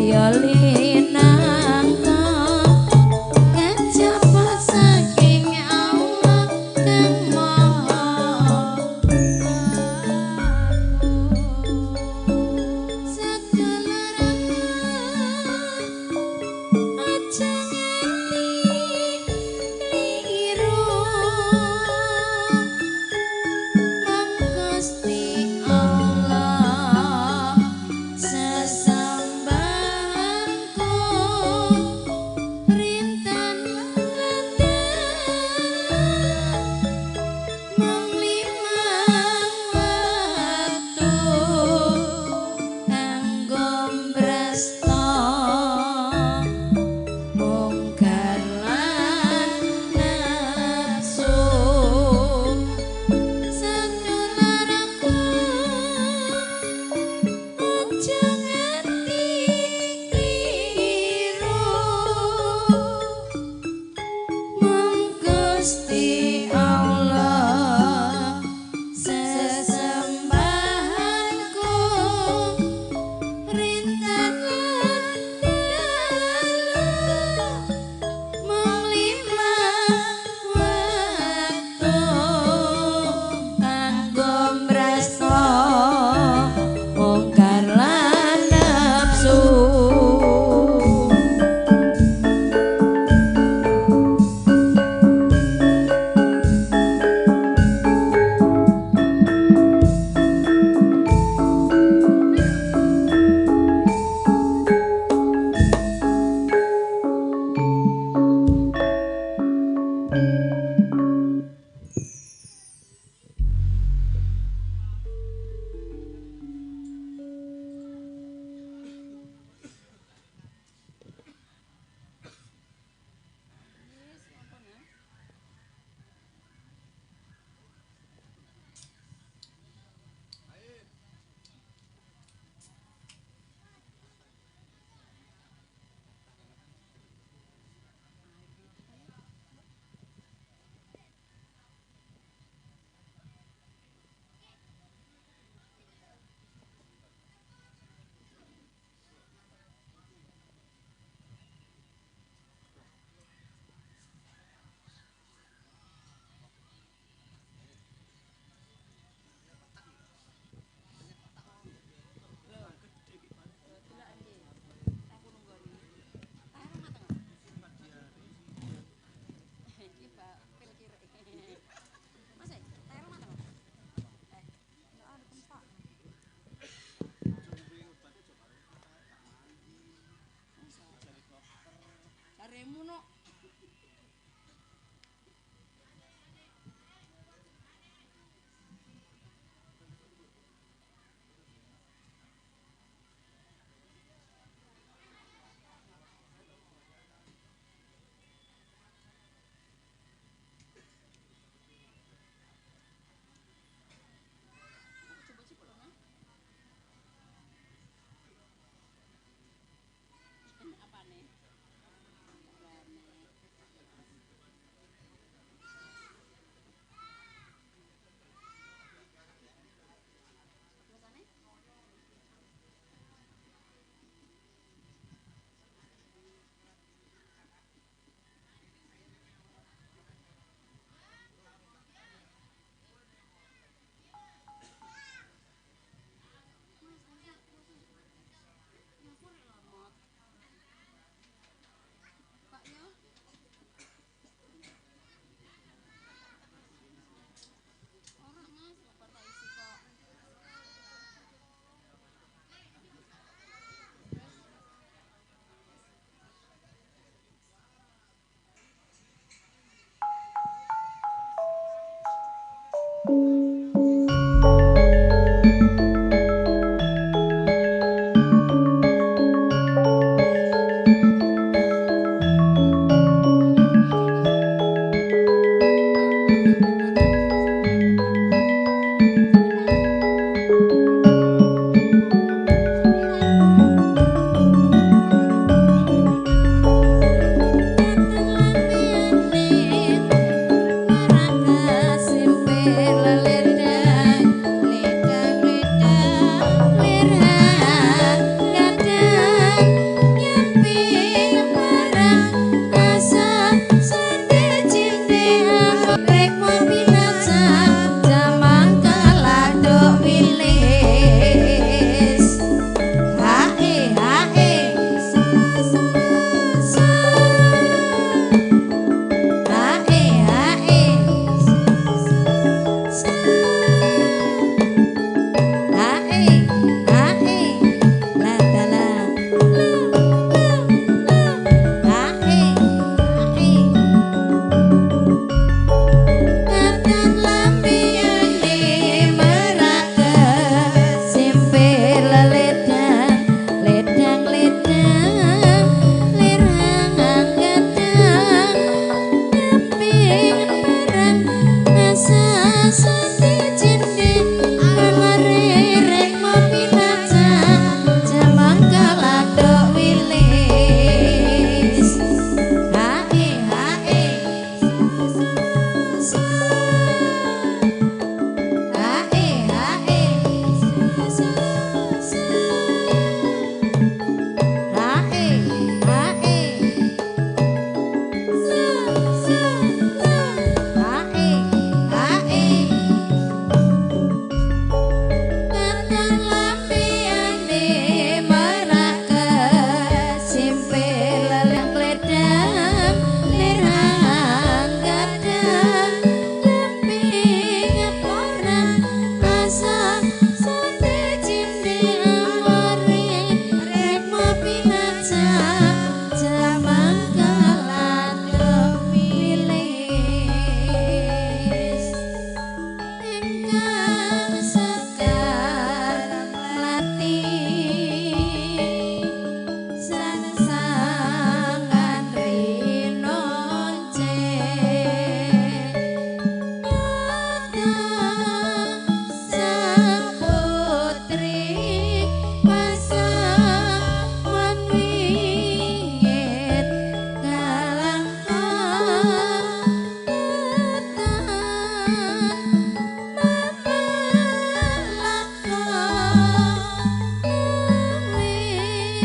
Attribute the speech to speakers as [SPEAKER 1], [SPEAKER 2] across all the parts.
[SPEAKER 1] Sedaya linangka kajaba saking Allah kang Maha Agung. Segala raka aja nganti kliru mung Gusti Allah sesambahanku.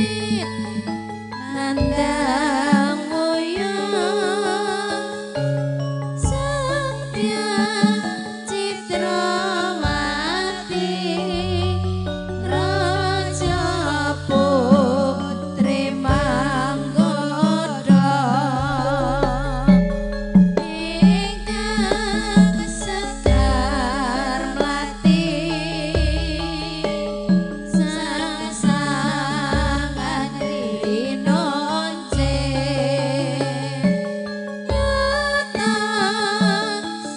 [SPEAKER 1] Wit nandang wuyung Satya Citrawati Raja Putri Manggoda ingkang sekar mlati sang sangan rinonce nyata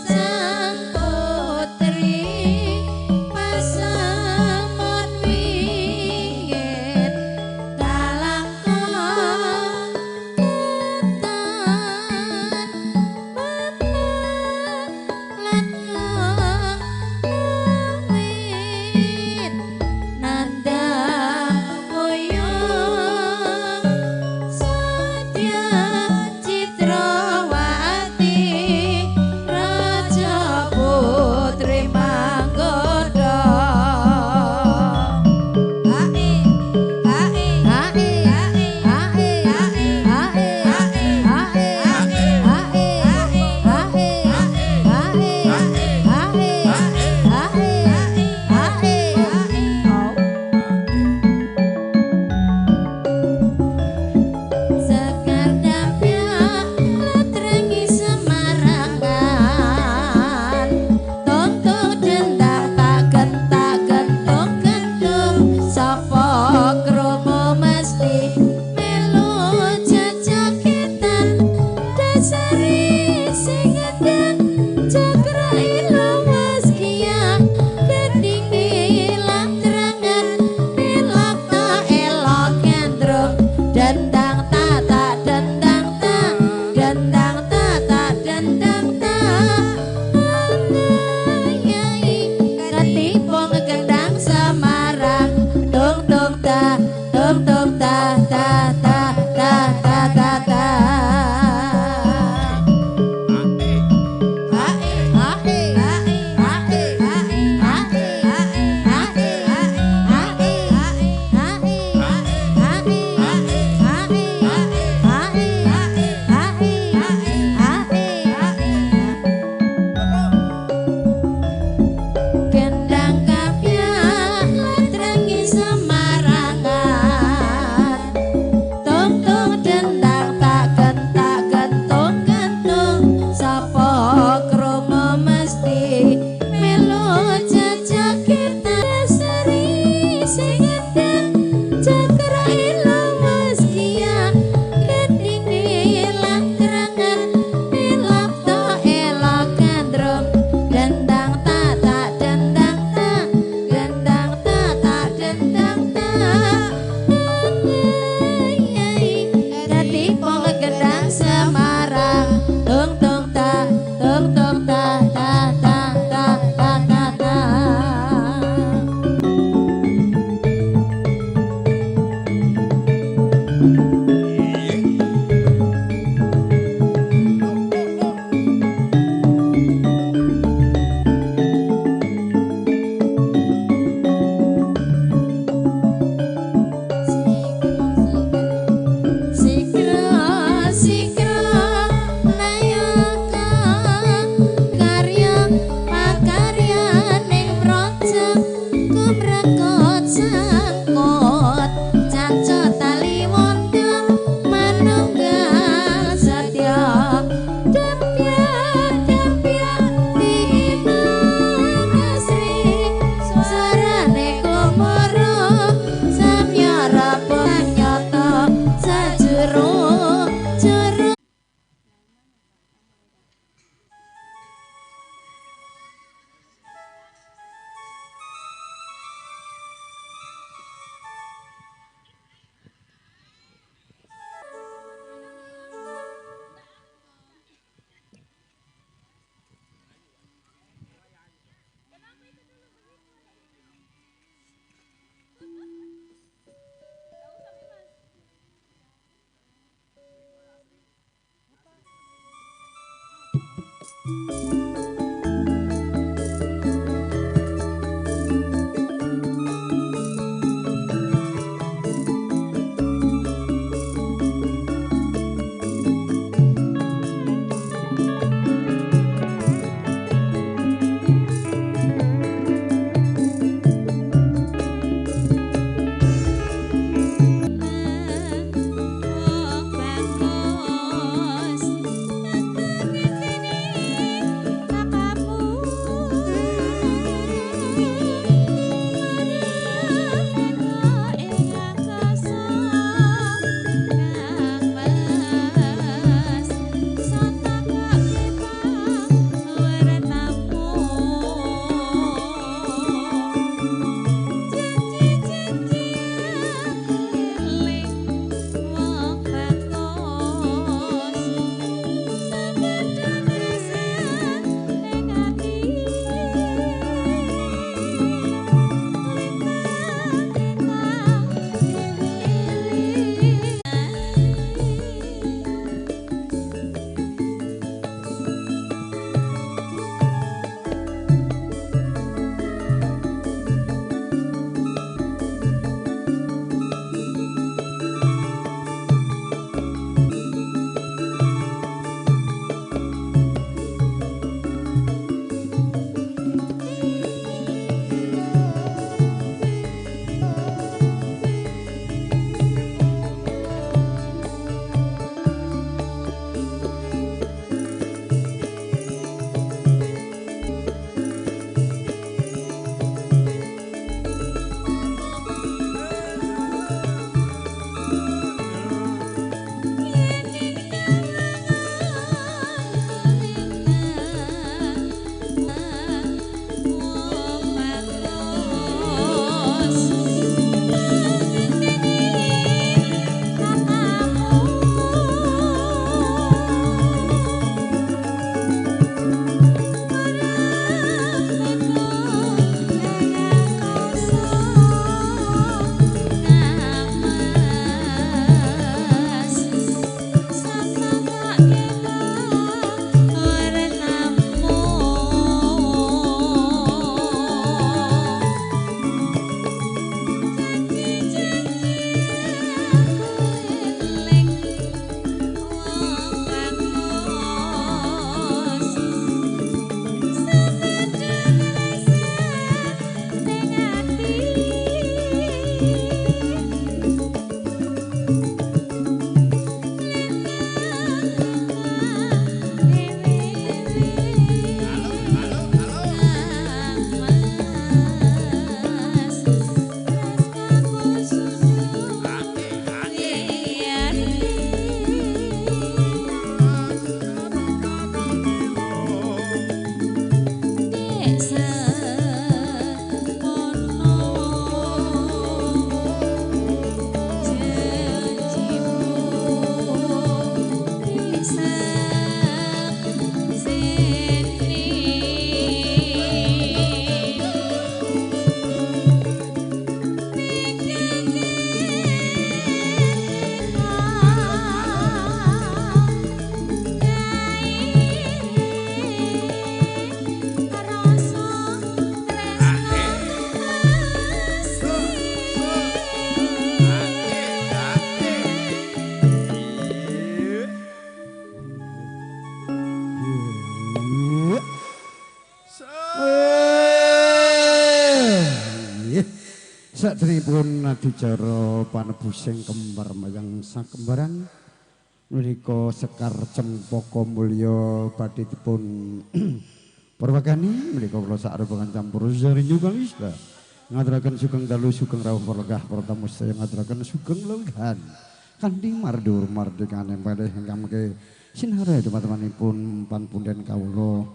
[SPEAKER 1] sang putri pasemon wingit kalangkon ketan lakon wit nandang wuyung Satya Citrawati Raja Putri Manggoda.
[SPEAKER 2] Hae, hae,
[SPEAKER 1] Hae,
[SPEAKER 2] hae,
[SPEAKER 1] hae,
[SPEAKER 2] hae,
[SPEAKER 1] hae,
[SPEAKER 2] hae,
[SPEAKER 1] hae,
[SPEAKER 2] hae,
[SPEAKER 1] hae,
[SPEAKER 2] hae,
[SPEAKER 1] hae,
[SPEAKER 2] hae,
[SPEAKER 1] hae,
[SPEAKER 2] hae.
[SPEAKER 1] hae. Sekar dampyak latrengi Semarangan Tongkong dendang tak gentak gentung gentung sapa krungu mesti melu jejogetan dasare sing ngendang cakra iluwas kiya gending latrangan elok ta elok gandrung dendang ta ta dendang ta dendang ta ta dendang ta Yai ketipung gendang Semarang tung tung ta tung tung ta ta ta ta ta ta ta.
[SPEAKER 2] Hae,
[SPEAKER 1] Hae,
[SPEAKER 2] hae,
[SPEAKER 1] hae,
[SPEAKER 2] hae,
[SPEAKER 1] hae,
[SPEAKER 2] hae,
[SPEAKER 1] hae,
[SPEAKER 2] hae,
[SPEAKER 1] hae,
[SPEAKER 2] hae,
[SPEAKER 1] hae,
[SPEAKER 2] hae,
[SPEAKER 1] hae,
[SPEAKER 2] hae,
[SPEAKER 1] hae,
[SPEAKER 2] hae,
[SPEAKER 1] hae, hae. Gendang kapyak latrengi Semarangan Tung tung dendang tak gentak gentung gentung sapa krungu mesti melu jejogetan seri sing ngendang cakra iluwas kiya gending latrangan elok ta elok gandrung dendang ta ta dendang ta dendang ta ta dendang ta Yai ketipung gendang Semarang tung tung ta tung tung ta ta ta ta ta ta ta. Sikra sikra nayaka karya pakarya ning praja kumrekot sangkot caca tali wanda manunggal satya dempyak dempyak timang asri swarane kumara samya rapa nyata sajero jero.
[SPEAKER 3] Saderengipun adicara panebusing kembar mayang sakembaran menika Sekar Cempaka Mulya badhe dipun purwakani menika kula sak rombongan campur sari nyukang ista ngaturaken sugeng dalu sugeng rawuh para lenggah para tamu sedaya ngaturaken sugeng lenggahan kanthi mardur mardikane malih ingkang mengke sinare teman-temanipun panpunden kawula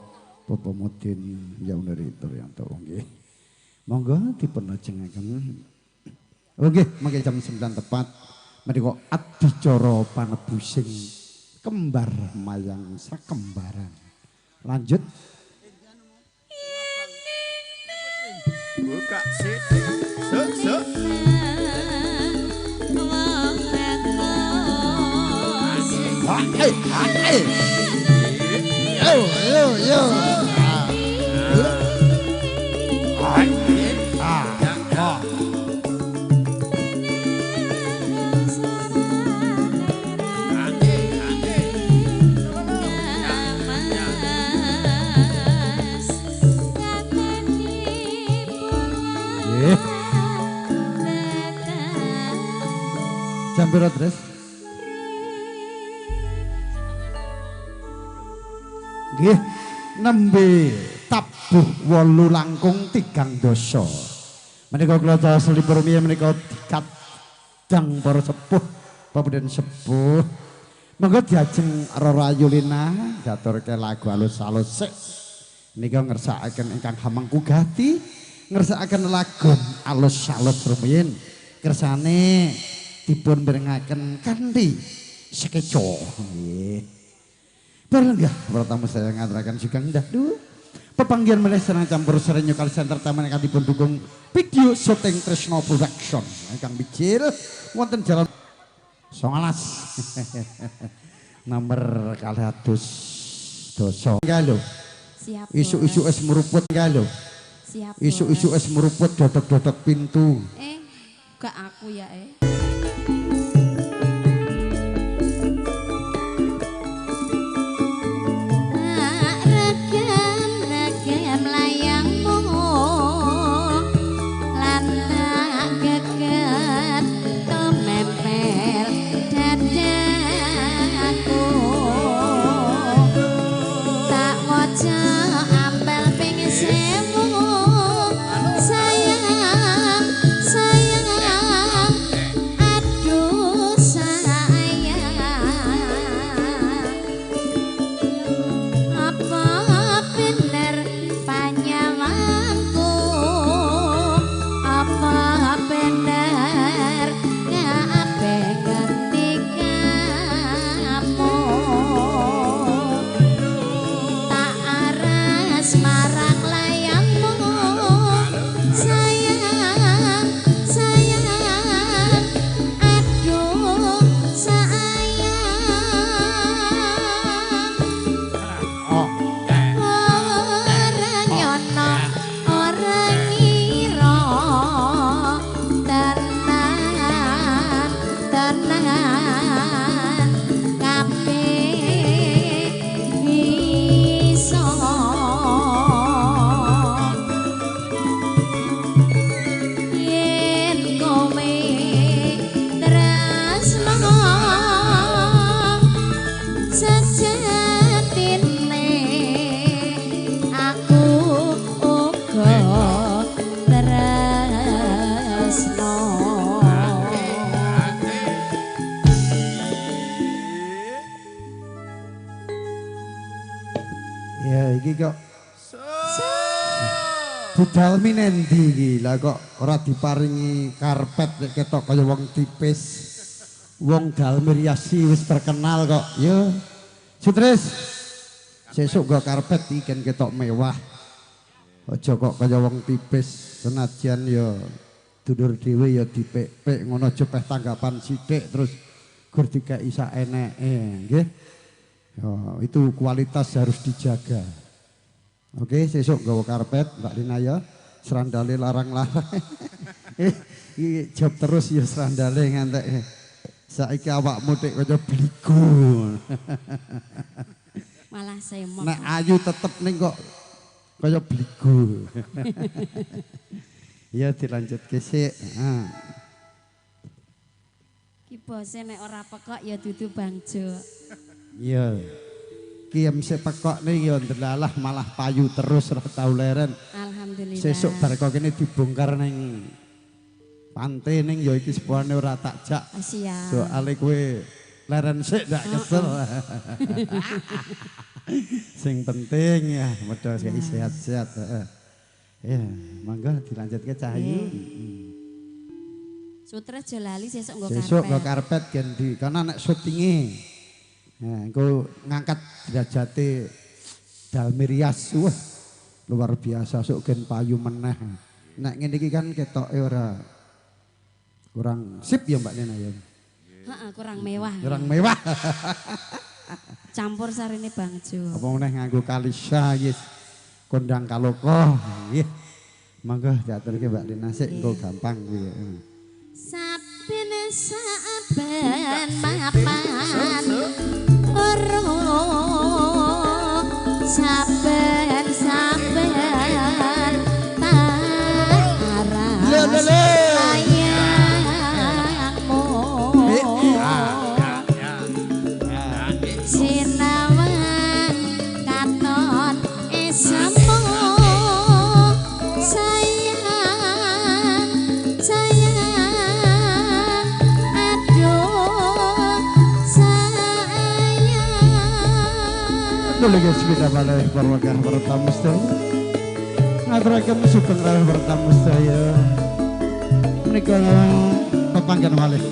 [SPEAKER 3] Bapak Mudin Yauneri Turyanto nggih. Monggo dipun lajengaken. Nggih, mangke jam 9 tepat menika adicara panebusing kembar mayang sakembaran. Lanjut.
[SPEAKER 4] Buka sik. Suk suk.
[SPEAKER 3] Yo yo yo. Jam piro, Tres? Nggih, nembe tabuh 8 langkung 3 dasa. Menika kula selipur rumiyin menika dikadang para sepuh, papunden sepuh. Monggo diajeng Rara Yulina diaturke lagu alus-alus sik. Nika ngersakaken ingkang hamengku gati, ngersakaken lagu alus-alus rumiyin. Kersane dipun mirengaken kanthi sekeca. Nggih. Berlenggah para tamu saya ngaturaken sugeng dalu. Pepanggihan melih sareng campur sari New Center Entertainment ingkang dipun dukung video syuting Tresno Production ingkang mijil wonten jalan 19 nomor 210. Kae lho.
[SPEAKER 1] Siap.
[SPEAKER 3] Isuk-isuk es meruput kae lho.
[SPEAKER 1] Siap.
[SPEAKER 3] Isuk-isuk es meruput dodok-dodok pintu.
[SPEAKER 1] Gak aku ya Regam-regam layangmu lan tak geget tumempel dadaku tak waca ampel ping 1000 sayang sayang aduh sayang apa bener panyawangku apa bener kabeh ngendikamu tak aras marang layangmu sayang sayang aduh sayang ora nyono ora ngira tenan tenan kabeh iso yen kowe tresno sejatine aku uga tresno.
[SPEAKER 3] Ya iki kok budal minendi iki lah kok ora diparingi karpet nek ketok kaya wong tipis. Wong Dalmi Riasi wis terkenal kok. Yo. Sutris. Sesuk nggo karpet iki kan ketok mewah. Aja kok kaya wong tipis senajan ya dulur dhewe ya dipek-pek ngono aja peh tanggapan sithik terus gur dikeki saeneke nggih. Ya, itu kualitas harus dijaga. Oke, sesuk nggawa karpet Mbak Lina ya. Serandale larang-larang. Iki job terus ya serandale ngantek. Saiki awakmu tek kaya bligo.
[SPEAKER 1] Malah semok.
[SPEAKER 3] Nek ayu tetep ning kok kaya bligo. Iya dilanjutke sik. Heeh.
[SPEAKER 1] Ki bose nek ora pekok ya dudu Bangjo.
[SPEAKER 3] Iya. Ki MC pekok nih ya ndelalah malah payu terus ora tau leren.
[SPEAKER 1] Alhamdulillah.
[SPEAKER 3] Sesuk bar kok kene dibongkar ning pantai ning ya iki sepurane ora tak jak.
[SPEAKER 1] Siap.
[SPEAKER 3] Soale kowe leren sik ndak kesel. Sing penting ya medho sehat-sehat. Heeh. Ya, mangga dilanjutke Cahayu.
[SPEAKER 1] Sutra aja lali sesuk nggo karpet.
[SPEAKER 3] Sesuk nggo karpet gen di karena nek syutinge. Nah, engko ngangkat derajate Dalmirias. Wah, luar biasa sok gen payu meneh. Nek ngene iki kan ketoke ora kurang sip ya Mbak Nena ya.
[SPEAKER 1] Heeh, kurang mewah.
[SPEAKER 3] Kurang mewah.
[SPEAKER 1] Campur sarine Bangjo.
[SPEAKER 3] Apa meneh nganggo kalisa yes. Kondang kaloko nggih. Monggo diaturke Mbak Lina sik engko gampang kuwi.
[SPEAKER 1] Saben saben mapan ora saben saben taras layangmu sinawang katon esemu sayang sayang aduh sayang.
[SPEAKER 3] Nulungi sepeda balai warga pertamu sedaya. Ngaturaken sugeng rawuh pertamu sedaya. Menika pepanggen malih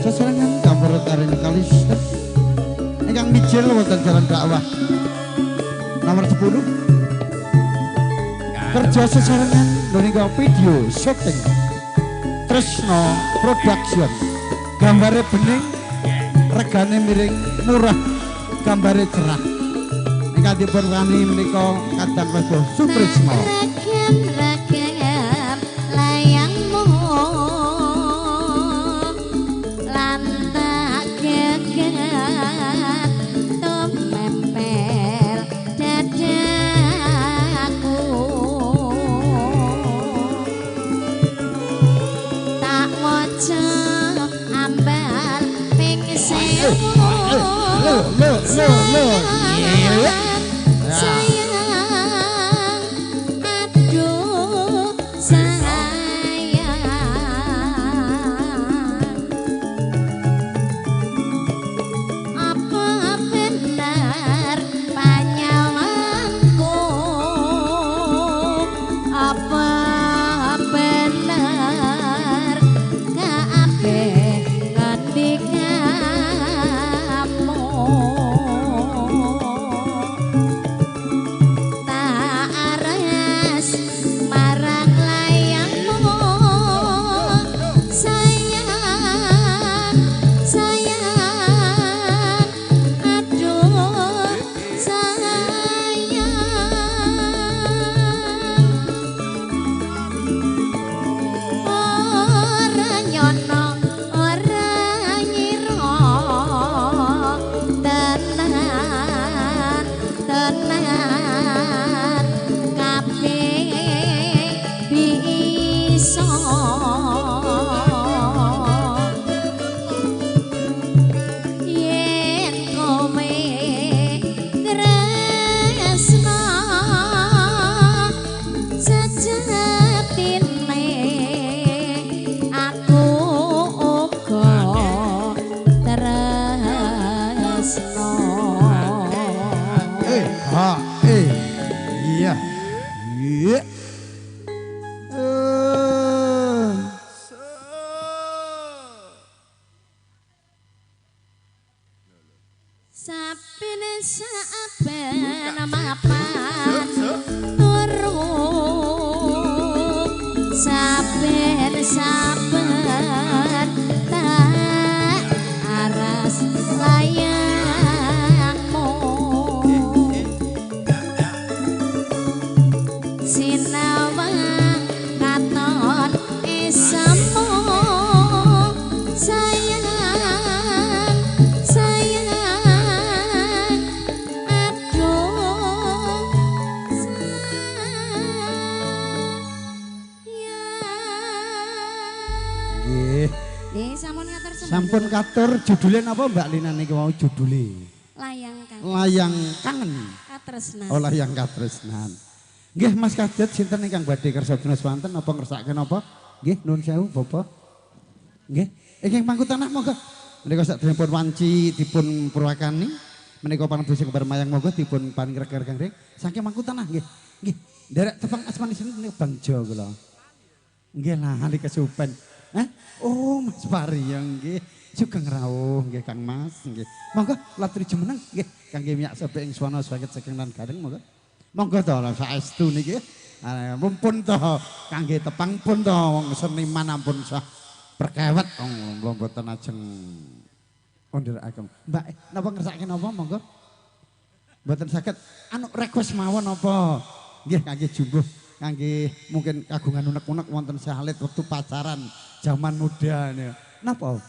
[SPEAKER 3] sesarengan campur taring kalis ingkang mijil wonten Jalan Dakwah nomor 10. Kerja sesarengan menika video syuting Tresno Production. Gambare bening, regane miring, murah, gambare cerah. Ingkang dipun wani menika kadang Rego Sutrisno.
[SPEAKER 1] Regem-regem layangmu lan tak geget tumempel dadaku tak waca ambal ping sewu sayang aduh sayang apa benar panyawangku apa benar kabeh ngendikamu tak aras marang layangmu sayang sayang aduh sayang ora nyono ora nyira tenan tenan kabeh bisa yen kowe tresno sejatine aku uga tresno.
[SPEAKER 3] Eh, ha, eh. Iya. Iya. Eh.
[SPEAKER 1] Saben saben mapan turu saben saben tak aras layangmu sinawang katon esemu sayang sayang aduh sayang.
[SPEAKER 3] Sampun katur judule napa Mbak Lina niki wau judule?
[SPEAKER 1] Layang Kangen.
[SPEAKER 3] Layang Kangen.
[SPEAKER 1] Katresnan.
[SPEAKER 3] Oh, Layang Katresnan. Nggih Mas Kadet sinten ingkang badhe kersa dina swanten napa ngersakaken napa? Nggih nuwun sewu Bapak. Nggih, ingkang pangku tanah monggo. Menika sakderengipun wanci dipun purwakani menika panebus kembar mayang monggo dipun paring reger-reger saking mangku tanah nggih. Nggih, nderek tepang asmani sinten menika Bang Jo kula. Nggih lali kesupen. Hah? Oh Mas Paryo nggih. Sugeng rawuh nggih Kang Mas nggih. Monggo latri jumeneng nggih kangge miyak sebek ing swana saget saking lan gareng monggo. Monggo to saestu niki. Mumpun to kangge tepang pun to wong seniman ampun sah perkewet wong mboten ajeng ndherekaken. Mbak napa ngersakaken napa monggo? Mboten saged anu request mawon napa? Nggih kangge jumbuh kangge mungkin kagungan unek-unek wonten salit wektu pacaran zaman muda niku. Napa?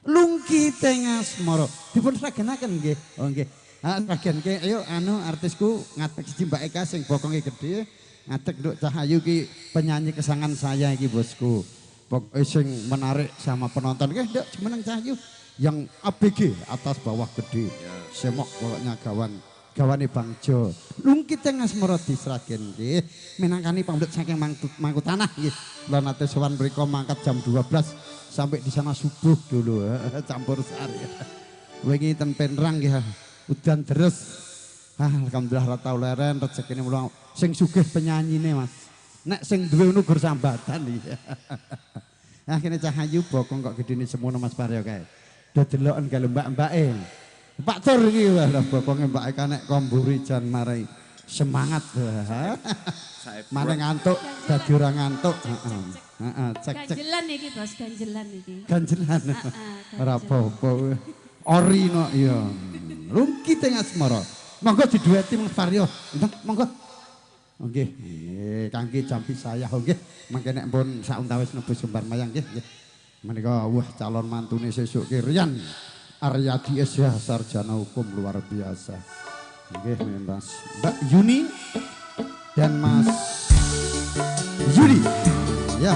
[SPEAKER 3] Lungkite Asmara. Dipun sragenaken nggih. Oh nggih. Ha sragenke ayo anu artisku ngadeg siji Mbak Eka sing bokonge gedhe, ngadeg nduk Cahayu ki penyanyi kesangan saya iki bosku. Pokoke sing menarik sama penonton nggih nduk jumeneng Cahayu yang ABG atas bawah gede. Semok pokoknya gawan. Gawane Bang Jo. Lungkite Asmara disragen nggih. Minangkani pamundhut saking mangku tanah nggih. Kula nate sowan mriku mangkat jam 12 sampai di sana subuh dulu campur sari. Wingi ten Penrang nggih udan deres. Ah alhamdulillah ra tau leren rezekine mulo sing sugih penyanyine Mas. Nek sing duwe ngono gur sambatan iki. Nah kene Cahayu bokong kok gedene semono Mas Paryo kae. Do deloken karo mbak-mbake. Pak Tur iki wah bokonge Mbak Eka nek komburi jan marai semangat. Mane ngantuk dadi ora ngantuk. Heeh, cek cek.
[SPEAKER 1] Ganjelan iki Bos, ganjelan iki.
[SPEAKER 3] Ganjelan. Ora apa-apa. Ori no iya. Lungkite Asmara. Monggo didueti Mas Paryo. Monggo. Nggih, kangge jampi saya nggih. Mangke nek pun sauntawis nebus sumbar mayang nggih nggih. Menika wah calon mantune sesuk ki Rian Aryadi SH sarjana hukum luar biasa. Nggih Mas Mbak Yuni dan Mas Yudi. Ya.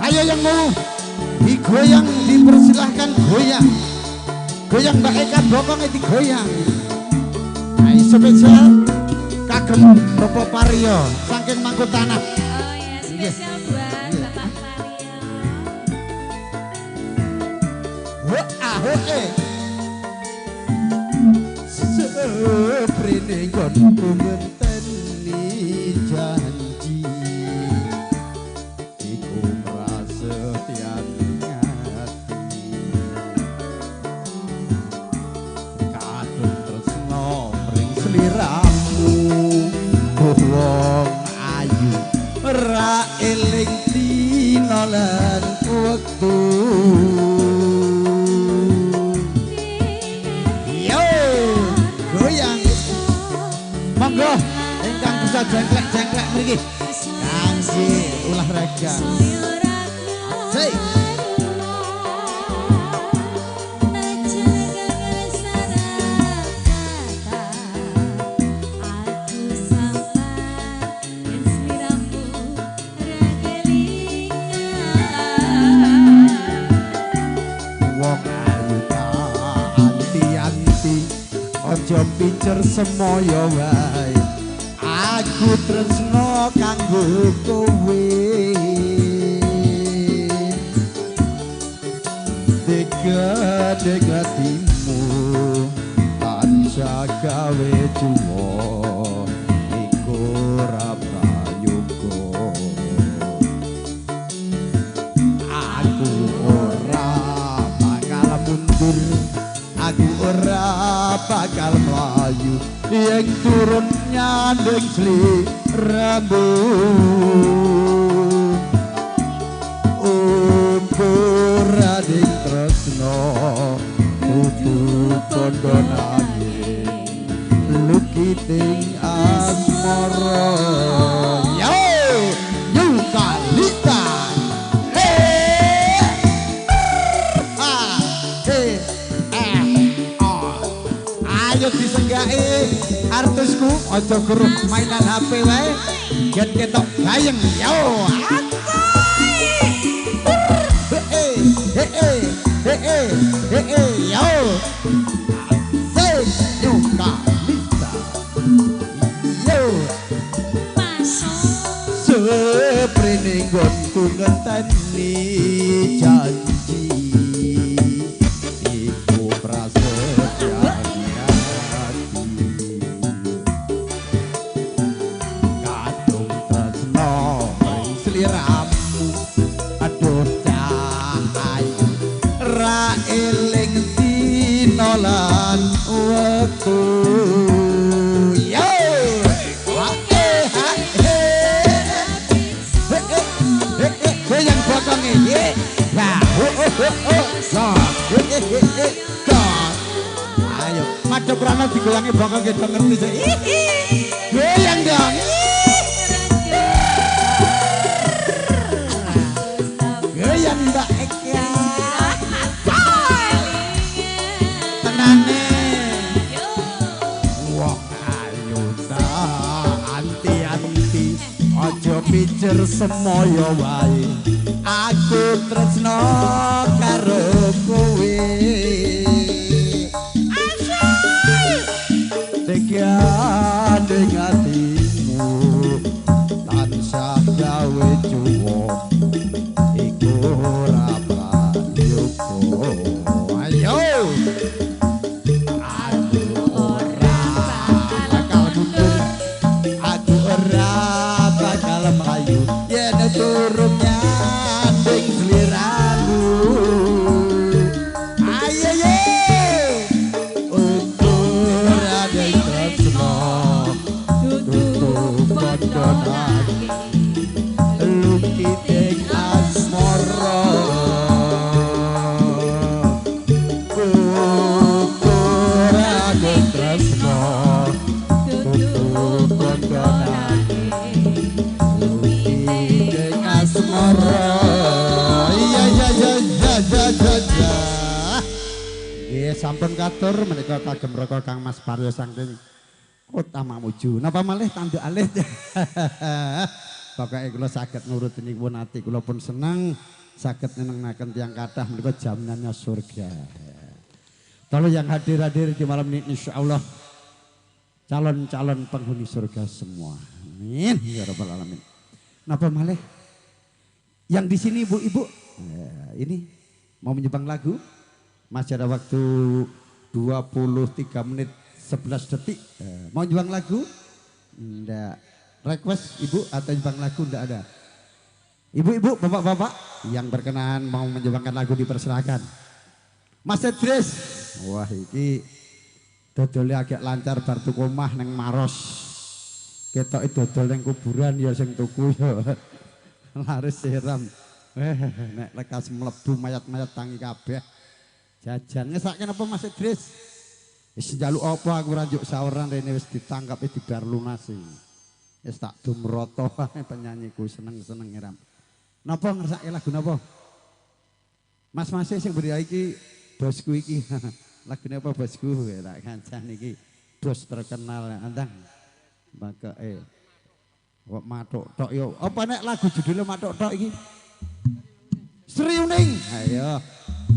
[SPEAKER 3] Ayo yang mau digoyang dipersilahkan goyang. Goyang Mbak Eka bokongnya digoyang. Nah, spesial kagem Bapak Paryo saking Mangku Tanah.
[SPEAKER 1] Oh ya, spesial buat Bapak Paryo.
[SPEAKER 3] Ho eh. Seprene nggonku ngenteni janji. Iku prasetyan ati. Kadung tresno mring sliramu. Wong ayu ora eling dina lan wektu. Monggo ingkang bisa jengklek-jengklek mriki. Kangge olahraga. Asik. Wong ayu anti-anti aja picer semoyo wae. Aku tresno kanggo kowe. Dega-degatimu tansah gawe juwa iku ora prayoga. Aku ora bakal mundur, aku ora bakal mlayu yen turun nyanding sliramu. Ukuraning tresno kudu kandha nanging lukiting asmara. Yo Yukalita. Ayo disenggake artisku aja guru mainan HP wae gen ketok gayeng. Yo. He he he. eh eh eh yo. Asik Yukalita. Yo. Seprene nggonku ngenteni janji iku prasetya ati kadung tresno ring sliramu aduh cahayu ra eling dina lan wektu. Ayo, madhep rana digoyangi bokong nggih do ngerti sik. Goyang dong. Goyang Mbak Eka. Tenane. Wong ayu ta anti-anti aja pikir semoyo wae. Aku tresno karo kowe. Asyik. Tegane atimu tansah gawe cuwok iku ora prayoga. Ayo. Aku ora bakal mundur. Aku ora bakal mlayu yen turun nyanding sliramu. Ayo ye. Ukurane tresno dudu padha lukiting asmara. Ukurane tresno dudu padha lukiting asmara. Iya iya iya iya iya iya. Nggih sampun katur menika kagem raka Kang Mas Paryo saking Kota Mamuju. Napa malih tanduk alih. Pokoke kula saged nuruti niku pun ati kula pun seneng saged nyenengaken tiyang kathah menika jaminannya surga. Tolong yang hadir-hadir di malam ini insyaallah calon-calon penghuni surga semua. Amin ya rabbal alamin. Napa malih? Yang di sini ibu-ibu, ini mau menyumbang lagu. Masih ada waktu 23 menit 11 detik. Mau nyumbang lagu? Nggak. Request ibu atau nyumbang lagu nggak ada. Ibu-ibu, bapak-bapak yang berkenan mau menyumbangkan lagu dipersilakan. Mas Idris. Wah, iki dodole agak lancar bar tuku omah neng Maros. Ketoke dodol neng kuburan ya sing tuku ya. Laris siram. Nek lekas mlebu mayat-mayat tangi kabeh. Jajan ngesake napa Mas Idris? Wis njaluk apa aku ora njuk sauran rene wis ditangkap dibayar lunasi. Wis tak dumroto penyanyiku seneng-seneng ngiram. Napa ngersake lagu napa? Mas-mase sing beri iki bosku iki. Lagune apa bosku? Tak kancane iki bos terkenal andang. Makake kok mathuk tok yo. Apa nek lagu judulnya mathuk tok iki? Sriuning. Ayo.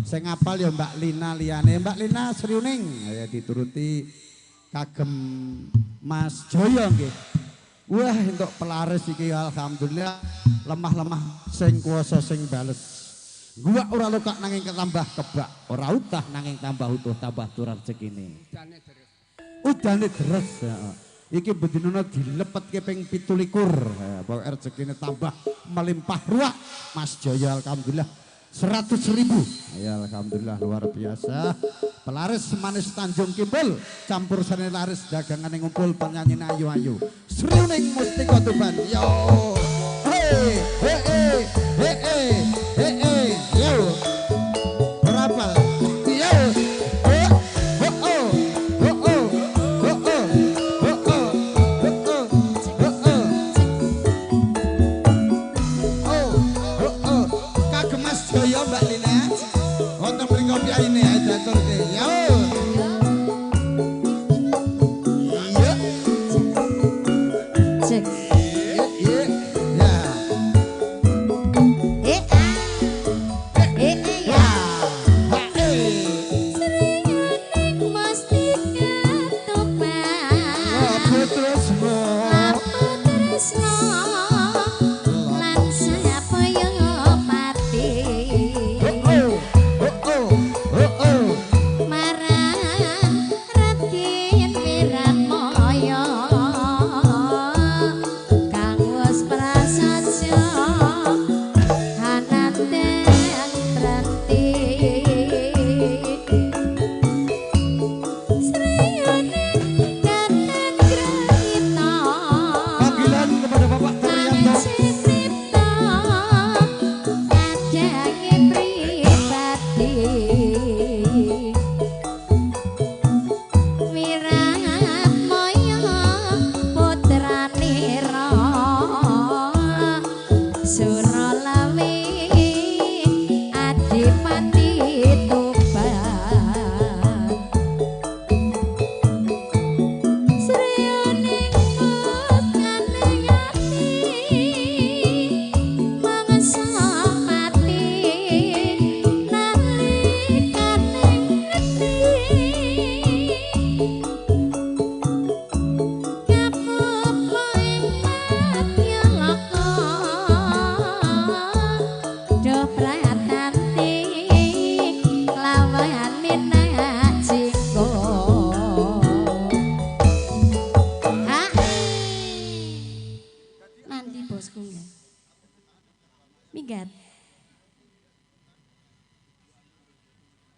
[SPEAKER 3] Sing ngapal ya Mbak Lina liyane. Mbak Lina Sriuning. Ayo dituruti kagem Mas Joyo nggih. Wah, entuk pelaris iki alhamdulillah lemah-lemah sing kuwasa sing bales. Gua ora lokak nanging ketambah kebak, ora utah nanging tambah utuh tambah turar rezekine. Udane deres. Udane deres ya. Iki bedinono dilepetke ping 27. Ya, pokoke rezekine tambah melimpah ruah. Mas Joyo alhamdulillah 100.000. Ya alhamdulillah luar biasa. Pelaris manis Tanjung Kimbul, campur seni laris dagangane ngumpul penyanyi ayu-ayu. Sriuning Mustika Tuban. Yo. Hey, hey, hey, hey, hey, hey, yo. Berapa? Yo. Oh, oh, oh, oh, oh, oh, oh, oh, oh, oh, oh. Oh, oh, oh. Kagem Mas Joyo Mbak Lina. Wonten mriko piyayine ayo diaturke. Yo. Iya.
[SPEAKER 1] Cek.
[SPEAKER 3] Iya, ya.
[SPEAKER 1] Eh, ah. Eh, eh, ya. Eh,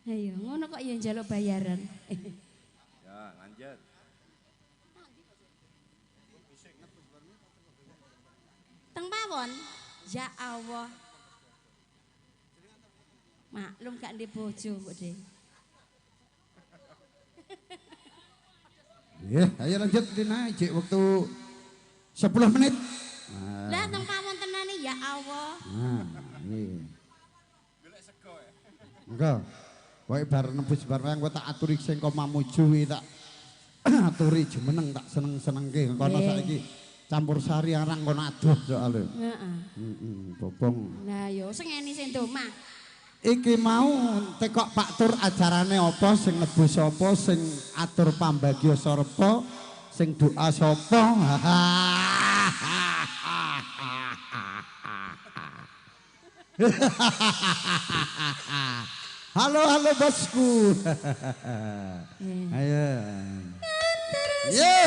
[SPEAKER 1] Ayo, ngono kok ya njaluk bayaran.
[SPEAKER 4] Ya, lanjut.
[SPEAKER 1] Teng pawon. Ya Allah. Maklum gak ndek bojo mbok De.
[SPEAKER 3] Nggih, ayo lanjut Lina, jek wektu 10 menit.
[SPEAKER 1] Lah teng pawon tenane ya Allah.
[SPEAKER 3] Nah, nggih. Golek sego ya. Engko. Pokoke bar nembus bar wayang tak aturi sing kok Mamuju kuwi tak aturi jumeneng tak seneng-senengke kono saiki campur sari arang kono adoh soalé.
[SPEAKER 1] Heeh.
[SPEAKER 3] Heeh, bobong.
[SPEAKER 1] Lah yo sing ngene sing omah.
[SPEAKER 3] Iki mau tekok Pak Tur acarane apa sing nebus sapa sing atur pambagya sapa sing doa sapa. Halo halo bosku. Ayo. Yo.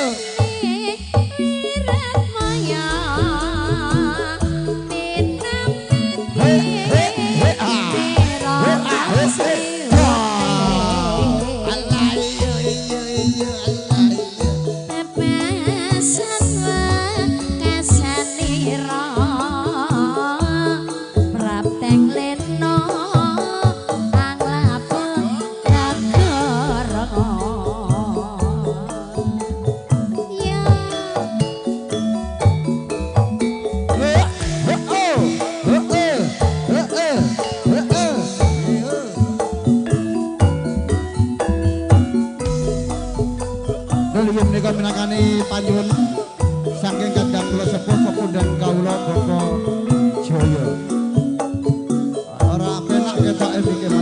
[SPEAKER 3] Minangkani panyuwun saking kadang kula sepuh pepundhen kawula Bapak Jaya. Ora penak ketoke mikir.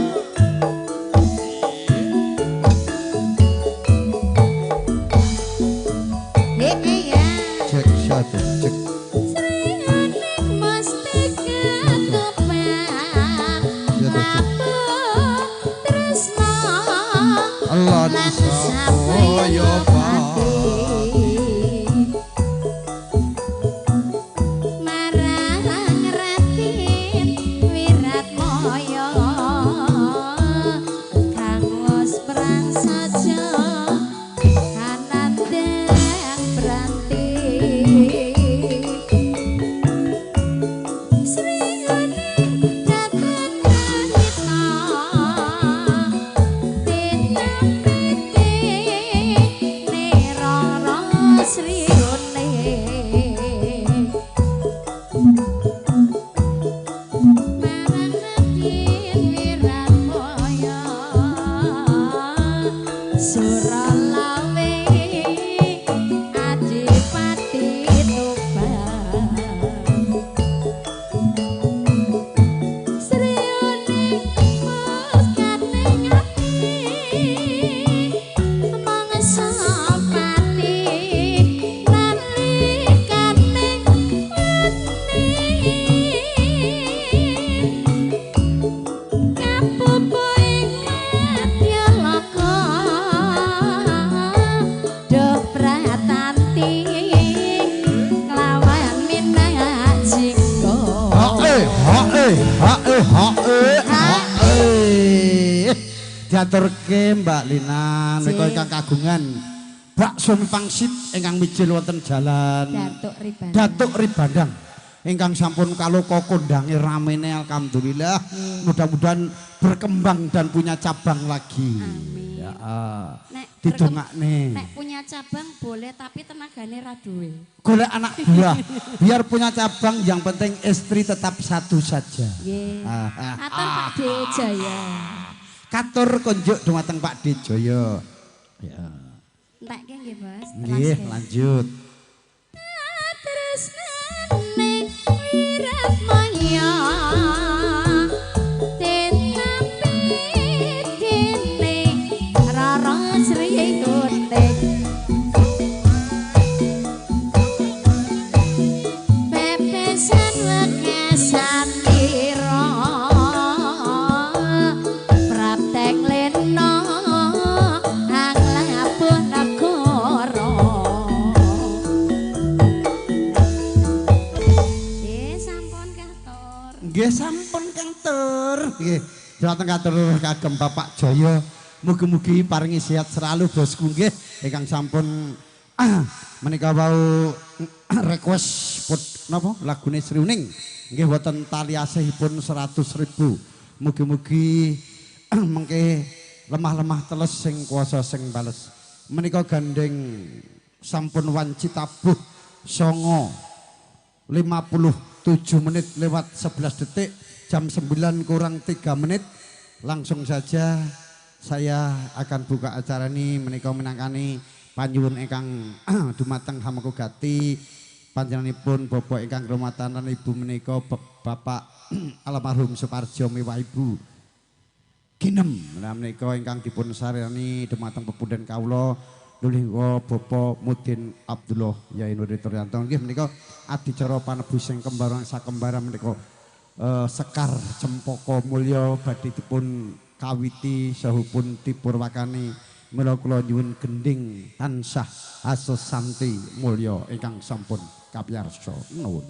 [SPEAKER 3] Cek satu, cek. Allah ya diaturke Mbak Lina menika ingkang kagungan bakso pangsit ingkang mijil wonten jalan Datuk Ribandang ingkang sampun kaloka kondange ramene alhamdulillah. Mudah-mudahan berkembang dan punya cabang lagi.
[SPEAKER 1] Amin.
[SPEAKER 3] Ya,
[SPEAKER 1] didongakne. Nek punya cabang boleh tapi tenagane ra duwe.
[SPEAKER 3] Golek anak buah biar punya cabang yang penting istri tetap satu saja.
[SPEAKER 1] Nggih. Atur Pak D Jaya.
[SPEAKER 3] Katur konjuk dumateng Pak D Jaya. Ya.
[SPEAKER 1] Entekke nggih, Bos.
[SPEAKER 3] Nggih, lanjut.
[SPEAKER 1] Tresnane wiratmaya tetapi dene rara sri kuning pepesan wekasan ira praptek lena ang labuh negara.
[SPEAKER 3] Dumateng katur kagem Bapak Jaya, mugi-mugi paringi sehat selalu bosku nggih ingkang sampun menika wau request put napa lagune Sriuning nggih wonten tali asihipun 100.000. Mugi-mugi mengke lemah-lemah teles sing kuwasa sing bales. Menika gandeng sampun wanci tabuh 9:57 menit lewat 11 detik, jam 9 kurang 3 menit. Langsung saja saya akan buka acara ini menika minangkani panyuwun ingkang dumateng Hamengkugati panjenenganipun bapak ingkang rumatan lan ibu menika Bapak almarhum Suparjo miwah Ibu Ginem. Nah menika ingkang dipun sareni dumateng pepundhen kawula nulih Bapak Mudin Abdullah Yai Nuri Turyanto. Nggih menika adicara panebusing kembarang sakembara menika Sekar Cempaka Mulya badhe dipun kawiti saha pun dipurwakani. Mila kula nyuwun gendhing tansah hasil santi mulya ingkang sampun kapiyarsa. Nuwun.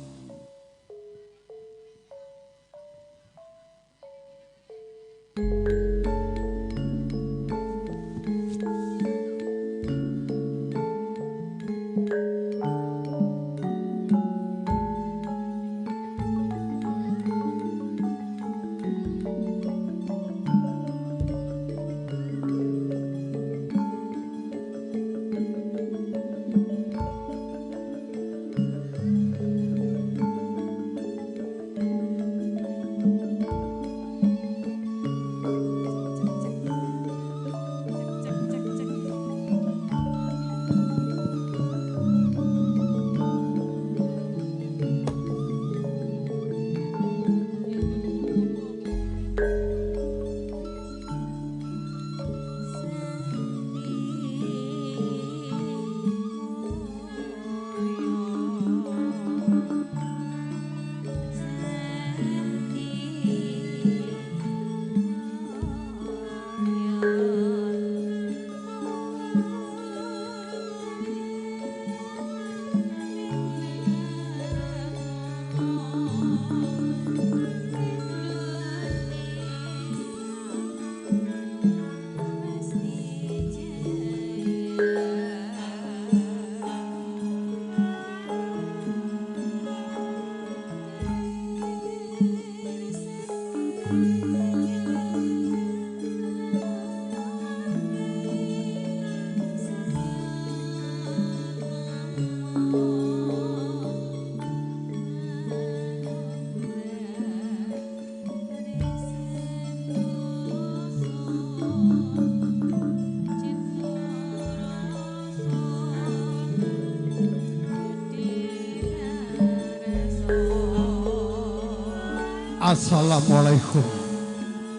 [SPEAKER 3] Assalamualaikum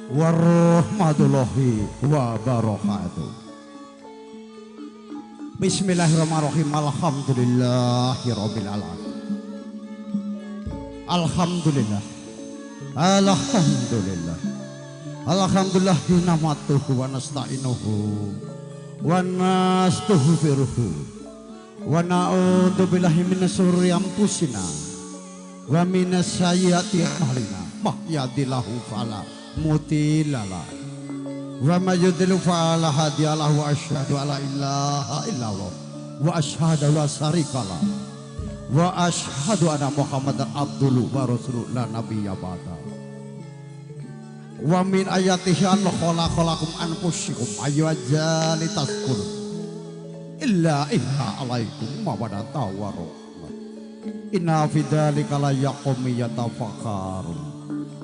[SPEAKER 3] warahmatullahi wabarakatuh. Bismillahirrahmanirrahim. Alhamdulillahirabbil alamin. Alhamdulillah. Alhamdulillah. Alhamdulillah nahmaduhu wa nasta'inuhu wa nastaghfiruhu wa na'udzu billahi min syururi anfusina wa minas sayyiati a'malina. Mahyadillahu fala mutilalah wa may yudlil fala hadiyalah wa asyhadu alla ilaha illallah wa asyhadu la syarikalah wa asyhadu anna Muhammadan abduhu wa rasuluhu la nabiyya ba'da. Wa min ayatihi an khalaqalakum anfusikum ayyuhal litaskunu illa inna alaikum mawaddata wa rahmah. Inna fi dzalika la yaqum yatafakkarun.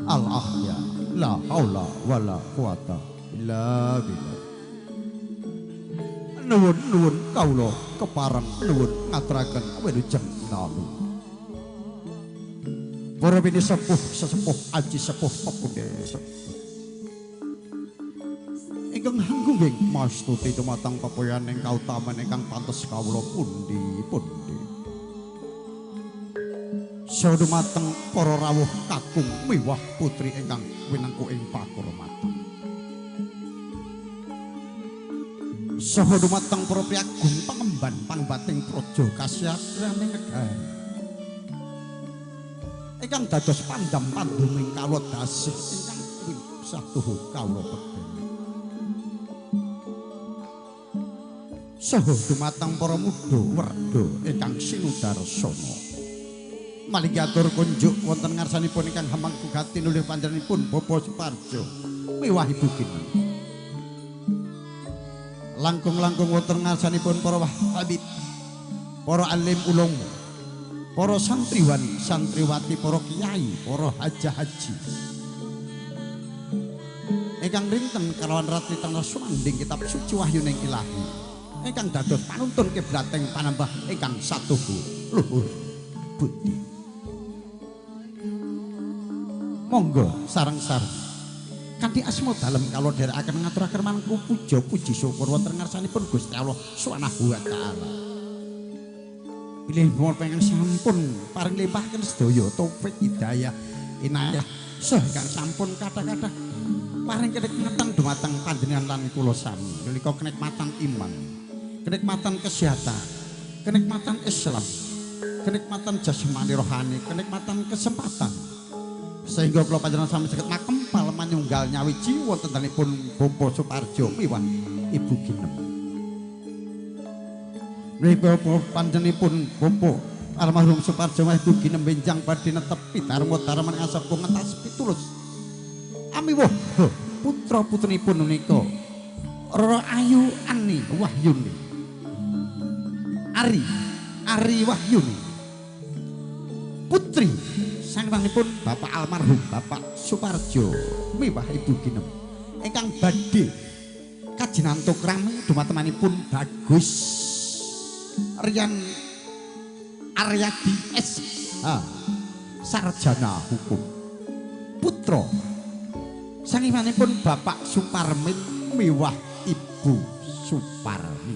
[SPEAKER 3] Al ahya la haula wala quwata illa billah. Nuwun nuwun kawula kepareng nuwun ngaturaken wilujeng dalu. Para bini sepuh sesepuh aji sepuh pepundhe sepuh ingkang hanggungging mastuti dumateng pepoyan ing kautaman ingkang pantes kawula pundi-pundi. Saha dumateng para rawuh kakung miwah putri ingkang winengku ing pakurmatan. Saha dumateng para priyagung pangemban pangbating praja kasyakraning negari ingkang dados pandam panduming kawula dasih ingkang satuhu kawula pekten. Saha dumateng para muda werda ingkang sinudarsana. Malih atur kunjuk wonten ngarsanipun ingkang hamangku gati nulih panjenenganipun Bapak Suparjo miwah Ibu Ginem. Langkung-langkung wonten ngarsanipun para habib, para alim ulama, para santriwan, santriwati, para kiai, para haji-haji. Ingkang rinten kalawan ratri tanah sumanding kitab suci wahyuning ilahi. Ingkang dados panuntun kiblateng panambah ingkang satuhu luhur budi. Monggo sareng-sareng kanthi asma dalem kala dherekaken ngaturaken manungku puja puji syukur wonten ngarsanipun Gusti Allah Subhanahu wa taala. Bilih menapa ingkang sampun paring limpahaken sedaya taufik hidayah inayah saha ingkang sampun kathah-kathah paring kenikmatan dumateng panjenengan lan kula sami. Nalika kenikmatan iman, kenikmatan kesehatan, kenikmatan Islam, kenikmatan jasmani rohani, kenikmatan kesempatan sehingga kula panjenengan sami saged makempal manunggal nyawiji wonten dalemipun Bapak Suparjo miwah Ibu Ginem. Menika panjenenganipun Bapak almarhum Suparjo miwah Ibu Ginem benjang badhe netepi dharma dharma asepuh ngetas pitulus. Amiwuh putra putrinipun menika Roro Ayu Ani Wahyuni, Ari Ari Wahyuni, putri sangranipun Bapak almarhum Bapak Suparjo miwah Ibu Ginem ingkang badhe kajinantuk rami dumateng Bagus Rian Aryadi SH sarjana hukum, putra sangimanipun Bapak Suparmin miwah Ibu Suparmi.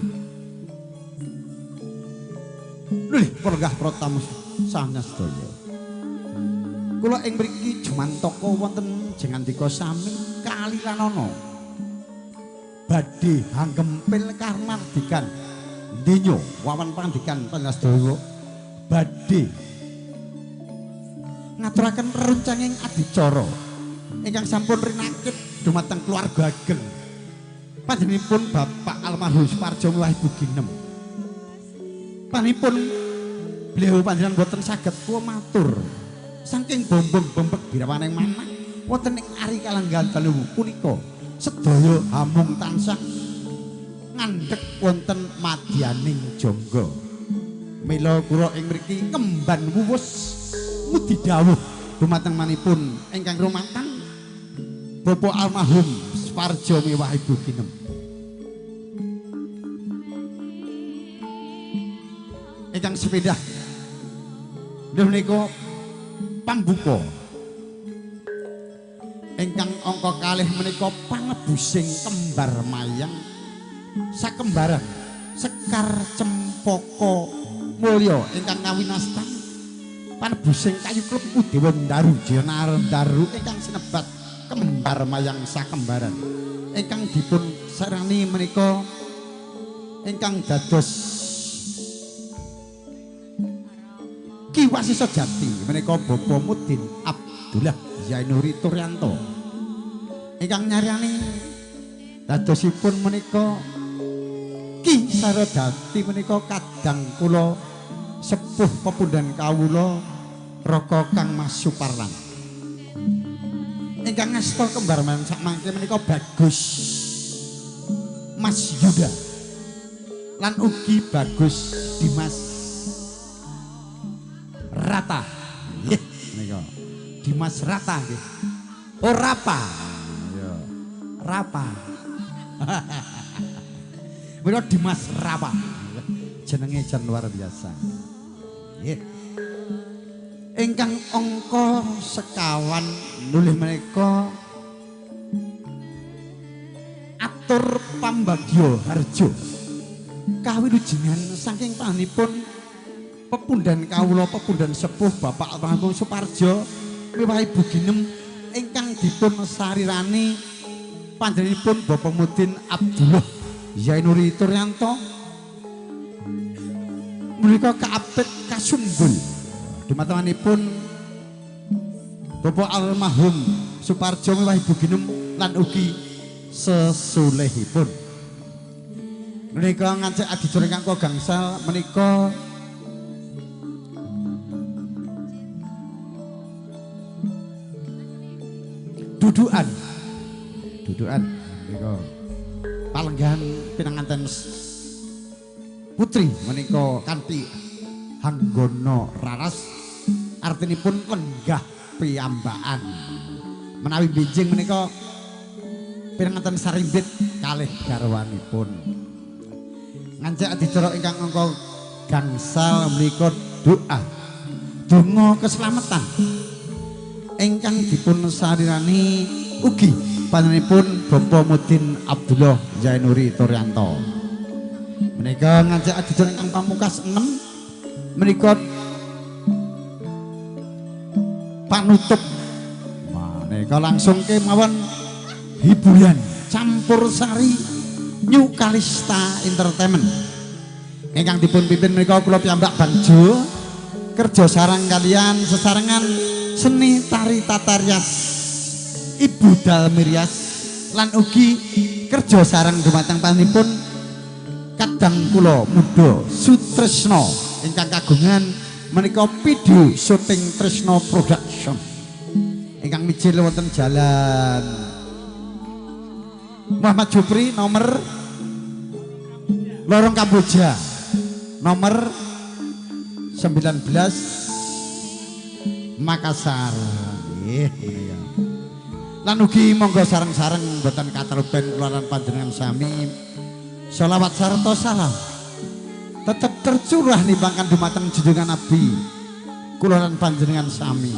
[SPEAKER 3] Nulih pelenggah para tamu sanes sedaya. Kula ing mriki jumantaka wonten jengandika sami kalilanana badhe hanggempil karmardikan donya wawan pangandikan panjenengan sedaya badhe ngaturaken rencanging adicara ingkang sampun rinakit dumateng keluarga ageng panjenenganipun Bapak almarhum Suparjo miwah Ibu Ginem. Panipun beliau panjenengan boten saged kula matur saking bombong bombek birawaning manah wonten ing ari kalanggan dalu punika sedaya hamung tansah ngandhek wonten madyaning jangga. Mila kula ing mriki kemban wuwus ngudi dawuh dumateng manipun ingkang rumatang Bapak almarhum Suparjo miwah Ibu Ginem. Ingkang sepindah nggih menika pambuka ingkang angka kalih menika pangebusing kembar mayang sakembaran Sekar Cempaka Mulya ingkang kawinastan panebusing kayu klepu Dewa Ndaru Jenar Ndaru ingkang sinebat kembar mayang sakembaran ingkang dipun sarani menika ingkang dados Ki Wasisa Jati menika Bapak Mudin Abdullah Zainuri Turyanto ingkang nyaryani dadosipun menika Ki Sarodati menika kadang kula sepuh pepundhen kawula Raka Kang Mas Suparlan ingkang ngasta kembar mayang sakmangke menika Bagus Mas Yuda lan ugi Bagus Dimas Rata. Nggih menika Dimas Rata nggih. Oh Rapa. Ya. Rapa. Menika Dimas Rapa. Jenenge jan luar biasa. Nggih. Ingkang angka sekawan nulih menika atur pambagya harjo kawilujengan saking panjenenganipun pepundhen kawula pepundhen sepuh Bapak almarhum Suparjo miwah Ibu Ginem ingkang dipun sarirani panjenenganipun Bapak Mudin Abdullah Zainuri Turyanto menika kaapit kasumbul dumatengipun Bapak almarhum Suparjo miwah Ibu Ginem lan ugi sesulehipun. Menika ngancik adicara ingkang gangsal menika dudukan. Dudukan menika palenggahan pinanganten putri menika kanthi hanggono raras artinipun lenggah piyambakan. Menawi benjing menika pinanganten sarimbit kalih garwanipun. Ngancik adicara ingkang angka gangsal menika doa donga keselamatan ingkang dipun sarirani ugi panjenenganipun Bapak Mudin Abdullah Zainuri Toryanto. Menika ngancik adicara ingkang pamungkas 6 menika panutup. Menika langsung kemawon hiburan campur sari New Kalista Entertainment ingkang dipun pimpin menika kula piyambak Bangjo kerja sarang kalian sesarengan seni tari tata rias Ibu Dalmirias lan ugi kerja sareng dumateng panjenenganipun kadang kula muda Sutresno ingkang kagungan menika video syuting Tresno Production ingkang mijil wonten Jalan Muhammad Jupri nomor Lorong Kamboja nomor 19 Makassar. Nggih menika. Lan ugi monggo sareng-sareng mboten katalupen kula lan panjenengan sami sholawat sarta salam tetep tercurah nimbangkan dumateng junjungan Nabi kula lan panjenengan sami.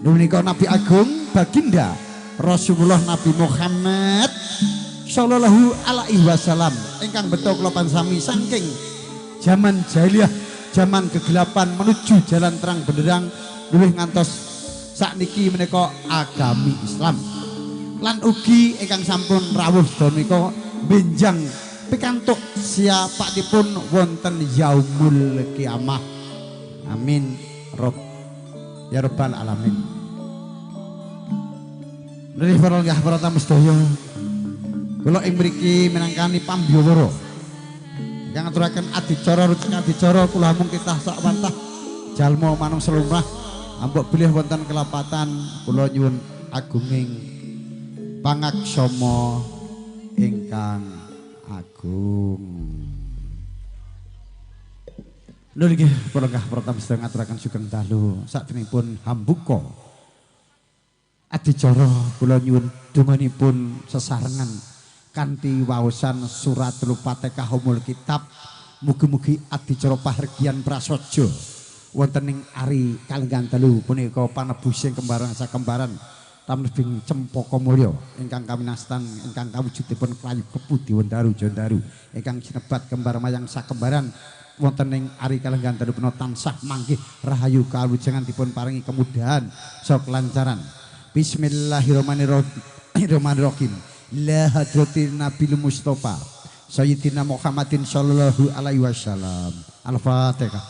[SPEAKER 3] Menika Nabi Agung Baginda Rasulullah Nabi Muhammad sallallahu alaihi wasallam ingkang beto kula pansami saking zaman jahiliyah, zaman kegelapan menuju jalan terang benderang luwih ngantos sakniki menika agami Islam. Lan ugi ingkang sampun rawuh sedaya menika benjang pikantuk siapatipun wonten yaumul kiamah. Amin rob ya rabbal alamin. Nggih para lenggah para tamu sedaya, kula ing mriki minangkani pambiyawara ingkang ngaturaken adicara rucing adicara kula mung kitah sak wantah jalma manungsa lumrah ambok bilih wonten kelapatan kula nyuwun agunging pangaksama ingkang agung. Lho nggih para lenggah para tamu sedaya ngaturaken sugeng dalu sakderengipun hambuka adicara kula nyuwun donganipun sesarengan kanthi waosan surat Al-Fatihah Ummul Kitab. Mugi-mugi adicara pahargyan prasaja wonten ing ari kalenggan dalu punika panebusing kembaran sakembaran tamlebing cempaka mulya ingkang kaminastan ingkang kawujudipun klayu kepu diwendaru jondaru ingkang sinebat kembar mayang sakembaran wonten ing ari kalenggan dalu punika tansah manggih rahayu kawujengan dipun paringi kemudahan saha kelancaran. Bismillahirrahmanirrahim. La hadratin Nabil Mustafa Sayyidina Muhammadin sallallahu alaihi wasallam. Al-Fatihah.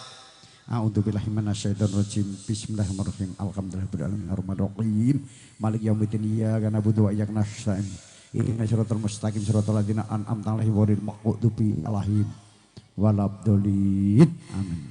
[SPEAKER 3] A'udzubillahi minasyaitonirrajim. Bismillahirrahmanirrahim. Alhamdulillahirabbil alamin arrahmanirrahim. Maliki yaumiddin iyyaka na'budu wa iyyaka nasta'in. Ihdinas siratal mustaqim siratal ladzina an'amta 'alaihim ghairil maghdubi 'alaihim waladdallin. Amin.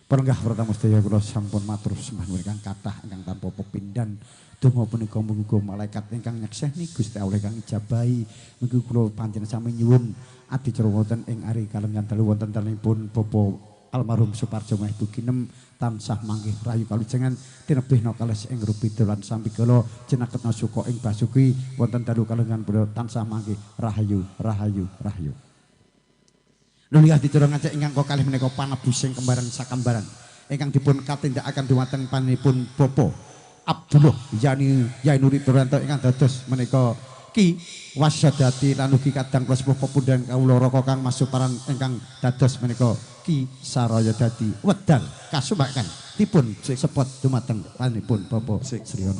[SPEAKER 3] Parenggah pertama sedaya kula sampun matur sembah nuwun ingkang kathah ingkang tanpa pepindhan. Donga punika mugi malaikat ingkang nyekseni Gusti Allah ingkang ijabahi. Mugi kula panjenengan sami nyuwun adicara wonten ing ari kalenggan dalu wonten dalemipun Bapak almarhum Suparjo Ibu Ginem tansah manggih rahayu kalujengan tinebihna kales ing rupida lan sambikala cinaketna suka ing basuki wonten dalu kalenggan punika tansah manggih rahayu rahayu rahayu. Nulih adicara ngajak ingkang kalih menika panebusing kembaran sakambaran ingkang dipun katindakaken dumateng panjenenganipun Bapak Abdullah yani Yainuri Duranto ingkang dados menika Ki Wasadati lan ugi kadang kula sepuh pepundhen kawula raka kang masuparan ingkang dados menika Ki Saraya Dadi wedal kasumakan dipun sepot dumateng panjenenganipun Bapak Sriyono.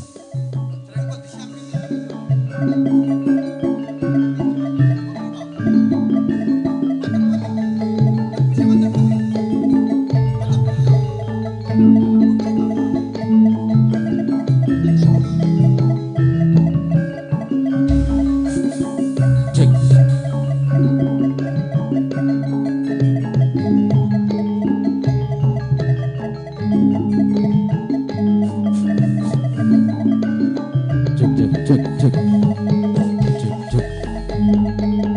[SPEAKER 3] Cek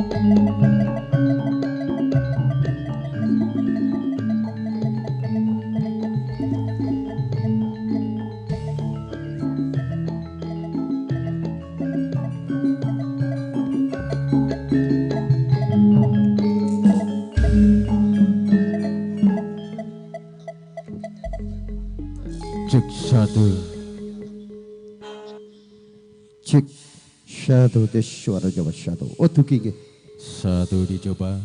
[SPEAKER 3] satu, cek satu tes suara coba satu. Oh dugi nggih.
[SPEAKER 5] Satu dicoba.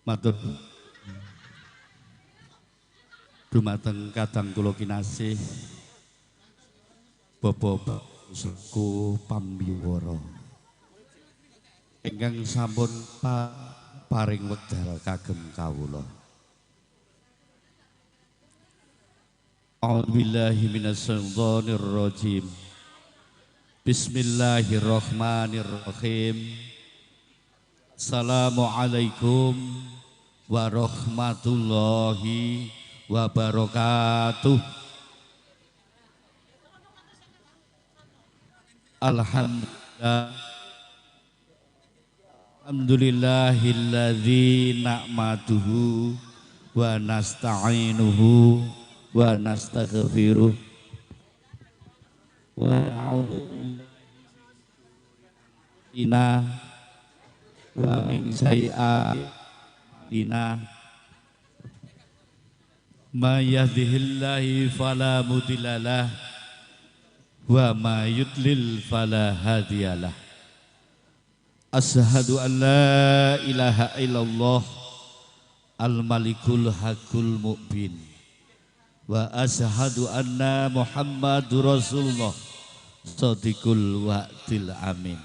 [SPEAKER 6] Matur dumateng kadang kula kinasih Bapak suku pambiwara ingkang sampun paring wekdal kagem kawula. A'udzubillahi minasyaitonir rajim. Bismillahirrahmanirrahim. Assalamualaikum warahmatullahi wabarakatuh. Alhamdulillah, alhamdulillahilladzi na'maduhu wa nasta'inuhu wa nastaghfiruh wa na'udzu wa min sayyi'atina may yahdihillahu fala mudhillalah wa may yudlil fala hadiyalah. Asyhadu an la ilaha illallah al-malikul hakul mubin wa asyhadu anna Muhammadur Rasulullah shadiqul wa'dil amin.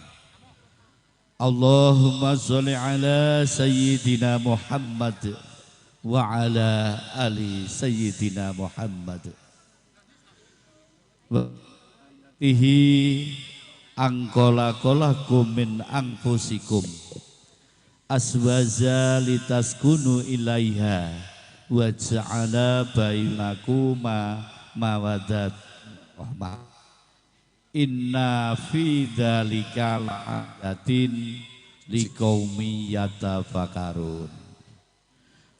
[SPEAKER 6] Allahumma sholli ala sayyidina Muhammad wa ala ali sayyidina Muhammad. Wa tihi angkola-kolakum min anfusikum aswaza litaskunu ilaiha wa ja'ala bainakum mawaddat rahmah. Inna fi dzalika la'ayatin liqaumi yatafakkarun.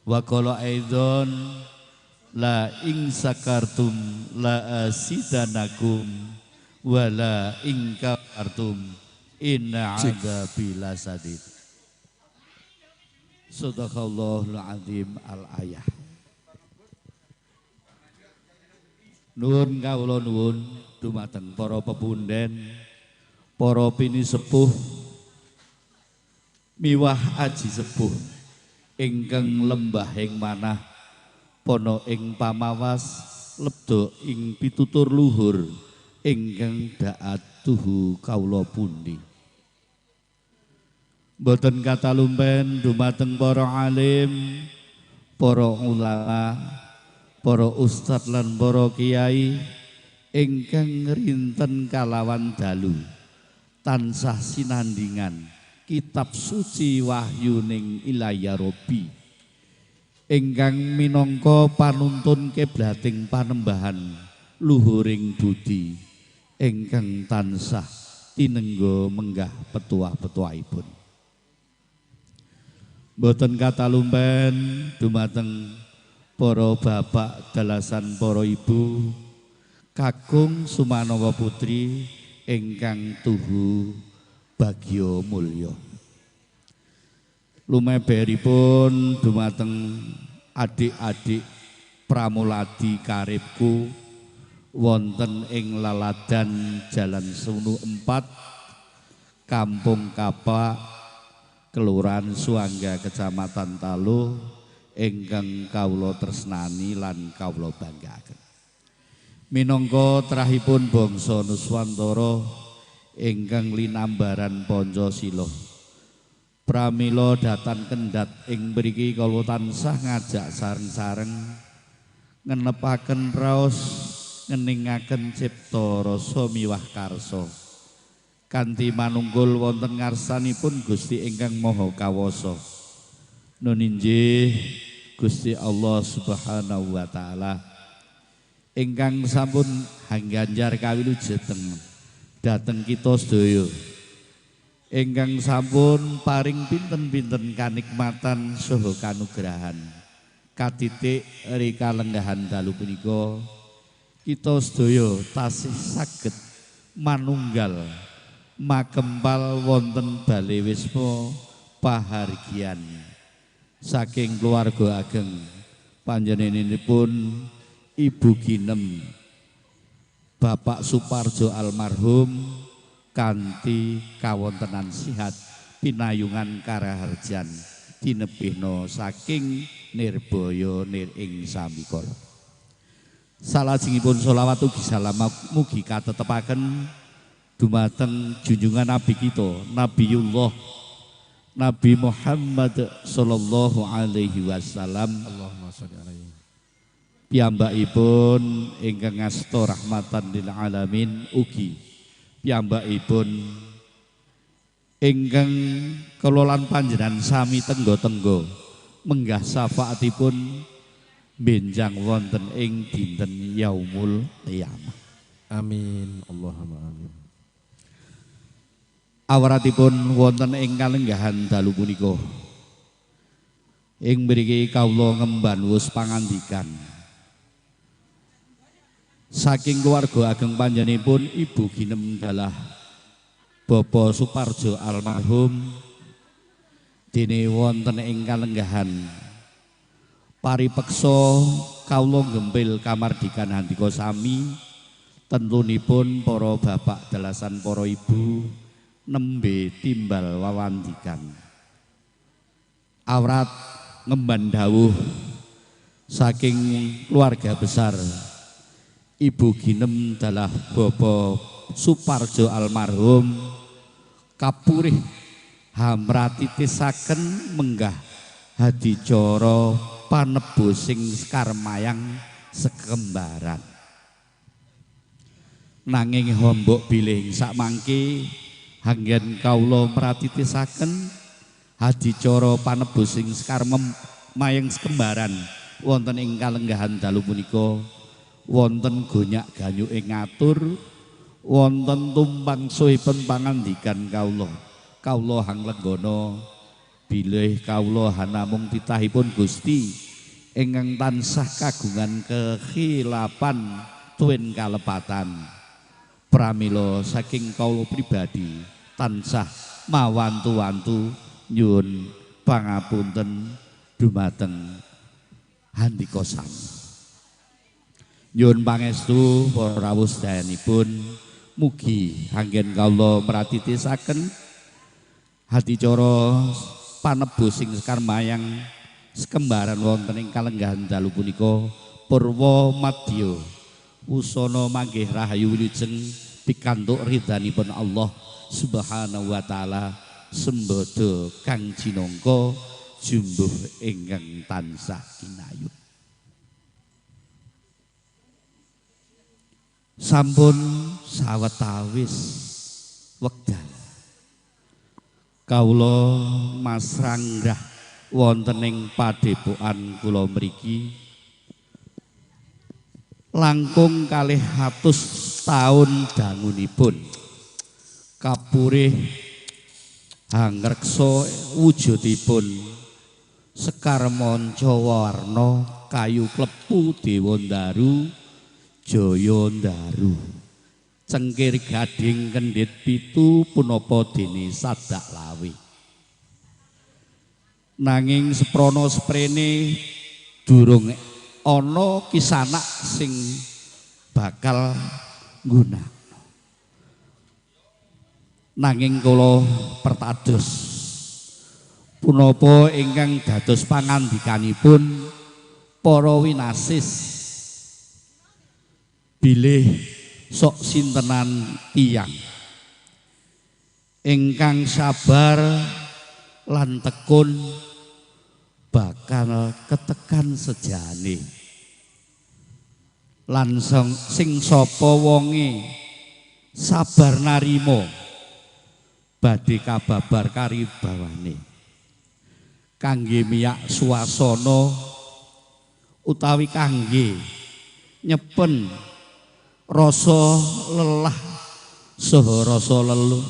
[SPEAKER 6] Wa qala aidzan la in sakartum la asidanakum wa la in kafartum inna adzabi lasadid. Sadaqallahul azim al-ayah. Nuwun kawula nuwun dumateng para pepunden, para pinisepuh miwah aji sepuh ingkang lembah ing manah pana ing pamawas lebda ing pitutur luhur ingkang daat tuhu kawula pundi. Mboten katalumpen dumateng para alim, para ulama, para ustadz lan para kiai ingkang rinten kalawan dalu tansah sinandingan kitab suci wahyuning Ilaya Robi ingkang minangka panuntun kiblating panembahan luhuring budi ingkang tansah tinengga menggah petuah-petuahipun. Mboten katalumpen dumateng para bapak dalasan para ibu kakung sumanawa putri ingkang tuhu bagya mulya. Lumeberipun dumateng adik-adik pramuladi karibku wonten ing laladan Jalan Sunu 4 Kampung Kapak, Kelurahan Suangga, Kecamatan Taluh ingkang kawula tresnani lan kawula banggaaken. Minangka trahipun bangsa Nuswantara ingkang linambaran Pancasila, pramila datan kendhat ing mriki kawula tansah ngajak sareng-sareng ngenepaken raos ngeningaken cipta rasa miwah karsa kanthi manunggul wonten ngarsanipun Gusti ingkang Maha Kawasa. Nun injih Gusti Allah Subhanahu wa taala ingkang sampun hangganjar kawilujeng dhateng kita sedaya, ingkang sampun paring pinten-pinten kanikmatan saha kanugrahan katitik rika lenggahan dalu punika kita sedaya tasih saged manunggal makempal wonten bale wisma pahargyan saking keluarga ageng panjenenganipun Ibu Ginem Bapak Suparjo almarhum kanthi kawontenan sihat pinayungan karaharjan tinebihna saking nirbaya nir ing sambikala. Salajengipun sholawat ugi salam mugi katetepaken dumateng junjungan nabi kita Nabiullah Nabi Muhammad sallallahu alaihi wasallam.
[SPEAKER 5] Allahumma sholli alaihi.
[SPEAKER 6] Piyambakipun ingkang ngasta rahmatan lil alamin ugi piyambakipun ingkang kelolaan panjenengan sami tenggo-tenggo menggah syafaatipun benjang wonten ing dinten yaumul qiyamah.
[SPEAKER 5] Amin Allahumma amin.
[SPEAKER 6] Awratipun wonten ing kalenggahan dalu punika ing mriki kawula ngemban wus pangandikan saking keluarga ageng panjenenganipun Ibu Ginem dalah Bapak Suparjo almarhum dene wonten ing kalenggahan paripeksa kawula nggempil kamardikan handika sami tentunipun para bapak dalasan para ibu nembe timbal wawandikan. Awrat ngemban dawuh saking keluarga besar Ibu Ginem dalah Bapak Suparjo almarhum kapurih hamratitisaken menggah hadicara panebusing karmayang sekembaran. Nanging hombok bilih sakmangke hanggen kawula mratitisaken hadicara panebusing mayang sekembaran wonten ing kalenggahan dalu punika wonten gonyak ganyuke ngatur wonten tumpang suhipun pangandikan kawula. Kawula hanglenggana bilih kawula hanamung titahipun Gusti ingkang tansah kagungan kekhilapan tuwin kalepatan. Pramila saking kawula pribadi tansah mawantu-wantu nyuwun pangapunten dumateng handika sami. Nyuwun pangestu para rawuh sedayanipun mugi anggen kawula mratitisaken hadicara panebusing sekar mayang sekembaran wonten ing kalenggahan dalu punika purwa madya wusana manggih rahayu wilujeng pikantuk ridhanipun Allah Subhanahu wa taala sembada kang jinangka jumbuh ingkang tansah kinayun. Sampun sawetawis wekdal kawula masranggrah wonten ing padepokan kula mriki langkung 200 taun dangunipun kapurih hangreksa wujudipun sekar manca warna kayu klepu Dewandaru Jayandaru cengkir gading kendhit pitu punapa dene sadak lawe. Nanging seprana seprene durung ana kisanak sing bakal nggunakno. Nanging kula pertados Punapa ingkang dados pangandikanipun para winasis bilih sok sintenan tiyang ingkang sabar lan tekun bakal ketekan sejane lan sing sapa wonge sabar narima badhe kababar karibawane kangge miyak suasana utawi kangge nyepen rasa lelah saha rasa leluh.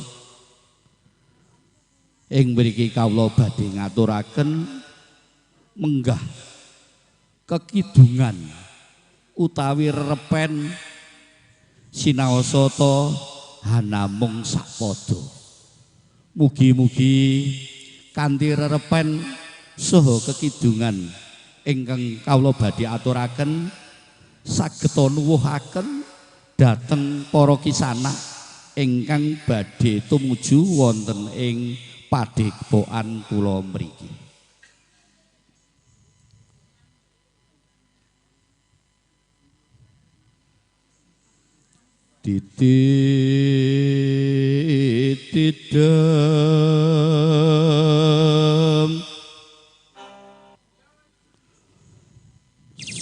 [SPEAKER 6] Ing mriki kawula badhe ngaturaken menggah kekidungan utawi rerepen sinaosa ta hanamung sapada. Mugi-mugi kanthi rerepen saha kekidungan ingkang kawula badhe aturaken saged nuwuhaken dhateng para kisanak ingkang badhe tumuju wonten ing padepokan kula mriki. Titidem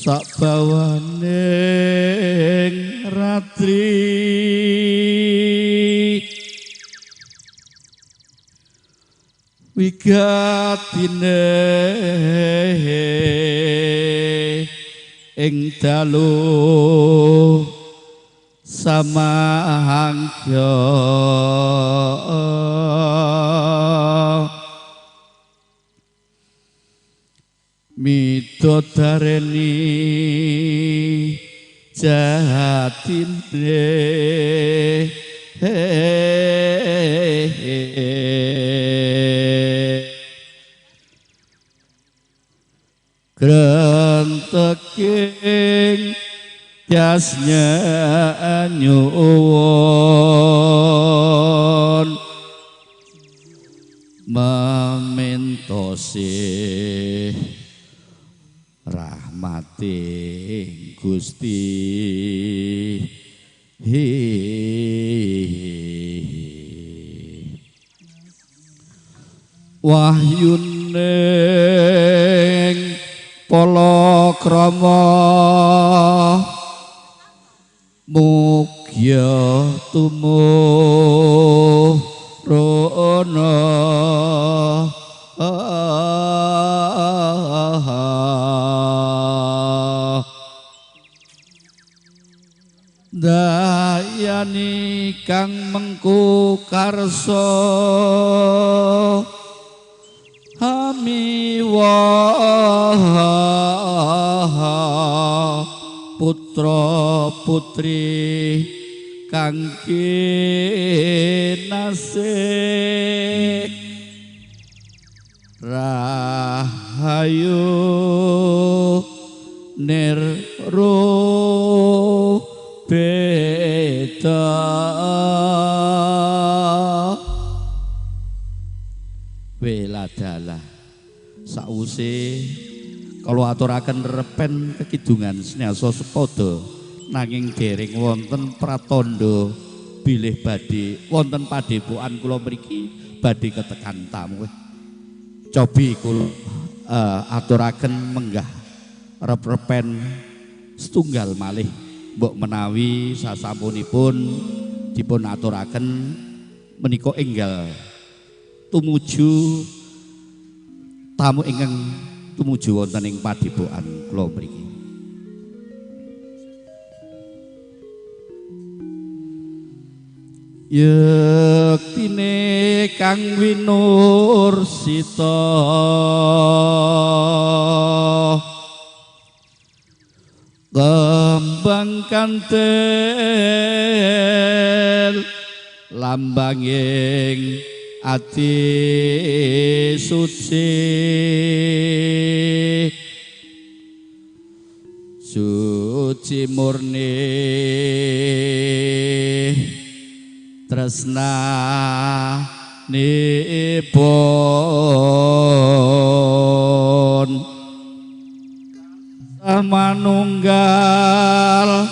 [SPEAKER 6] sabawaning ratri wigatine ing dalu samangya midodareni jatine grenteking jasnya nyuwun memintosi rahmati Gusti. Wahyuning palakrama mugya tumuruna dayani kang mengku karsa hamiwa putra putri kang kinasih rahayu nirru beda weladalah. Sause kula aturaken repen kekidungan sinaosa sepada nanging dereng wonten pratandha bilih badhe wonten padepokan kula mriki badhe ketekan tamu. Cobi kula aturaken menggah rep-repen setunggal malih mbok menawi sasampunipun dipun aturaken menika enggal tumuju tamu ingkang tumuju wonten ing padepokan kula mriki. Yektine kang winursita kembang kantil lambanging ati suci suci murni tresna Manunggal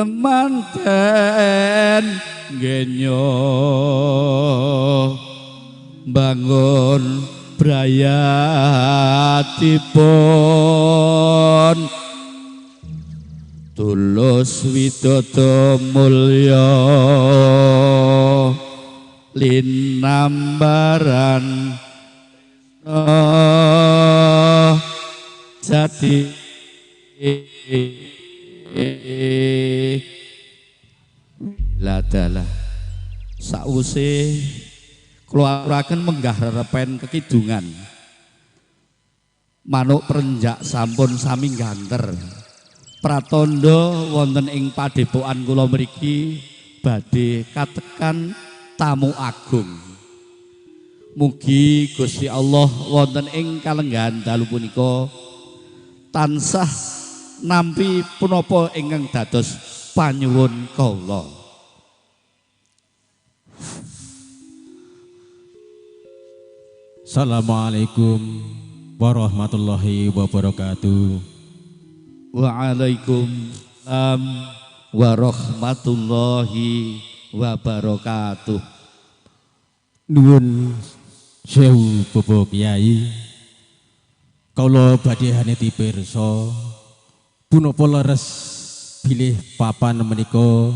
[SPEAKER 6] manten genyo bangun brayatipun tulus widodo mulya linambaran jati ladalah sawuse kula aturaken menggah rerepen kekidungan manuk prenjak sampun sami ganter pratandha wonten ing padepokan kula mriki badhe katekan tamu agung. Mugi Gusti Allah wonten ing kalenggahan dalu punika tansah nampi punapa ingkang dados panyuwun kawula.
[SPEAKER 5] Assalamualaikum warahmatullahi wabarakatuh.
[SPEAKER 6] Waalaikumsalam warahmatullahi wabarakatuh.
[SPEAKER 5] Nuwun sewu Bapak Kyai, kawula badhe haneti pirsa punapa leres bilih papan menika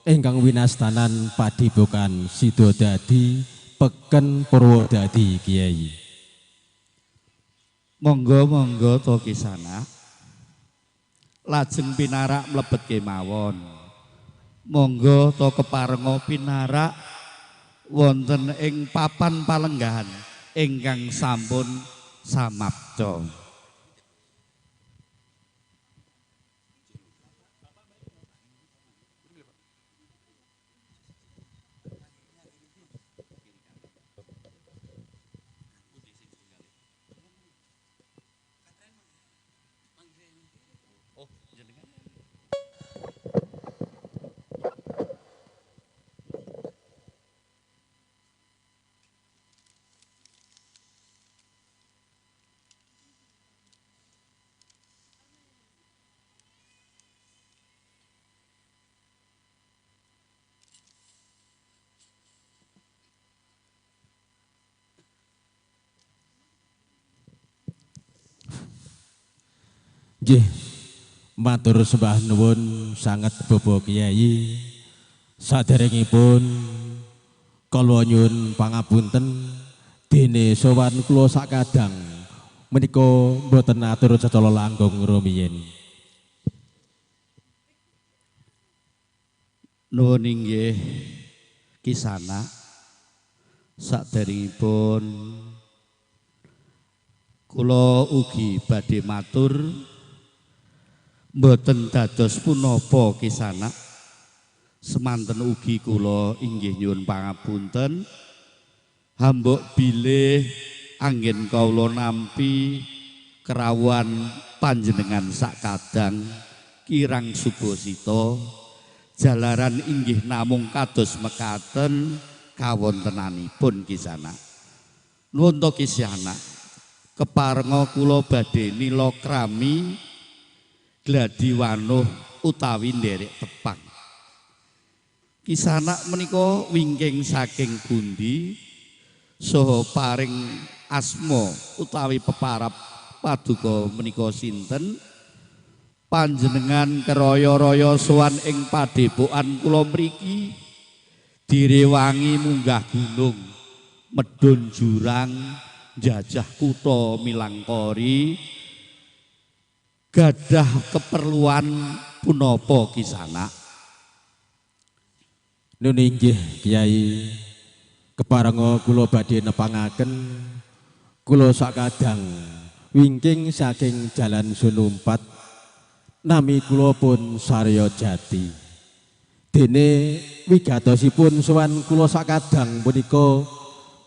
[SPEAKER 5] ingkang winastanan padepokan Sidodadi Peken Purwodadi Kyai.
[SPEAKER 6] Monggo monggo to kisana. Lajeng pinarak mlebet kemawon. Monggo to keparenga pinarak wonten ing papan palenggahan ingkang sampun samapta.
[SPEAKER 5] Nggih, matur sembah nuwun sanget Bapak Kyai. Saderengipun kula nyuwun pangapunten dene sowan kula sakadang menika mboten atur cecala langkung rumiyin.
[SPEAKER 6] Nuwun inggih kisana saderengipun kula ugi badhe matur mboten dados punapa kisana. Semanten ugi kula inggih nyuwun pangapunten hambok bilih anggen kawula nampi kerawuhan panjenengan sakadang kirang subasita jalaran inggih namung kados mekaten kawontenanipun kisana. Nuwun to kisana, keparenga kula badhe nilakrami gladi wanuh utawi nderek tepang. Kisanak menika wingking saking pundi saha paring asma utawi peparap paduka menika sinten? Panjenengan keraya-raya sowan ing padepokan kula mriki direwangi munggah gunung, medhun jurang, njajah kutha milangkori, gadah keperluan punapa kisanak?
[SPEAKER 5] Nun inggih Kyai, keparenga kula badhe nepangaken kula sakadang wingking saking Jalan Sunumpat, nami kula pun Sarya Jati. Dene wigatosipun sowan kula sakadang punika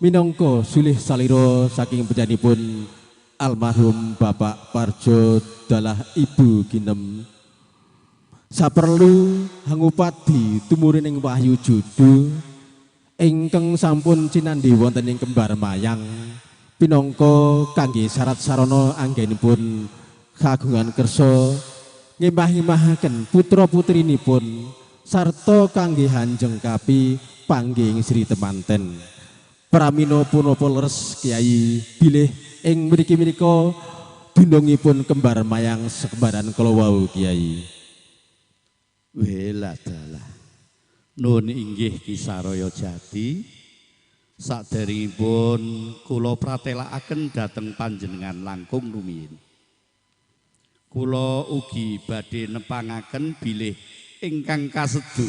[SPEAKER 5] minangka sulih salira saking panjenenganipun almarhum Bapak Parjo dalah Ibu Ginem. Saperlu hangupadi tumurining wahyu judu ingkang sampun cinandhi wonten ing Kembar Mayang pinangka kangge syarat sarana anggenipun kagungan kersa ngemah-ngemahaken putra-putrinipun sarta kangge hanjengkapi panggih Sri Temanten. Pramila punapa leres Kyai bilih ing mriki menika dunungipun Kembar Mayang sekembaran kala wau Kyai.
[SPEAKER 6] Weladalah. Nun inggih Ki Saraya Jati, saderengipun kula pratelakaken dhateng panjenengan langkung rumiyin. Kula ugi badhe nepangaken bilih ingkang kasedu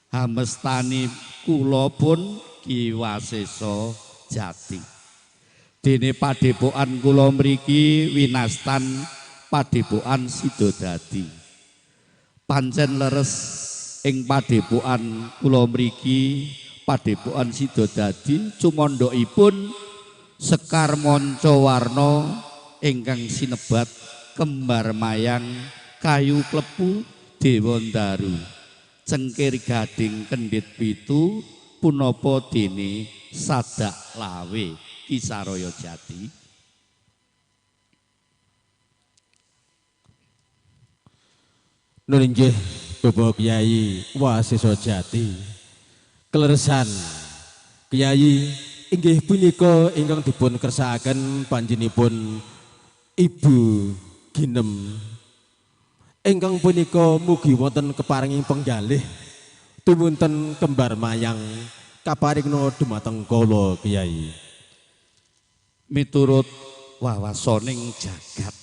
[SPEAKER 6] hamestani kula pun Ki Wasesa Jati. Dene padepokan kula mriki winastan padepokan Sidodadi. Pancen leres ing padepokan kula mriki padepokan Sidodadi cumandhakipun Sekar Manca Warna ingkang sinebat Kembar Mayang Kayu Klepu Dewandaru Cengkir Gading Kendhit Pitu punapa dene Sadak Lawe Ki Saraya Jati.
[SPEAKER 5] Nun inggih Bapak Kyai Wasesa Jati. Keleresan Kyai inggih punika ingkang dipun kersakaken panjenenganipun Ibu Ginem ingkang punika mugi wonten keparinging penggalih tumunten Kembar Mayang kaparingna dumateng kala Kyai.
[SPEAKER 6] Miturut wawasoning jagat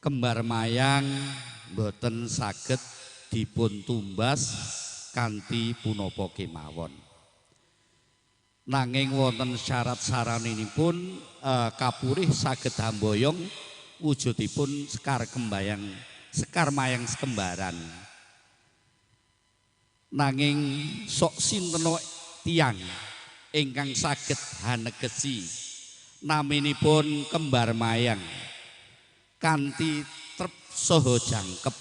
[SPEAKER 6] Kembar Mayang boten saged dipun tumbas kanthi punapa kemawon. Nanging wonten syarat saranipun kapurih saged hamboyong wujudipun sekar kembayang, sekar mayang sekembaran. Nanging sok sintena tiyang ingkang saged hanegesi naminipun Kembar Mayang kanthi trep saha jangkep.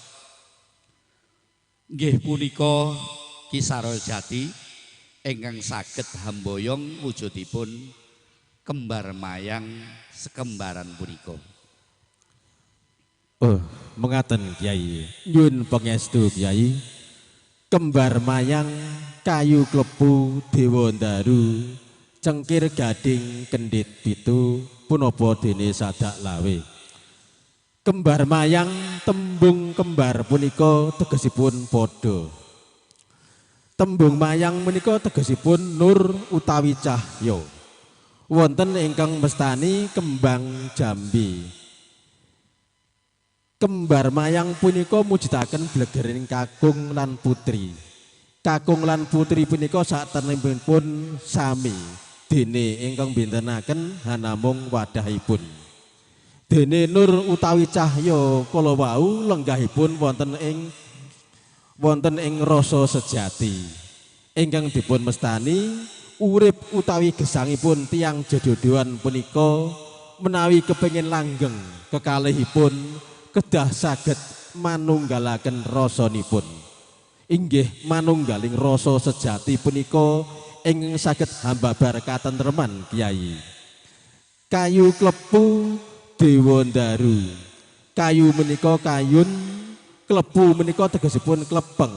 [SPEAKER 6] Nggih punika Ki Saraya Jati ingkang saged hamboyong wujudipun Kembar Mayang sekembaran punika.
[SPEAKER 5] Oh, mengaten Kyai. Nyun pangestu Kyai. Kembar Mayang Kayu Klepu Dewandaru Cengkir Gading Kendhit Pitu punapa dene Sadak Lawe. Kembar Mayang tembung kembar punika tegesipun padha. Tembung mayang menika tegesipun nur utawi cahya. Wonten ingkang mestani kembang jambi. Kembar Mayang punika mujudaken blegering kakung lan putri. Kakung lan putri punika satenipun sami dene ingkang bentenaken hanamung wadahipun. Dene nur utawi cahya kala wau lenggahipun wonten ing rasa sejati ingkang dipun mestani urip utawi gesangipun tiyang jejodohan punika menawi kepengin langgeng kekalihipun kedah saged manunggalaken rasanipun. Inggih manunggaling rasa sejati punika ingkang saged hambabar katentreman Kyai. Kayu Klepu Dewandaru. Kayu menika kayun, klepu menika tegesipun klepeng.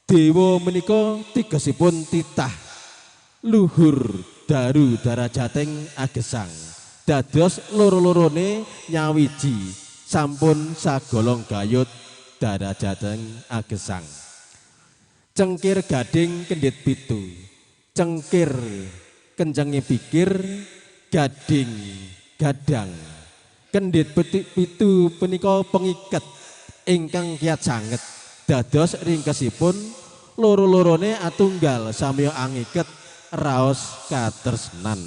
[SPEAKER 5] Dewa menika tegesipun titah. Luhur daru darajating agesang. Dados loro-lorone nyawiji sampun sagolong gayut darajating agesang. Cengkir Gading Kendhit Pitu. Cengkir kencenge pikir, gading gadang. Kendhit pitu punika pengiket ingkang kiat sanget. Dados ringkesipun loro-lorone atunggal samya angiket raos katresnan.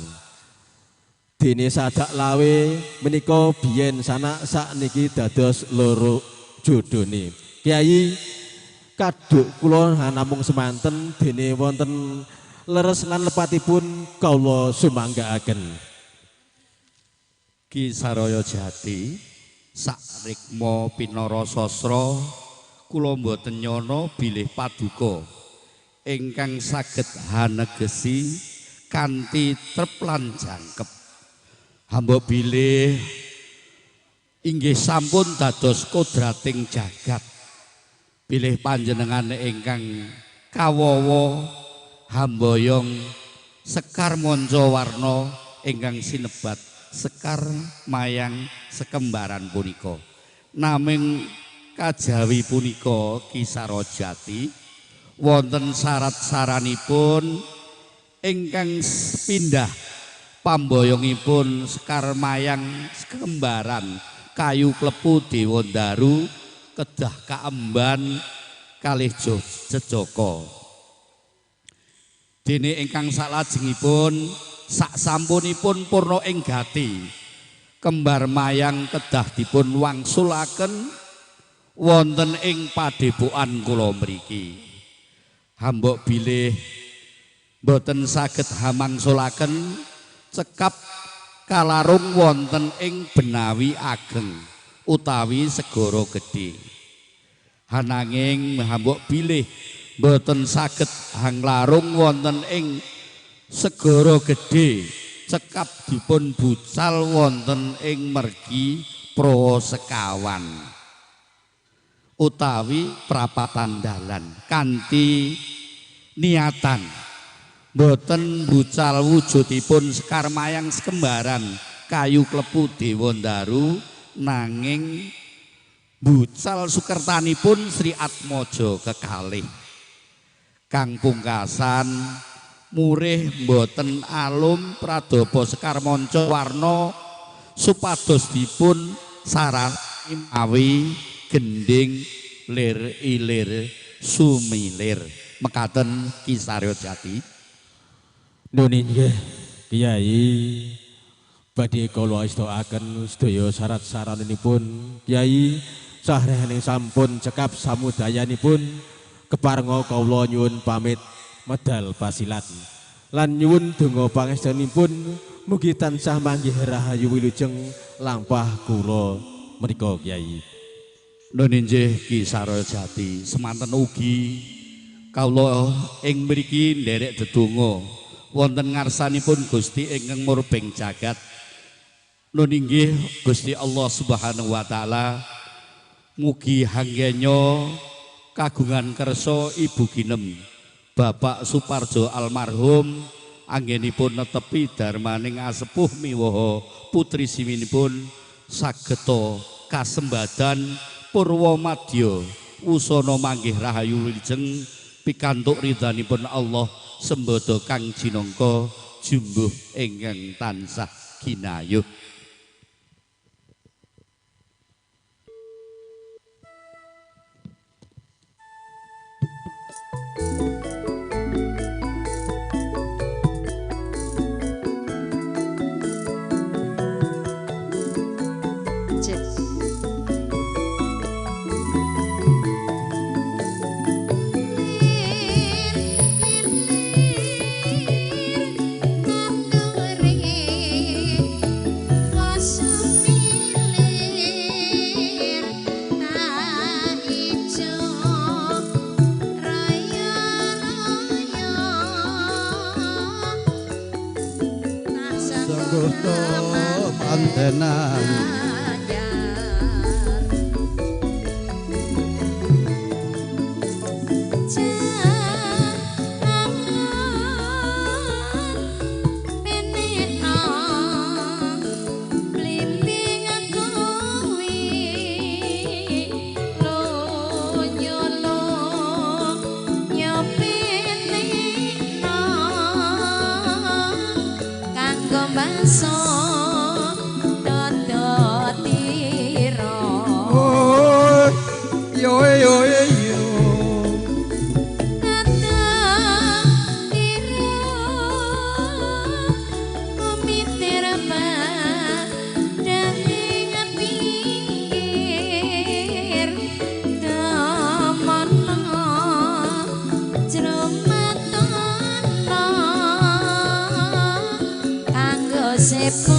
[SPEAKER 5] Dene Sadak Lawe menika biyen sanak sakniki dados loro jodhone. Kyai kaduk kula namung semanten dene wonten leres lan lepatipun kawula sumanggaaken.
[SPEAKER 6] Ki Saraya Jati sak rikma pinara sastra kula mboten nyana bilih paduka ingkang saged hanegesi kanthi trep lan jangkep. Hamba bilih inggih sampun dados kodrating jagat. Bilih panjenengan ingkang kawawa hamboyong sekar manca warna ingkang sinebat sekar mayang sekembaran punika. Naming kajawi punika Ki Sarojati wonten syarat-saranipun ingkang sepindah pamboyongipun sekar mayang sekembaran kayu klepu Dewandaru kedah kaemban kalih jejaka. Dene ingkang salajengipun sak sampunipun purna ing gati kembar mayang kedah dipun wangsulaken wonten ing padepokan kula mriki. Hambok bilih mboten saged hamangsulaken cekap kalarung wonten ing Benawi Ageng utawi Segara Gedhe. Hananging hambok bilih mboten saged hanglarung wonten ing Segara Gedhe cekap dipun bucal wonten ing mergi Prosekawan utawi prapatan dalan kanthi niatan mboten bucal wujudipun sekar mayang sekembaran kayu klepu Dewandaru nanging bucal sukertanipun Sri Atmaja kekalih. Kang pungkasan murih mboten alum pradapa sekar manca warna supados dipun sarani mawi gendhing lir ilir sumilir. Mekaten Ki Sarjati.
[SPEAKER 5] Nun inggih Kyai, badhe kula estakaken sedaya syarat-saranipun Kyai sahrehane sampun cekap samudayanipun. Keparenga kawula nyuwun pamit medal pasilat lan nyuwun donga pangestunipun mugi tansah manggih rahayu wilujeng lampah kula menika Kyai.
[SPEAKER 6] Nun inggih Ki Sarjati, semanten ugi kawula ing mriki nderek dedonga wonten ngarsanipun Gusti ingkang murbeng jagat. Nun inggih Gusti Allah Subhanahu wa taala mugi hanggenya kagungan kersa Ibu Ginem Bapak Suparjo almarhum anggenipun netepi darmaning asepuh miwaha putri siminipun sageta kasembadan purwa madya wusana manggih rahayu wilujeng pikantuk ridhanipun Allah sembada kang jinangka jumbuh ingkang tansah ginayuh.
[SPEAKER 3] Mantenan
[SPEAKER 1] sepo.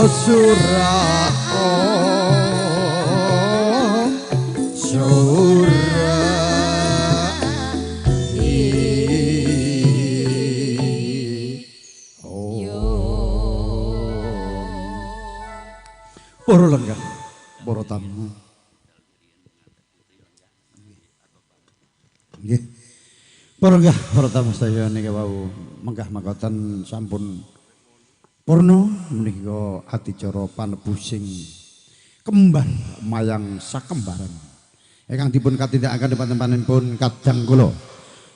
[SPEAKER 3] Surah surah para lenggah, para tamu. Nggih. Para lenggah, para tamu sedaya niki wau menggah makaten sampun purna menika adicara panebusing kembar mayang sakembaran. Ingkang dipun katindakaken depan-depanipun kadang kula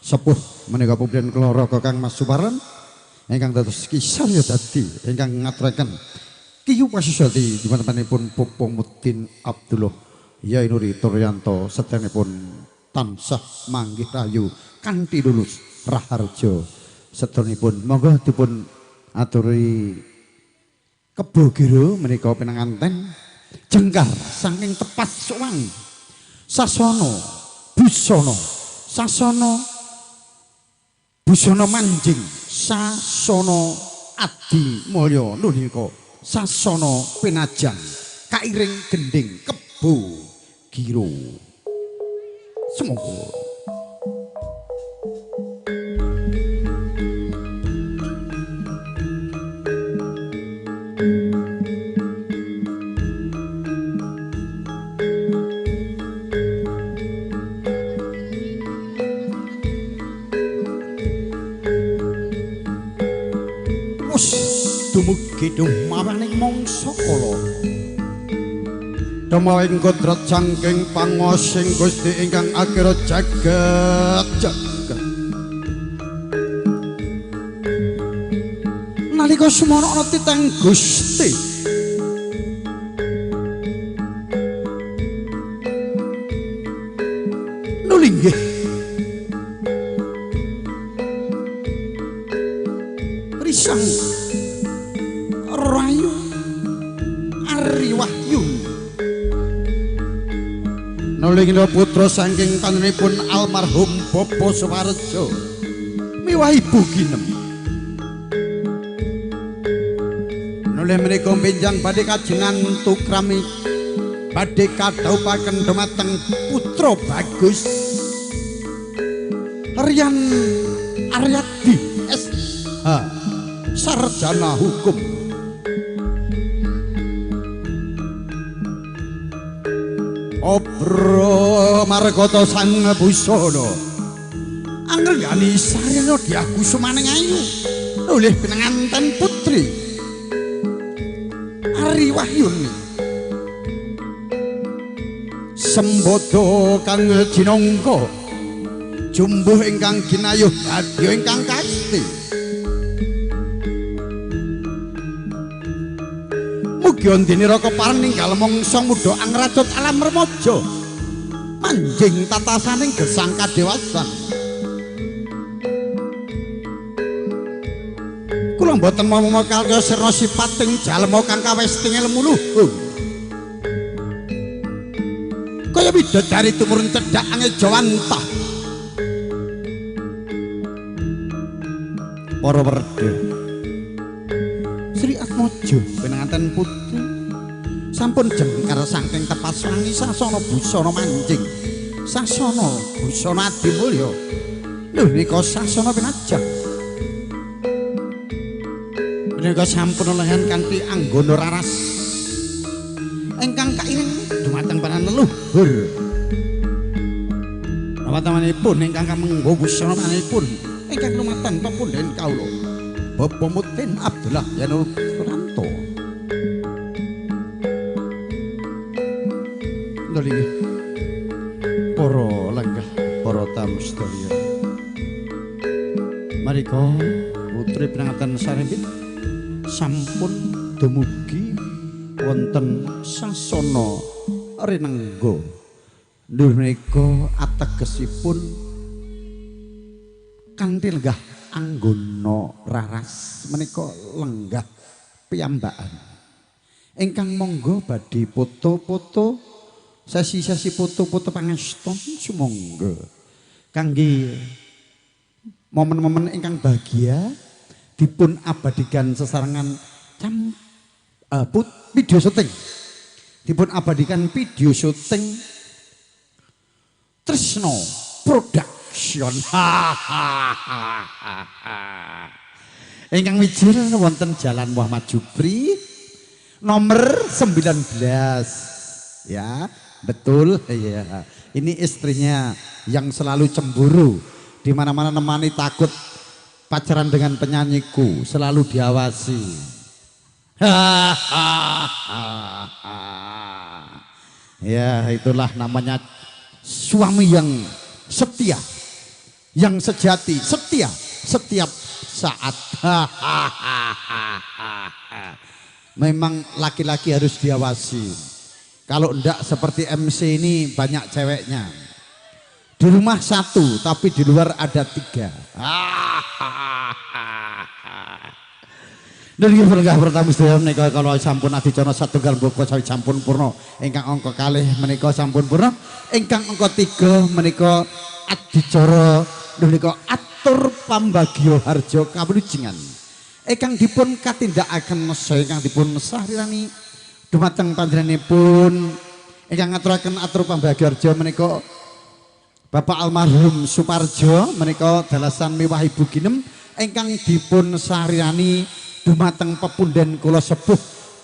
[SPEAKER 3] sepuh menika punden kula raga Kang Mas Suparlan ingkang dados kisarya dadi ingkang ngaturaken Kiyu Pasusati dipan-panipun Popong Mudin Abdullah Yai Nuri Turyanto sedanipun tansah manggih rahayu kanthi lulus raharja sedanipun monggo dipun aturi kebo giro menika pinanganten jengkar saking tepas wangi sasana busana sasana busana manjing sasana adi mulya nunika sasana pinajang kairing gending kebo giro. Semoga dumugi dumawaning mangsa kala dumawing kodrat saking pangosing Gusti ingkang akira jagat jagat nalika sumana ana titang Gusti nuli nggih risang Rayu Ari Wahyu nulingina putra saking panjenenganipun almarhum Bapak Suwarjo miwah Ibu Ginem nulih menika benjang badhe kajengan tukrami badhe kadhawuhaken dumateng putra Bagus Rian Aryadi SH sarjana hukum. Obro margata sang busana angrenggani sarana diakusumaning ayu nulih pinanganten putri Ari Wahyuni sembodo kang jinangka jumbuh ingkang ginayuh badya ingkang kasti mugi andinira kepareng ninggal mangsa muda angrajut alam remaja manjing tatasaning gesang kadewasan. Kula mboten mama kalya sirna sipating jalma kang kawesting ilmu luhur kaya widodari tumurun cedhak angejawantah. Para werda Sri Atmojo pinanganten putri sampun jengkar saking tepas wangi sasana busana manjing sasana busana adimulya lho nika sasana pinajang menika sampun lengan kanthi anggana raras ingkang kairing dumateng para leluhur Rawatanipun ingkang kamenggo busana manipun ingkang lumatan pepunden kawula Bapak Mudin Abdullah Yanur Suranto. Nggih para lenggah para tamu sedaya. Marika putri pinanganten Sarimbit sampun dumugi wonten sasana rinengga. Nduh menika ategesipun kanthi lenggah anggana raras menika lenggah piyambakan ingkang monggo badhe foto-foto sesi-sesi foto-foto pangeston sumangga kangge momen-momen ingkang bahagia dipun abadikan sesarengan video syuting. Dipun abadikan video syuting Trisno Production. Ingkang mijil wonten Jalan Muhammad Jupri nomor 19. Ya, betul ya. Ini istrinya yang selalu cemburu, di mana-mana nemani takut pacaran dengan penyanyiku, selalu diawasi. Ya, itulah namanya suami yang setia, yang sejati, setia setiap saat. Memang laki-laki harus diawasi. Kalau enggak seperti MC ini banyak ceweknya. Di rumah satu, tapi di luar ada 3. Nggih berkah pertama sedaya menika kala sampun adicara satunggal mbaka sawi sampun purna. Ingkang angka kalih menika sampun purna. Ingkang angka 3 menika adicara menika atur pambagya harja kawilujengan. Ingkang dipun katindakaken saha ingkang dipun sahrirani dumateng panjenenganipun ingkang ngaturaken atur pambagya harja menika Bapak almarhum Suparjo menika dalasan miwah Ibu Ginem ingkang dipun sahrirani dumateng pepunden kula sepuh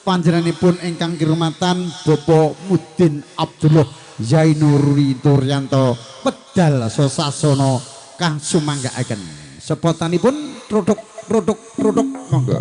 [SPEAKER 3] panjenenganipun ingkang kirumatan Bapak Mudin Abdullah Zainuri Turyanto pedal sasana kang sumanggaaken. Sepotanipun rodok rodok rodok monggo.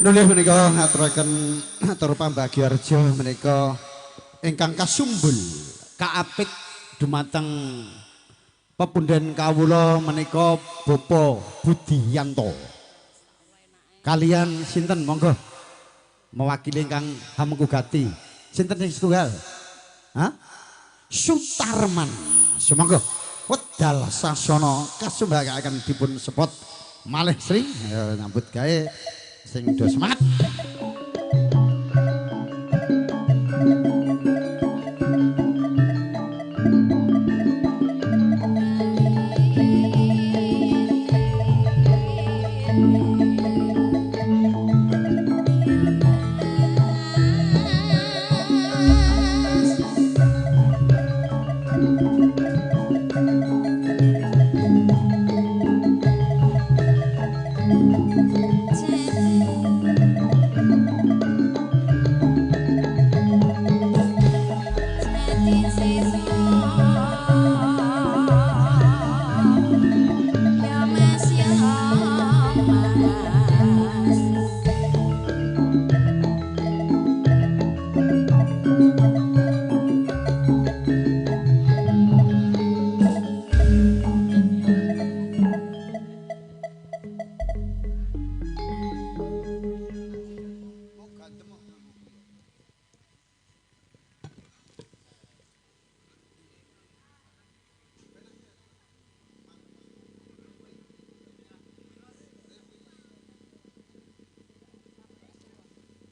[SPEAKER 3] Nulih menika ngaturaken atur pambagya reja menika ingkang kasumbul kaapit dumateng pepunden kawula menika Bapak Budiyanto. Kalian sinten monggo mewakili ingkang hamengku gati. Sinten sing setunggal? Hah? Sutarman. Sumangga wedal sasana kasumbakaken dipun sepot malih sri nyambut gawe sing do semangat.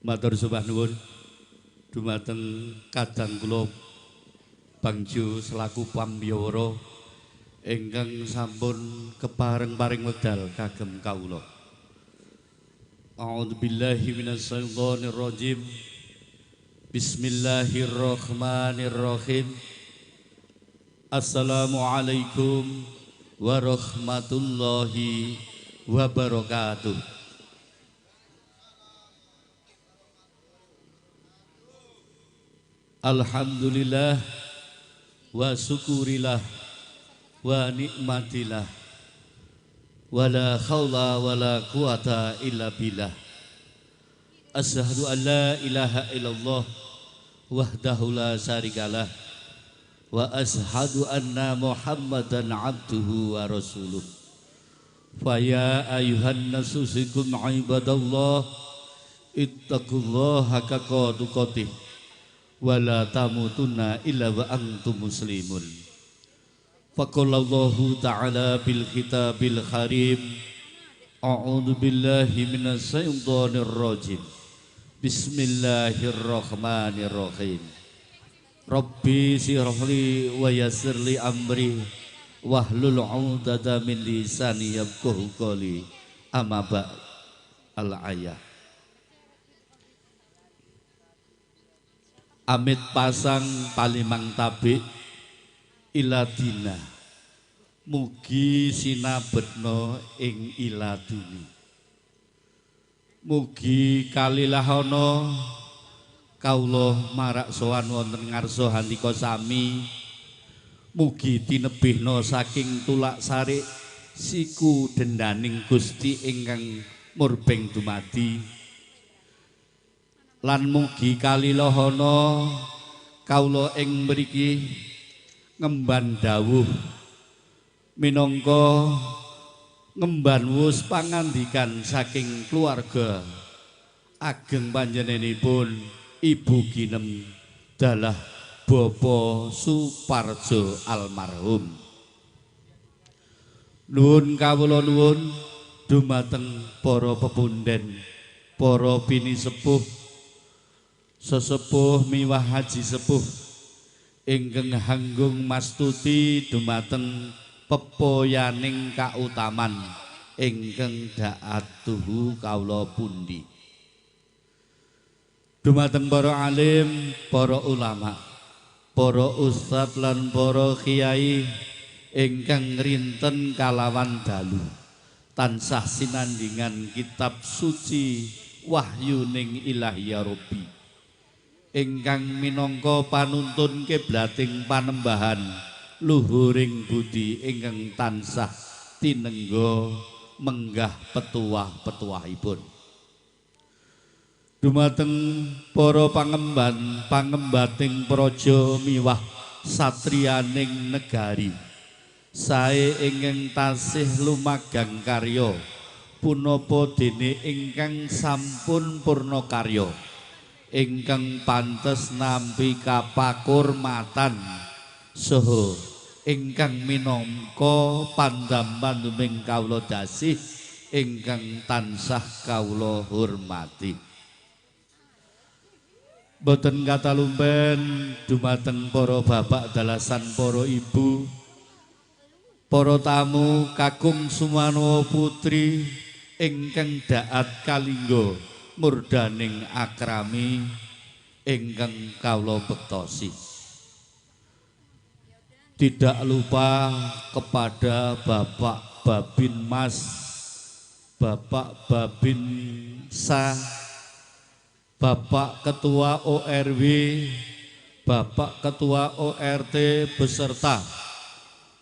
[SPEAKER 6] Matur sembah nuwun dumateng kadang kula Bangjo selaku pamyawara ingkang sampun kepareng-paring wekdal kagem kawula. A'udzubillahi minasyaitonirrajim. Bismillahirrahmanirrahim. Assalamualaikum warahmatullahi wabarakatuh. Alhamdulillah wa syukurillah wa nikmatillah wa la khawla wa la quwata illa billah. Asyhadu an la ilaha illallah wahdahu la syarikalah wa asyhadu anna Muhammadan abduhu wa rasuluh. Fa ya ayuhan nasu sikum ibadallah ittaqullaha haqqa tuqatih wa la tamutunna illa wa antum muslimun. Faqalallahu ta'ala bil kitabil karim, a'udzu billahi minasy syaithanir rajim. Bismillahirrahmanirrahim. Rabbi sirhli wa yassirli amri wahlul 'uqdatam min lisani yafqahu qawli. Amma ba'd. Al-ayah. Amit pasang palimang tabik iladina mugi sinabetna ing iladuni. Mugi kalilahana kawula marak sowan wonten ngarsa handika sami. Mugi tinebihna saking tulak sarik siku dendaning Gusti ingkang murbeng dumadi. Lan mugi kalilahana kawula ing mriki ngemban dawuh minangka ngemban wus pangandikan saking keluarga ageng panjenenganipun Ibu Ginem dalah Bapak Suparjo almarhum. Nuwun kawula nuwun dumateng para pepunden, para pinisepuh, sesepuh miwah haji sepuh ingkang hanggung mastuti dumateng pepoyaning kautaman ingkang daat tuhu kawula pundi. Dumateng para alim, para ulama, para ustadz lan para kiai ingkang rinten kalawan dalu tansah sinandingan kitab suci wahyuning Ilahi ya Rabbi ingkang minangka panuntun kiblating panembahan luhuring budi ingkang tansah tinengga menggah petuah-petuahipun. Dumateng para pangemban pangembating praja miwah satriyaning negari sae ingkang tasih lumagang karya punapa dene ingkang sampun purna karya ingkang pantes nampi kapakurmatan saha ingkang minangka pandam-panduming kawula dasih ingkang tansah kawula hormati. Boten katalumpen dumateng para bapak dalasan para ibu, para tamu kakung sumanwa putri ingkang daat kalingga murdaning akrami ingkang kawula bektosi. Tidak lupa kepada Bapak Babin Mas, Bapak Babin Sa, Bapak Ketua ORW, Bapak Ketua ORT beserta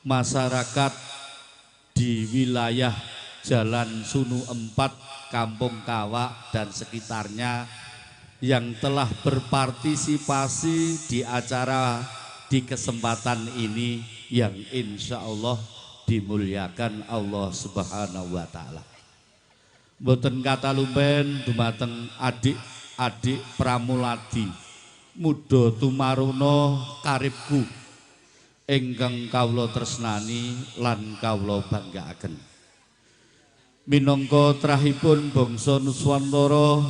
[SPEAKER 6] masyarakat di wilayah Jalan Sunu 4, Kampung Kawak dan sekitarnya yang telah berpartisipasi di acara di kesempatan ini yang insya Allah dimuliakan Allah Subhanahu wa Ta'ala. Mboten katalumpen dumateng adik-adik pramuladi muda tumaruna karibku ingkang kawula tresnani lan kawula banggaaken. Minangka trahipun bangsa Nuswantara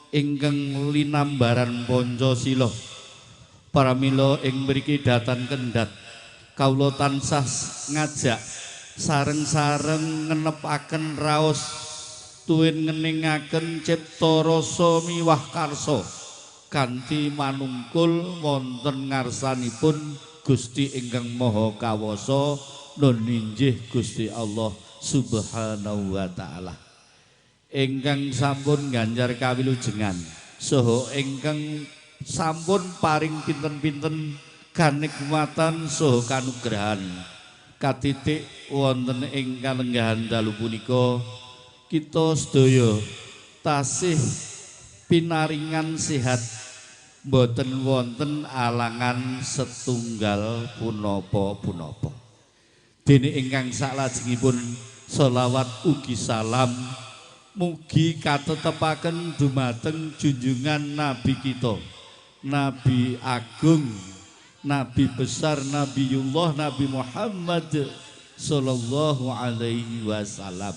[SPEAKER 6] ingkang linambaran Pancasila, pramila ing mriki datan kendhat kawula tansah ngajak sareng-sareng ngenepaken raos tuwin ngeningaken cipta rasa miwah karsa kanthi manungkul wonten ngarsanipun Gusti ingkang Maha Kawasa nun injih Gusti Allah Subhanahu wa Ta'ala ingkang sampun ganjar kawilujengan saha ingkang sampun paring pinten-pinten kanikmatan saha kanugrahan. Katitik wonten ing kalenggahan dalu punika kita sedaya tasih pinaringan sehat, boten wonten alangan setunggal punapa-punapa. Dene ingkang saklajengipun selawat ugi salam mugi katetepaken dumateng junjungan nabi kita, Nabi Agung, Nabi besar, Nabiullah Nabi Muhammad sallallahu alaihi wasallam.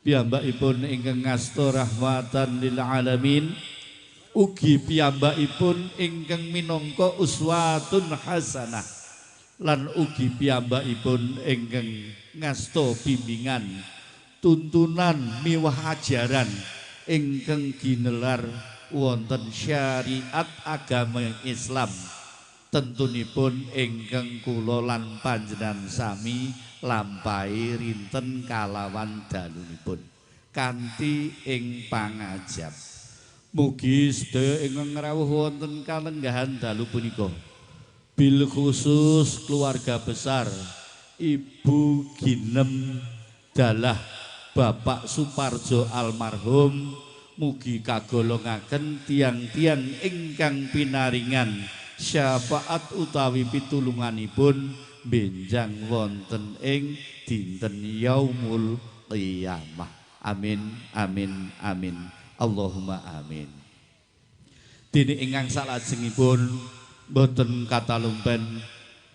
[SPEAKER 6] Piyambakipun ingkang ngasta rahmatan lil alamin, ugi piyambakipun ingkang minangka uswatun hasanah, lan ugi piyambakipun ingkang ngasta bimbingan, tuntunan miwah ajaran ingkang ginelar wonten syariat agama Islam. Tentunipun ingkang kula lan panjenengan sami lampahi rinten kalawan dalunipun kanthi ing pangajap. Mugi sedaya ingkang rawuh wonten kalenggahan dalu punika, bil khusus keluarga besar Ibu Ginem dalah Bapak Suparjo almarhum, mugi kagolongaken tiang-tiang ingkang pinaringan syafaat utawi pitulunganipun benjang wonten ing dinten yaumul qiyamah. Amin amin amin Allahumma amin. Dene ingkang salajengipun boten katalumpen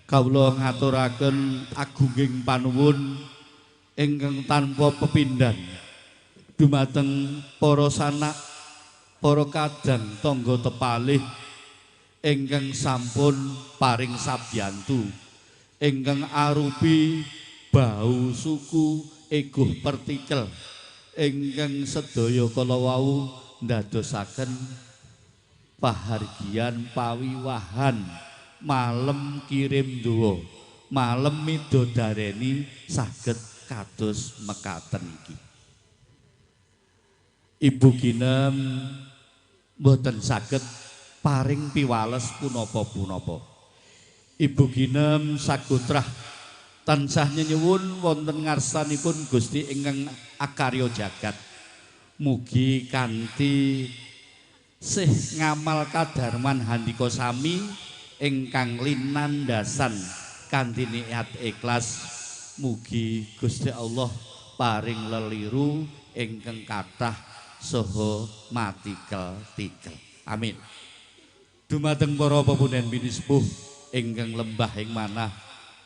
[SPEAKER 6] kawula ngaturaken agunging panuwun ingkang tanpa pepindhan dumateng para sanak, para kadang tangga tepalih ingkang sampun paring sabyantu, ingkang arupi bau suku eguh partikel, ingkang sedaya kala wau ndadosaken pahargyan pawiwahan malem kirim duwa, malem midodareni saged kados mekaten iki. Ibu Ginem mboten saged paring piwales punapa-punapa. Ibu Ginem sagotrah tansah nyenyuwun wonten ngarsanipun Gusti ingkang akarya jagat. Mugi kanthi sih ngamal kadarman handika sami ingkang linandasan kanthi niat ikhlas, mugi Gusti Allah paring leliru ingkang kathah saha matikel-tikel. Amin. Dumateng para pepunden pinisepuh ingkang lembah ing manah,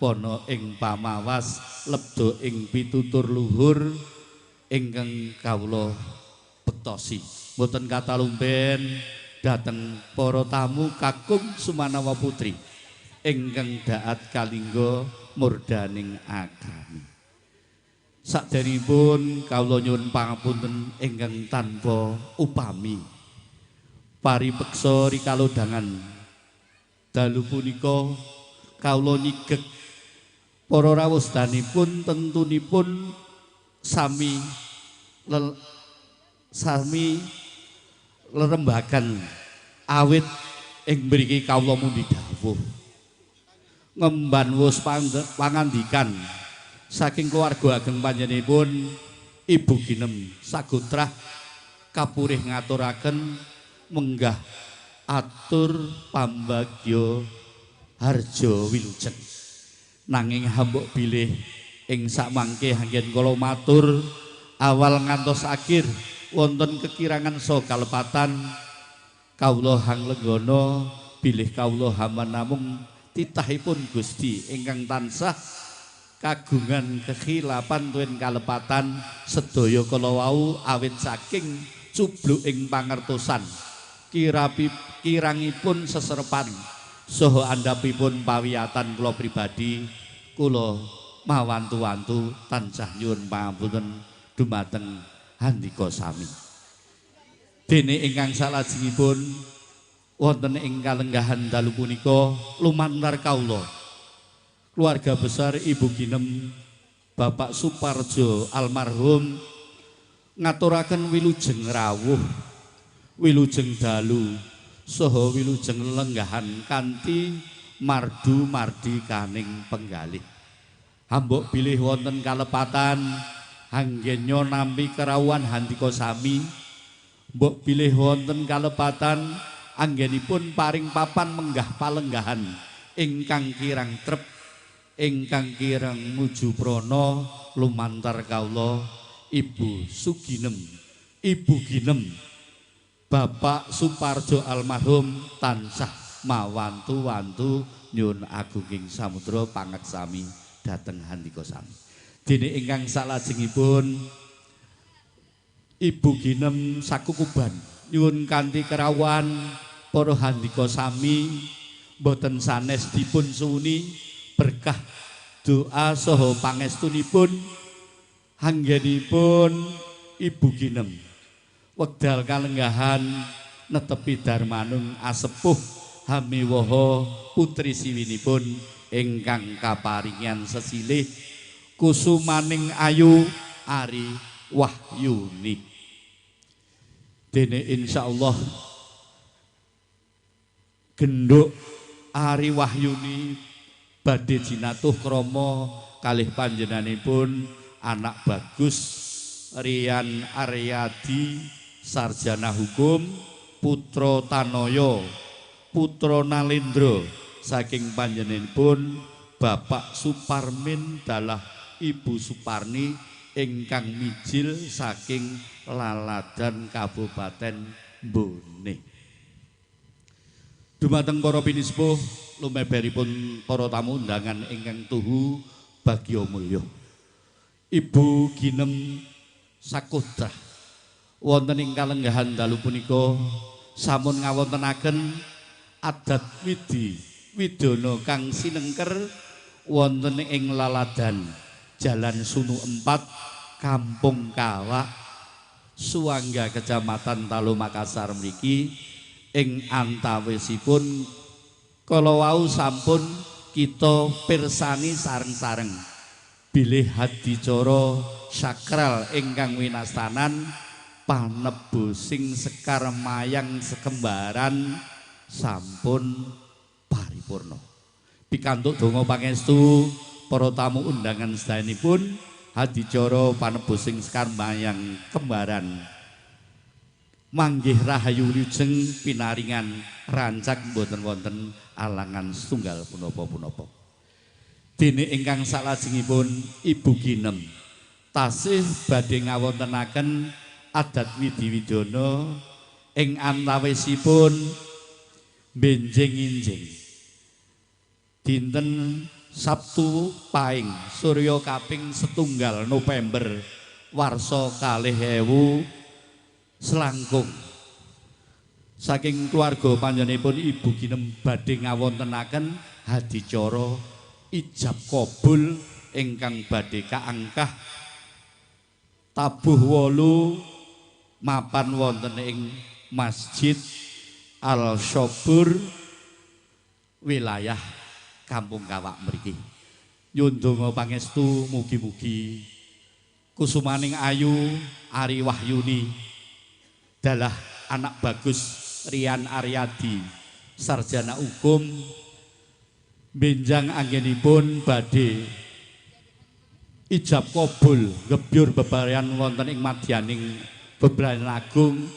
[SPEAKER 6] pana ing pamawas, lebda ing pitutur luhur ingkang kawula bektosi. Mboten katalumpen dhateng para tamu kakung Sumanawa Putri ingkang daat kalingga murdaning agami. Sakderengipun kawula nyuwun pangapunten ingkang tanpa upami. Paripeksa rikalodhangan dalu punika kawula nyigek para rawuhdanipun tentunipun sami sami lerembagan awit ing mriki kawula mundi dawuh ngemban wus pangandikan saking keluarga ageng panjenenganipun Ibu Ginem sagotrah kapurih ngaturaken menggah atur pambagya harja wilujeng. Nanging hambuk bilih ing sakmangke anggen kula matur awal ngantos akhir wonten kekirangan saha kalepatan kawula hanglenggana bilih kawula haman namung titahipun Gusti ingkang tansah kagungan kekhilapan tuwin kalepatan sedaya kala wau awit saking cubluk ing pangertosan kirangipun seserepan saha andhapipun pawiyatan kula pribadi kula mawantu-wantu tansah nyuwun pangapunten dumateng handika sami. Dene ingkang salajengipun wonten ing kalenggahan dalu punika lumantar kawula keluarga besar Ibu Ginem Bapak Suparjo almarhum ngaturaken wilujeng rawuh, wilujeng dalu saha wilujeng lenggahan kanthi mardu mardi kaning penggalih. Hambok bilih wonten kalepatan anggenya nampi kerawuhan handika sami. Mbok bilih wonten kalepatan anggenipun paring papan menggah palenggahan ingkang kirang trep, ingkang kirang muju prana lumantar kawula Ibu Suginem, Ibu Ginem, Bapak Suparjo almarhum tansah mawantu-wantu nyuwun agunging samudra pangaksami dhateng handika sami. Dene ingkang salajengipun Ibu Ginem sakukuban nyuwun kanthi kerawuhan para handika sami boten sanes dipun suwuni berkah doa saha pangestunipun anggenipun Ibu Ginem wekdal kalenggahan netepi darmanung asepuh hamiwaha putri siwinipun ingkang kaparingan sesilih kusumaning ayu Ari Wahyuni. Dene insyaallah genduk Ari Wahyuni badhe jinatuh krama kalih panjenenganipun anak bagus Rian Aryadi sarjana hukum putra Tanoyo putra Nalendra saking panjenenganipun Bapak Suparmin dalah Ibu Suparni ingkang mijil saking Laladan Kabupaten Bone. Dumateng para pinisepuh lumeberipun para tamu undangan ingkang tuhu bagya mulya. Ibu Ginem Sakodrah wonten ing kalenggahan dalu punika sampun ngawontenaken adat widi widana kang sinengker wonten ing Laladan Jalan Sunu 4 Kampung Kawak Suangga Kecamatan Talo Makassar mriki ing antawisipun kala wau sampun kita pirsani sareng-sareng bilih adicara sakral ingkang winastanan panebusing sekar mayang sekembaran sampun paripurna. Pikantuk donga pangestu para tamu undangan sedayanipun adicara panebusing sekar mayang kembaran manggih rahayu wilujeng pinaringan rancak mboten wonten alangan setunggal punapa-punapa. Dene ingkang salajengipun Ibu Ginem tasih badhe ngawontenaken adat widi-widana ing antawisipun benjing-injing dinten Sabtu Paing surya kaping 1 November warsa 2000 selangkung saking keluarga panjenenganipun Ibu Ginem badhe ngawontenaken adicara ijab kabul ingkang badhe kaangkah tabuh 8 mapan wonten ing Masjid Al Syobur wilayah Kampung Kawak mriki. Nyuwun donga pangestu mugi-mugi kusumaning ayu Ari Wahyuni dalah anak bagus Rian Aryadi sarjana hukum benjang anggenipun badhe ijab kabul gebyur bebarean wonten ing madyaning bebrayan agung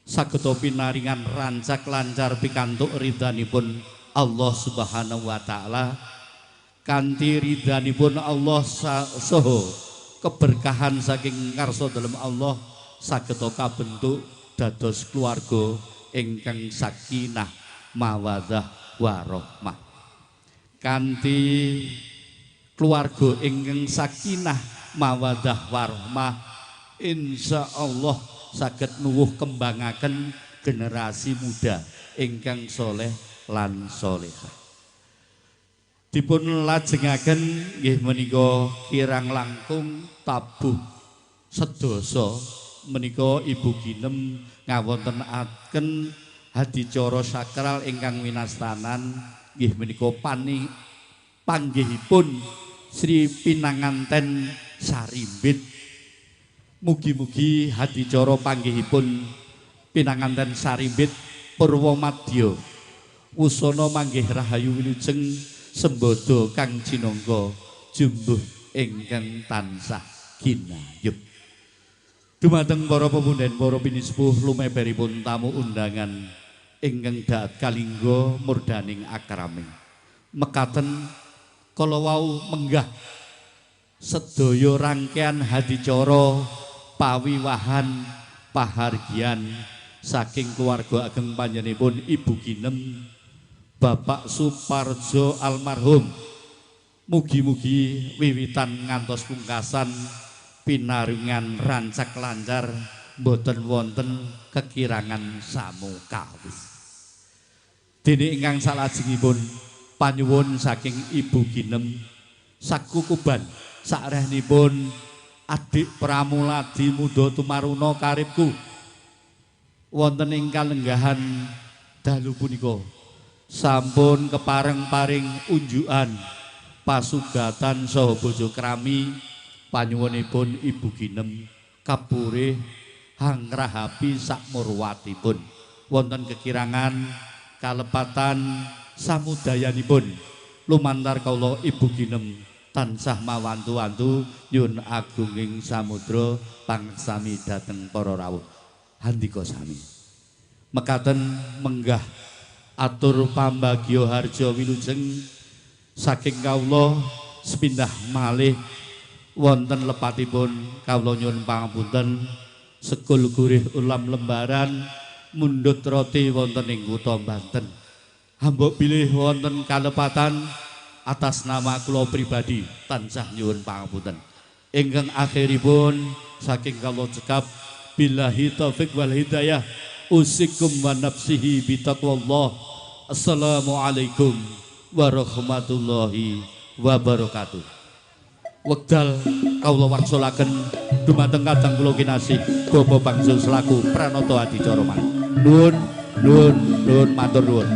[SPEAKER 6] saged pinaringan rancak lancar pikantuk ridhanipun Allah Subhanahu wa taala kanthi ridhanipun Allah saha keberkahan saking ngarsa dalem Allah saged kabentuk dados keluarga ingkang sakinah mawaddah warahmah. Kanthi keluarga ingkang sakinah mawaddah warahmah insyaallah saged nuwuh kembangaken generasi muda ingkang soleh lan solehah. Dipun lajengaken nggih menika kirang langkung tabuh sedasa menika Ibu Ginem ngawontenaken adicara sakral ingkang winastanan nggih menika panggihipun Sri Pinanganten Sarimbit. Mugi-mugi adicara panggihipun Pinanganten Sarimbit Purwamadya wusana manggih rahayu wilujeng sembada kang cinangka jumbuh ingkang tansah ginayuh. Dumateng para pepunden para pinisepuh lumeberipun tamu undangan ingkang daat kalingga murdaning akrami. Mekaten kala wau menggah sedaya rangkaian hadicara pawiwahan pahargyan saking keluarga ageng panjenenganipun Ibu Ginem Bapak Suparjo almarhum. Mugi-mugi wiwitan ngantos pungkasan pinaringan rancak lancar mboten wonten kekirangan samukawis. Dene ingkang salajengipun panyuwun saking Ibu Ginem sakukuban sarehnipun adik Pramuladi Muda Tumaruna karibku wonten ing kalenggahan dalu punika sampun kepareng paring unjukan pasugatan saha bojo krami panyuwunipun Ibu Ginem kapurih hangrahapi sakmurwatipun wonten kekirangan kalepatan samudayanipun lumantar kawula Ibu Ginem tansah mawantu-wantu nyun agunging samudra pangaksami dhateng para rawuh. Handika sami. Mekaten menggah atur pambagya harja wilujeng saking kawula sepindah malih wonten lepatipun kawula nyuwun pangapunten sekul gurih ulam lembaran mundhut roti wonten ing kutha Banten. Hambok bilih wonten kalepatan atas nama kula pribadi tansah nyuwun pangapunten. Ingkang akhiripun saking kawula cekap billahi taufik wal hidayah usikum wa nafsihi bitaqwallah. Assalamualaikum warahmatullahi wabarakatuh. Wekdal kawula wangsulaken dumateng kadang kula kinasih Bapak Bangsul selaku pranata adicara manah. Nuwun nuwun nuwun matur nuwun.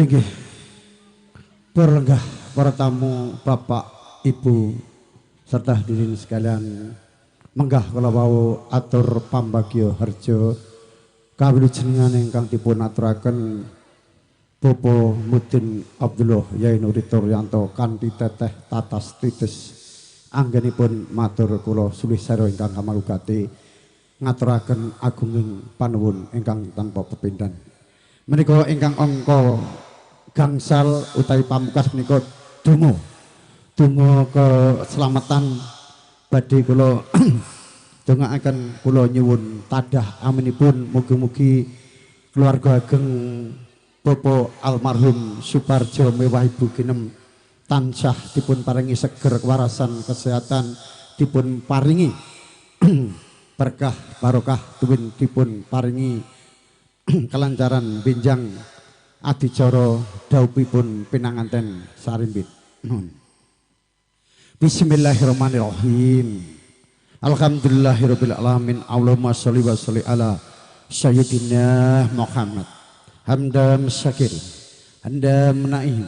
[SPEAKER 3] Nggih. Para para tamu, bapak, ibu serta hadirin sekalian, menggah kala wau atur pambagya harja kawilujengan ingkang dipun aturaken Bapak Mudin Abdullah Yai Nuri Turyanto kanthi teteh tatas titis anggenipun matur kula sulih saro ingkang kamalugati ngaturaken agunging panuwun ingkang tanpa pepindhan. Menika ingkang angka gangsal utawi pamungkas menika donga. Donga keselamatan badhe kula dongaaken kula nyuwun tadah aminipun mugi-mugi keluarga ageng Bapak almarhum Suparjo mewah Ibu Ginem tansah dipun paringi seger kewarasan kesehatan, dipun paringi berkah barokah tuwin dipun paringi kelancaran benjang adicara dhaupipun pinanganten sarimbit. Bismillahirrahmanirrahim. Alhamdulillahirabbil alamin. Allahumma sholli wa shalli ala sayyidina Muhammad. Hamdam syakir, hamdam naim,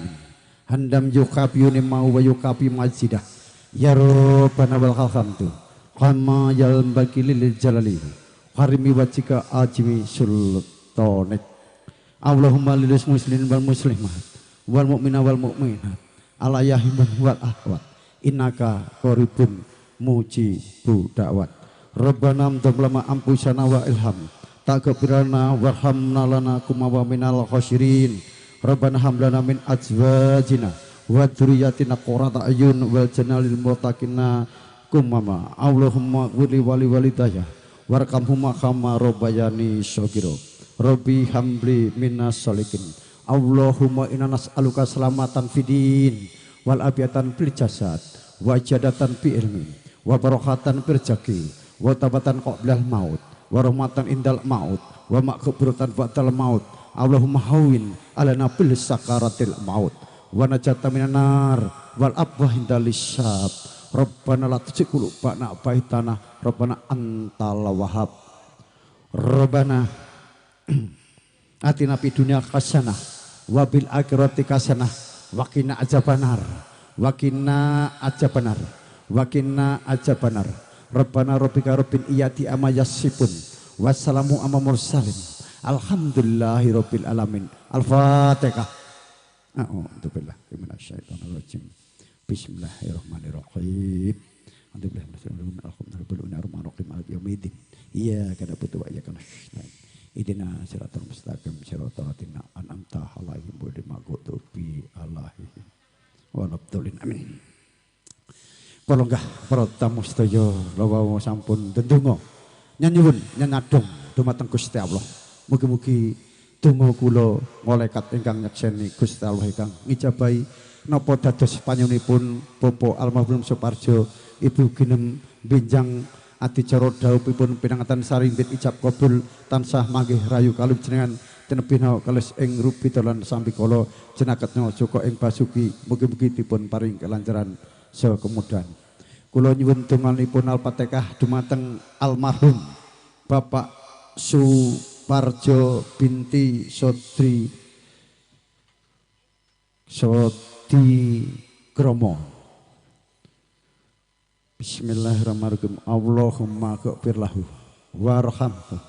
[SPEAKER 3] hamdam yukafiyuni mau wa yukafi majidah. Ya rabbana wal hamdu kama yalbagi lil jalali harimi wajika ajimi sultanik. Allahumma lil muslimin wal muslimat wal mu'mina wal mu'minat ala yahimun wal ahwat innaka qaribun mujibu da'wat. Rabbana amdamlama ampusana wa ilham taqbirana warhamna lana kuma wa minal khasirin. Rabbana hamlana min azwajina wa dzurriyyatina qurrata ayun wal janalil muttaqina kumama. Allahumma wili wali walidaya warkamhuma kama robayani sogiro. Robbi hambli minas solikin. Allahumma inna nas'aluka selamatan fidin wal abiatan fil jasad wa jadatan fi ilmi wa barakatan fil jaki wa tabatan qoblal maut wa rahmatan indal maut wa maghfiratan ba'dal maut. Allahumma hawin alana fil sakaratil maut wa najata minan nar wal abwah indal hisab. Rabbana la tuzigh qulubana ba'da rabbana antal wahhab. Rabbana atina fid dunya hasanah wa bil akhirati hasanah wa qina adzabannar wa qina adzabannar wa qina adzabannar. Rabbana rabbika rabbil iyati amma yasifun wassalamu amma mursalin. Alhamdulillahi rabbil alamin. Al-Fatihah. A'udzu billahi minasyaitonir rajim. Bismillahirrahmanirrahim. Iyyaka na'budu wa iyyaka nasta'in. Ihdina siratal mustaqim siratal ladzina an'amta 'alaihim ghairil maghdubi 'alaihim waladdallin. Amin. Palunggah para tamu sedaya lawa sampun ndedonga nyanyuwun nyanadong dumateng Gusti Allah. Mugi-mugi donga kula malaikat ingkang nyekseni Gusti Allah ingkang ngijabahi napa dados panyuwunipun Bapak almarhum Suparjo, Ibu Ginem benjang adicara dhawuhipun pinanganten sarimbit ijab kabul tansah manggih rayu kalih jenengan tinebihna kelis ing rubita lan sambikala jenaketna joko ing basuki. Mugi-mugi dipun paring kelancaran saha kemudahan. Kula nyuwun donganipun Al-Fatihah dumateng almarhum Bapak Suparjo binti Sodri Sodi Kromo. Bismillahirrahmanirrahim. Allahumma ghfir lahu warhamhu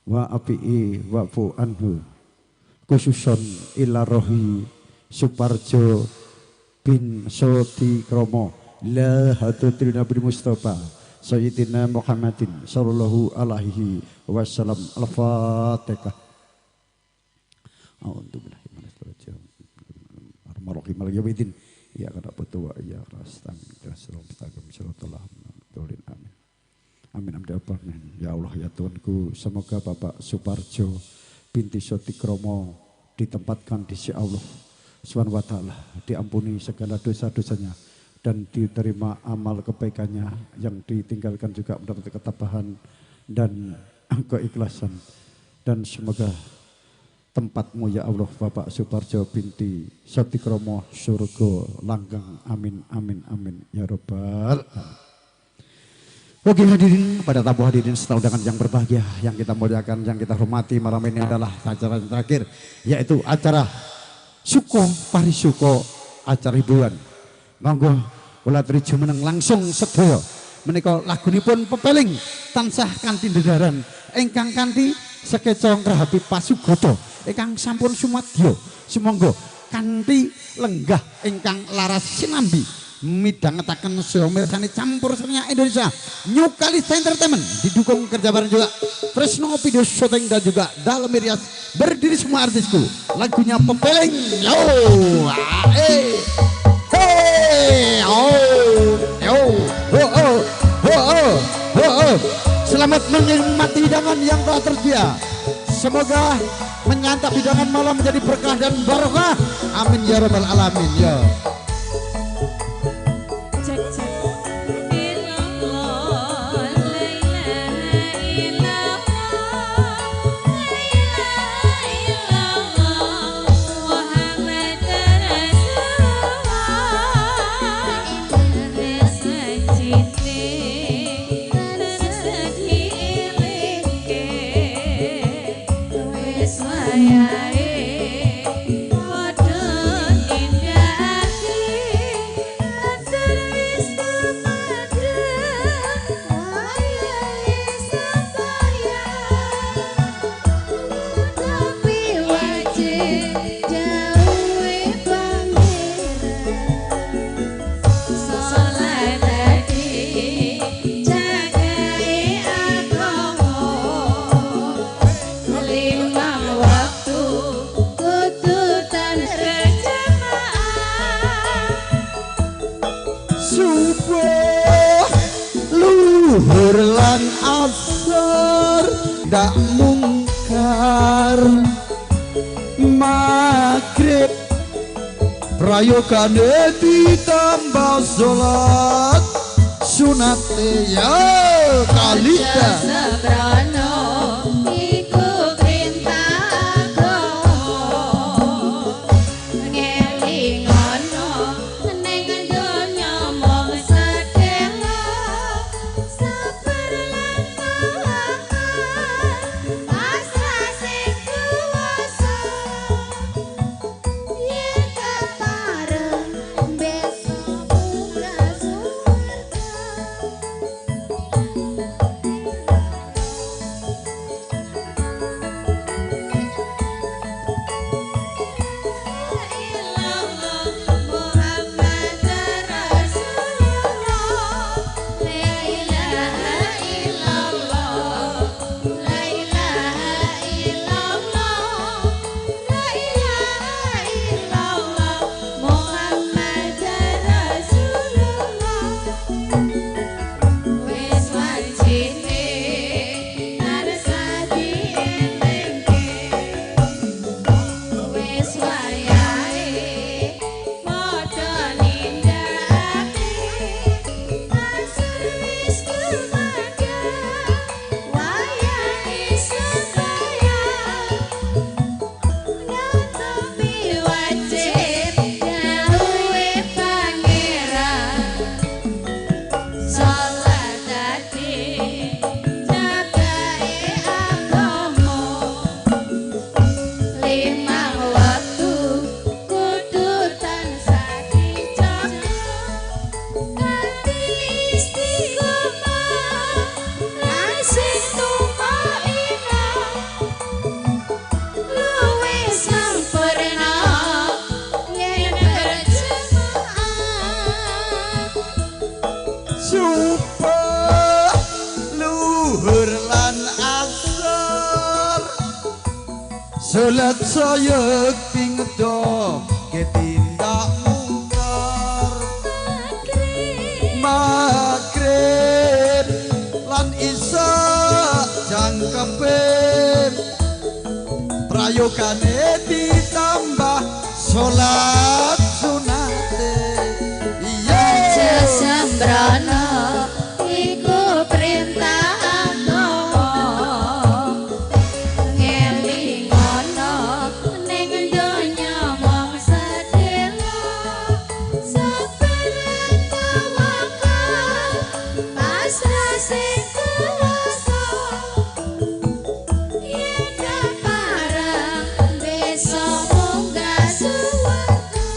[SPEAKER 3] wa afi'i wa'fu anhu khususon ila rohi Suparjo bin Sodi Kromo la hadatil Nabi Mustafa Sayyidina Muhammadin sallallahu alaihi wasallam. Al-Fatihah. A'udzu billahi minasyaitonir rajim. Ya kana betul ya amin. Amin amin. Ya Allah ya Tuhanku, semoga Bapak Suparjo binti Sotikromo ditempatkan di sisi Allah Subhanahu wa taala, diampuni segala dosa-dosanya dan diterima amal kebaikannya yang ditinggalkan juga mendapat ketabahan dan keikhlasan. Dan semoga tempatmu ya Allah Bapak Suparjo binti Sotikromo surga langgang. Amin amin amin ya robbal alamin. Oke hadirin, pada tamu hadirin setelah undangan yang berbahagia yang kita muliakan, yang kita hormati, malam ini adalah acara yang terakhir, yaitu acara Suko Parisuko, acara hiburan. Monggo kula aturi jumeneng langsung sedaya menika lagunipun pepeling tansah kanthi dedaran ingkang kanthi sekeca ngrahapi pasugoto ingkang sampun sumadya. Sumangga kanthi lenggah ingkang laras sinambi midhangetaken saha mirsani campur seninya Indonesia New Kalista Entertainment, didukung kerja bareng juga Tresno Video Shooting dan juga Dalem Rias. Berdiri semua artisku, lagunya pepeling. Yo eh hey oh yo oh oh oh oh oh. Selamat menikmati hidangan yang telah tersedia. Semoga menyantap hidangan malam menjadi berkah dan barokah. Amin ya rabbal alamin. Ya.
[SPEAKER 1] Wis wayahe padha nindakake.
[SPEAKER 3] asar ndak mungkar maghrib prayogane ditambah salat sunate ya kalita
[SPEAKER 1] sembrono iku perintah agama ngelingono ning donya mung sedhela sabar lan tawakal pasrah sing kuwasa yen kepareng besok munggah surga. Muhammad Rasulullah, la ilaha illallah, la ilaha illallah, la ilaha illallah, Muhammad Rasulullah. Wis wajine tansah dielingke, wis wayahe padha nindakake, asar wis tumadhah wayahe sembahyang, nutupi wajib dawuhe pangeran. Salat dadi jagae agama, limang wektu kudu tansah dijaga, kanthi istiqomah lan sing tumainah, luwih sampurna yen berjemaah.
[SPEAKER 3] Subuh luhur lan asar salat saya ping ketindak mungkar maghrib lan isya jangkepe prayogane ditambah salat sunate iya
[SPEAKER 1] Aja sembrono iku perintah agama, ngelingono ning donya mung sedhela, sabar lan tawakal pasrah sing kuwasa, yen kepareng besok munggah suwarga.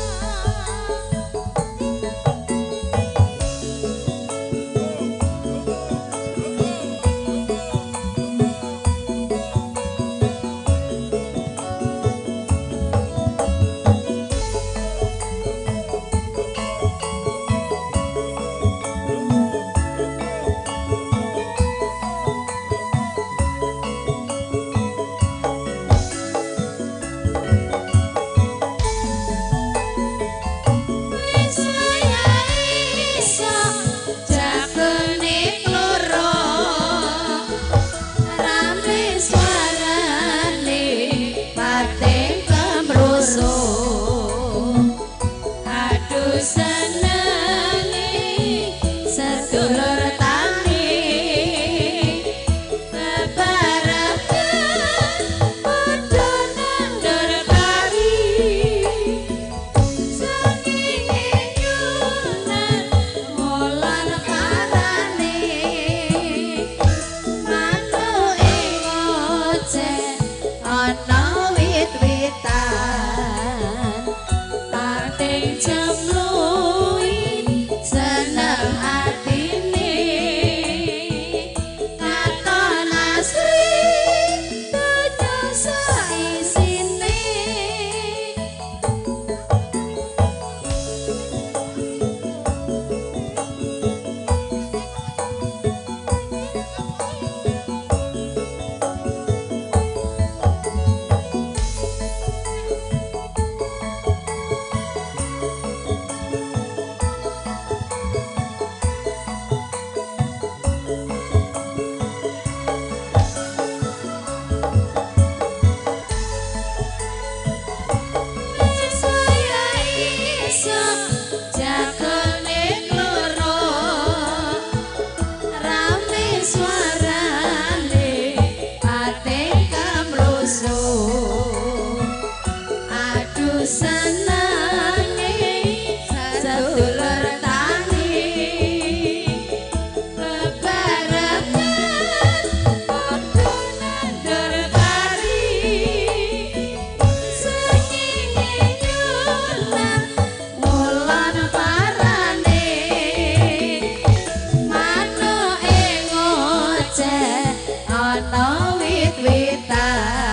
[SPEAKER 1] ana wit-witan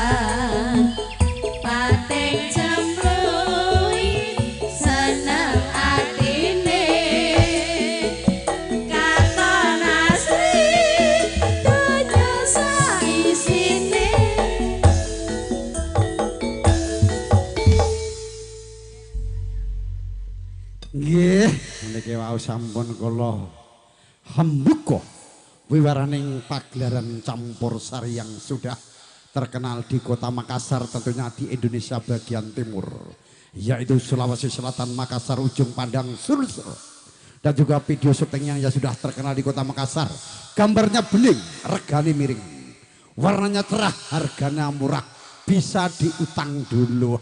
[SPEAKER 1] pating cemrui seneng atine katon asri donya saisine.
[SPEAKER 3] Nggih, meniki wau sampun kula hembuka wiwaraning pagelaran campur sari yang sudah terkenal di kota Makassar, tentunya di Indonesia bagian timur, yaitu Sulawesi Selatan, Makassar, Ujung Pandang, Sulsel. Dan juga video syutingnya yang sudah terkenal di kota Makassar. Gambarnya bening, regane miring, warnanya cerah, harganya murah, bisa diutang dulu.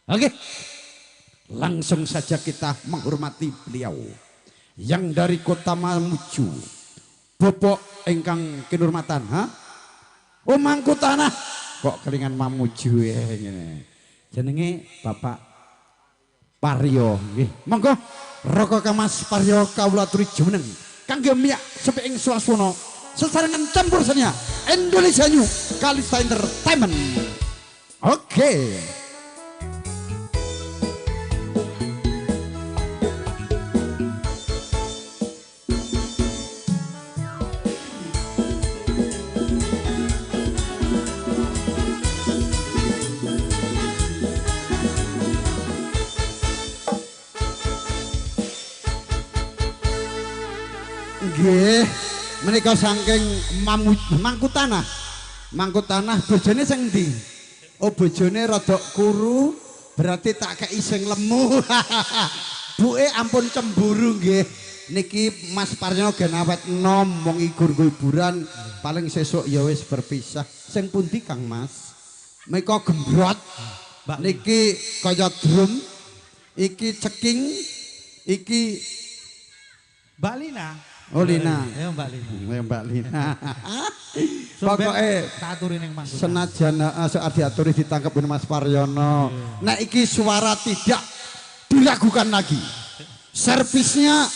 [SPEAKER 3] Oke, langsung saja kita menghormati beliau yang dari kota Mamuju, Bapak ingkang kinurmatan, ha? Oh mangku tanah, kok kelingan Mamuju ya ngene. Jenenge Bapak Paryo, nggih. Monggo Raka Kamas Paryo kawula aturi jumeneng kangge miyak sepi ing swasana sesarengan campur senia Indonesia New Kalista Entertainment. Oke. Nggih, menika saking Mangku Tanah. Mangku Tanah bojone sing endi? Oh, bojone rada kuru, berarti tak kei sing lemu. Buke ampun cemburu nggih. Niki Mas Paryono gen awet enom wong igur hiburan, paling sesuk ya wis berpisah. Sing pundi Kang Mas? Menika gembrot. Niki kaya drum, iki ceking, iki
[SPEAKER 7] Mbak Lina.
[SPEAKER 3] Oh Lina.
[SPEAKER 7] Ayo Mbak Lina.
[SPEAKER 3] Ayo Mbak Lina. Pokoke
[SPEAKER 7] tak aturi ning Mangku.
[SPEAKER 3] Senajan saat diaturi ditangkep Mas Paryono. Nek iki suara tidak diragukan lagi. Servisnya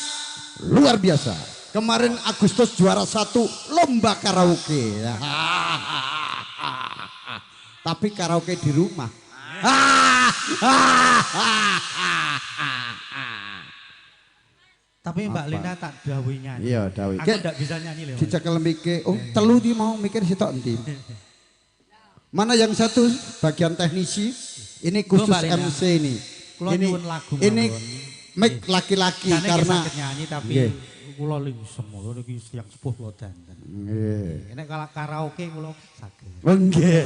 [SPEAKER 3] luar biasa. Kemarin Agustus juara 1 lomba karaoke. Tapi karaoke di rumah.
[SPEAKER 7] Tapi Mbak Lina tak dawuhi nyanyi.
[SPEAKER 3] Iya, dawuhi.
[SPEAKER 7] Aku ndak bisa nyanyi lho.
[SPEAKER 3] Dicekel mikir. Oh, telu di mau mikir sitok endi. Mana yang satu bagian teknisi? Ini khusus MC ini. Ini ini mic laki-laki karena
[SPEAKER 7] nyanyi tapi kula lingsem niki tiyang sepuh kula danten.
[SPEAKER 3] Nggih.
[SPEAKER 7] Nek kalau karaoke kula saged.
[SPEAKER 3] Oh nggih.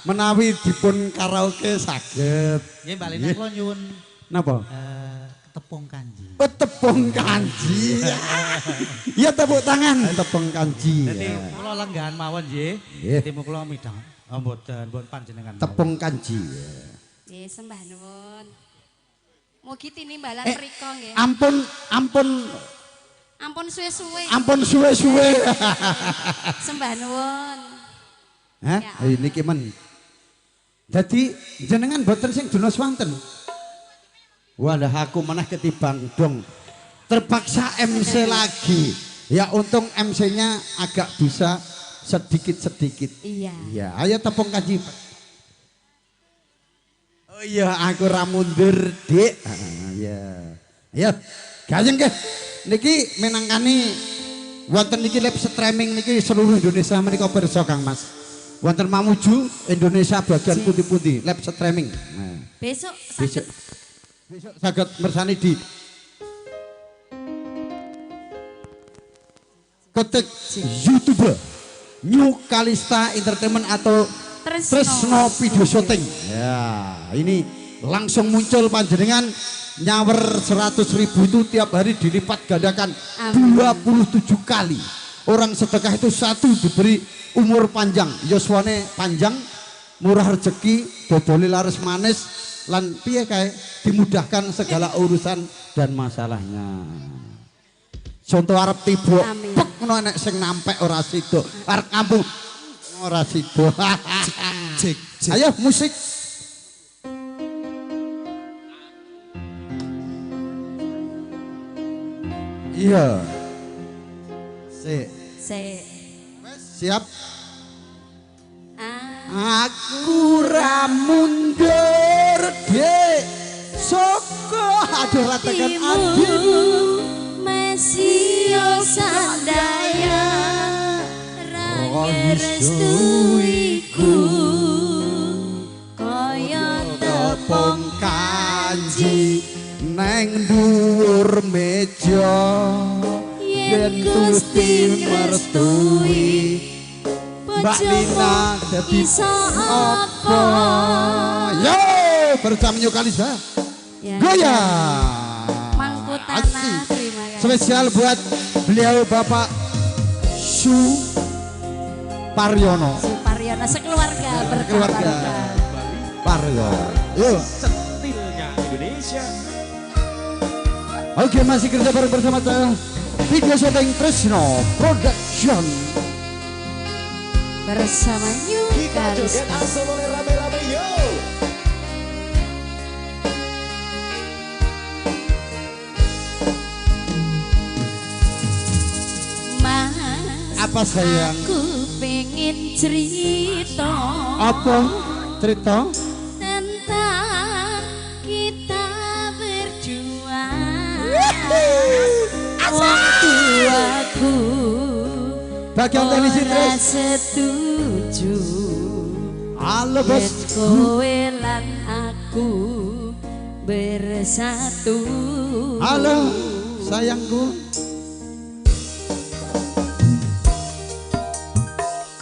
[SPEAKER 3] Menawi dipun karaoke saged.
[SPEAKER 7] Nggih Mbak Lina kula nyuwun
[SPEAKER 3] napa?
[SPEAKER 7] Tepung kanji.
[SPEAKER 3] Oh, tepung kanji. Ya tepuk tangan tepung kanji.
[SPEAKER 7] Dadi kula lenggahan mawon nggih. Dadi kula midhang mboten mboten panjenengan.
[SPEAKER 3] Tepung kanji.
[SPEAKER 1] Nggih sembah nuwun. Mugi tinimbalan mriko nggih.
[SPEAKER 3] Ampun ampun
[SPEAKER 1] ampun suwe-suwe.
[SPEAKER 3] Ampun suwe-suwe.
[SPEAKER 1] Sembah nuwun.
[SPEAKER 3] Hah? Niki men. Dadi jenengan boten sing dunos wonten. Walah aku meneh ketibang dong. Terpaksa MC lagi. Ya untung MC-nya agak bisa sedikit-sedikit.
[SPEAKER 1] Iya.
[SPEAKER 3] Iya, ayo tepung kanji. Oh iya, aku ra mundur, Dik. Iya. Ayo, gayeng nggih. Niki minangkani wonten niki live streaming niki seluruh Indonesia menika pirsa Kang Mas. Wonten Mamuju Indonesia bagian pundi-pundi live streaming. Nah.
[SPEAKER 1] Besok saged
[SPEAKER 3] besok saged mersani di ketik YouTuber New Kalista Entertainment atau Tresno Video Shooting. Ya, ini langsung muncul panjenengan nyawer 100.000 itu tiap hari dilipat gandakan 27 kali. Orang sedekah itu satu diberi umur panjang, yuswane panjang, murah rezeki, dodole laris manis, lan piye kae dimudahkan segala urusan dan masalahnya. Contoh arep tiba, pek ngono enek sing nampek ora sida, arep ngambung ora sida.
[SPEAKER 7] Cek, cek.
[SPEAKER 3] Ayo musik. Iya. Sik.
[SPEAKER 1] Sik.
[SPEAKER 3] Siap. Aku ra mundur dek soko aduh ratekan atimu
[SPEAKER 1] masih sandaya ra restuiku kaya tepung
[SPEAKER 3] kanji neng dhuwur meja yen Gusti merestui Mbak Lina dadi apa? Yo bersama New Kalista. Goyang.
[SPEAKER 1] Mangku tanah, terima kasih.
[SPEAKER 3] Spesial buat beliau Bapak Suparyono.
[SPEAKER 1] Suparyono sekeluarga
[SPEAKER 3] berkeluarga. Paryo. Yo.
[SPEAKER 5] Sentilnya Indonesia.
[SPEAKER 3] Oke, masih kerja bareng bersama saya Video Syuting Tresno Production.
[SPEAKER 1] Bersama New
[SPEAKER 5] Kita joget asolone rame-rame yo.
[SPEAKER 1] Mas,
[SPEAKER 3] apa sayang?
[SPEAKER 1] Aku pengen cerita.
[SPEAKER 3] Apa cerita?
[SPEAKER 1] Tentang kita berdua. Wong tuaku
[SPEAKER 3] bagian teknisi Tris
[SPEAKER 1] setuju.
[SPEAKER 3] Halo bos.
[SPEAKER 1] Kowe lan aku bersatu.
[SPEAKER 3] Halo sayangku.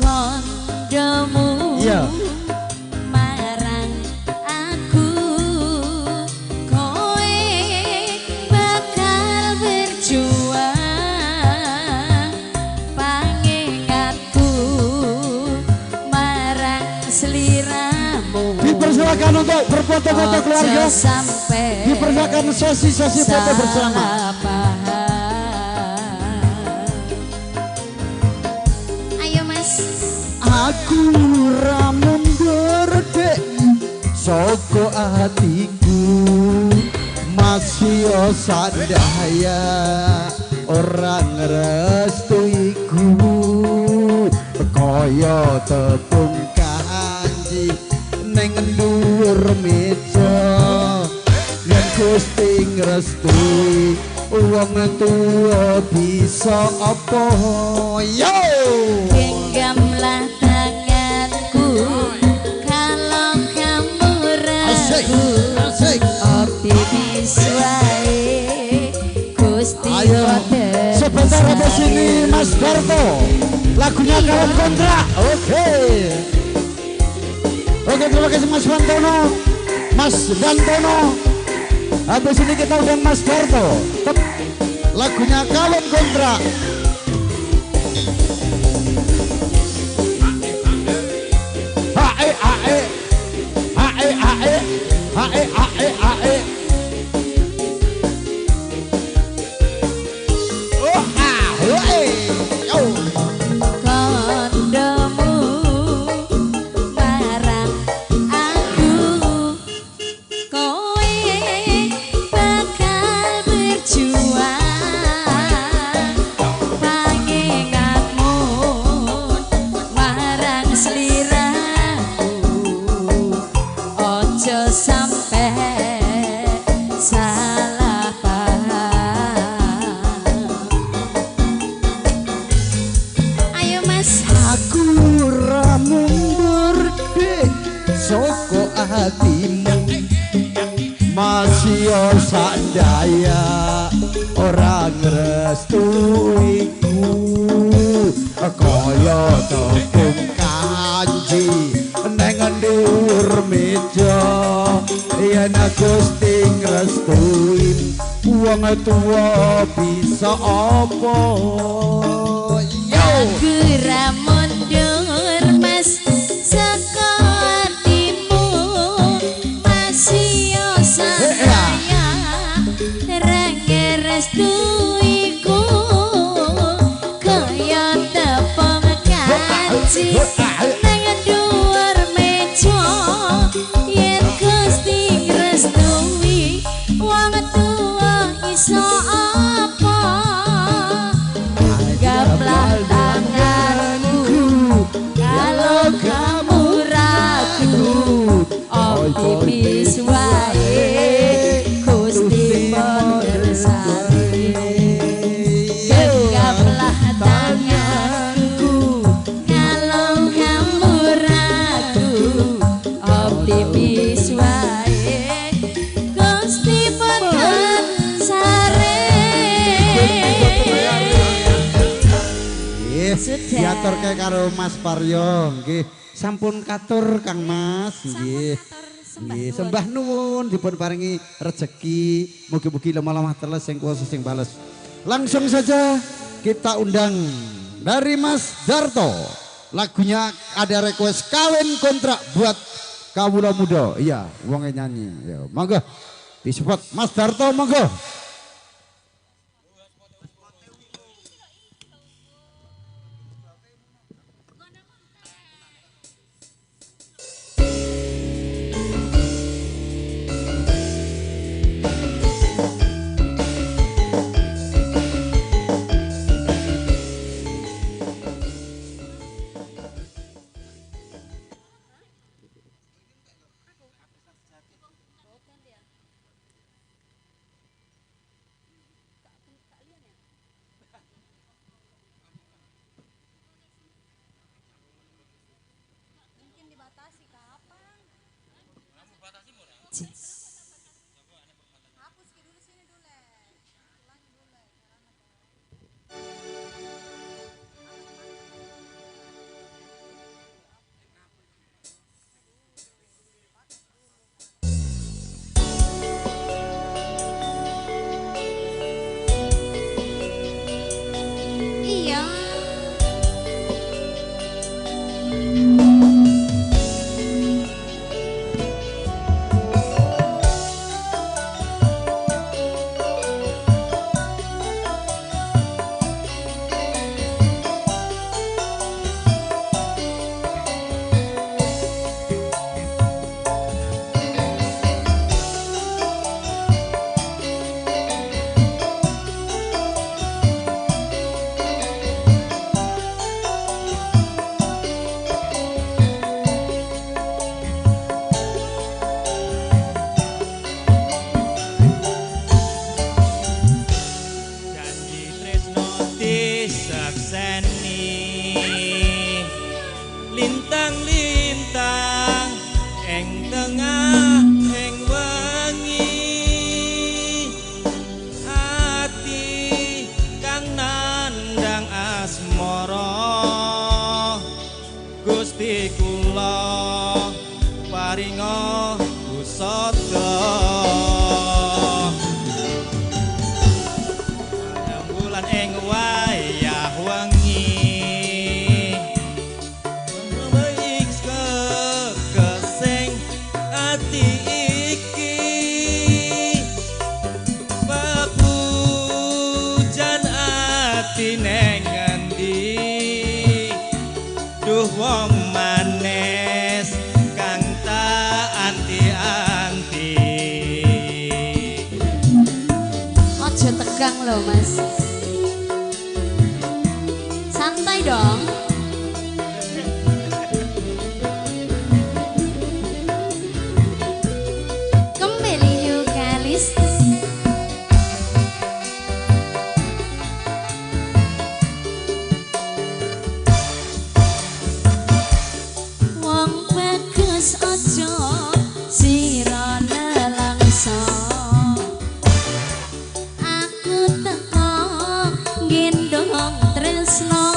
[SPEAKER 1] Kondomu
[SPEAKER 3] iya.
[SPEAKER 1] Marang aku kowe bakal berjuang.
[SPEAKER 3] Dipersilakan untuk berfoto-foto keluarga. Dipersilakan sesi-sesi foto bersama.
[SPEAKER 1] Ayo mas.
[SPEAKER 3] Aku ra mundur dek soko atiku masih sandaya ora ngrestuiku kaya tepung kanji neng dhuwur meja yen Gusti ngrestui wong tuwa bisa apa yo.
[SPEAKER 1] Genggamlah tanganku kalau kamu ragu.
[SPEAKER 3] Asik, asik.
[SPEAKER 1] Optimis wae Gusti.
[SPEAKER 3] Ayo sebentar habis ini Mas Darto lagunya Kawan Kontrak. Oke. Oke, terima kasih Mas Wantono, Mas Dantono. Habis ini kita undang Mas Darto. Lagunya Kawan Kontrak. H E A E H E A E H E A E A E. Oh ah, oh e. Yo.
[SPEAKER 1] Kondomu marang aku kowe bakal berjuang pangingatmu marang sliraku ojo sampe salah paham. Ayo mas.
[SPEAKER 3] Aku ra mundur dek soko atimu masih sandaya ora ngrestuiku kaya tepung kanji neng dhuwur meja yen Gusti ngrestui wong tuwa bisa apa. Yo.
[SPEAKER 1] Aku ra mundur mas saka atimu masih sandaya ra ngrestuiku kaya tepung kanji nang dhuwur meja yen Gusti ngrestui wong tuwa iso apa. Gamlah Sudah.
[SPEAKER 3] Diaturke karo Mas Paryo nggih. Sampun katur Kang Mas nggih. Nggih, sembah nuwun dipun paringi rejeki, mugi-mugi lemah-lemah teles sing kuwasa sing bales. Langsung saja kita undang dari Mas Darto. Lagunya ada request kawin kontrak buat kawula muda. Iya, wonge nyanyi. Ya, monggo. Disupport Mas Darto monggo.
[SPEAKER 1] Iya.
[SPEAKER 8] Janji tresno disekseni lintang-lintang ing tengah ing wengi ati kang nandang asmara Gusti kula paringa usada. Bulan ing wayah wengi baik kekesing ati iki papujan ati neng ngendi duh wong manis kang tak anti-anti.
[SPEAKER 1] Ojo tegang loh Mas. Santai dong. Kembali yuk Kalis. Wong bagus ojo sira nelangsa. Aku teko gendong tresno.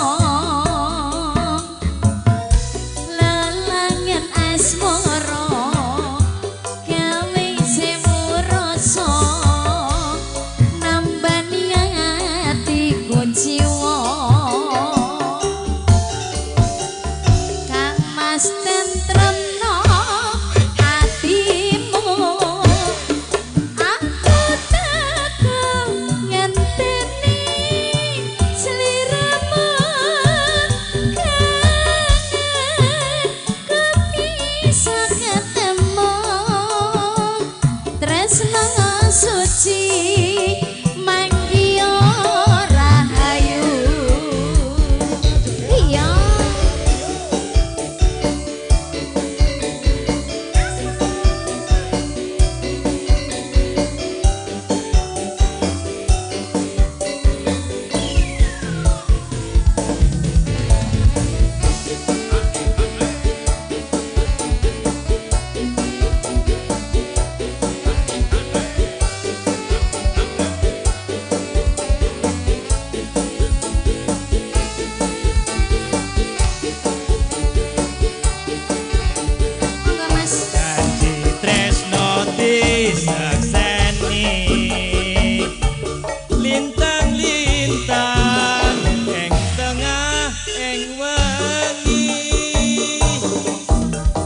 [SPEAKER 8] ing wengi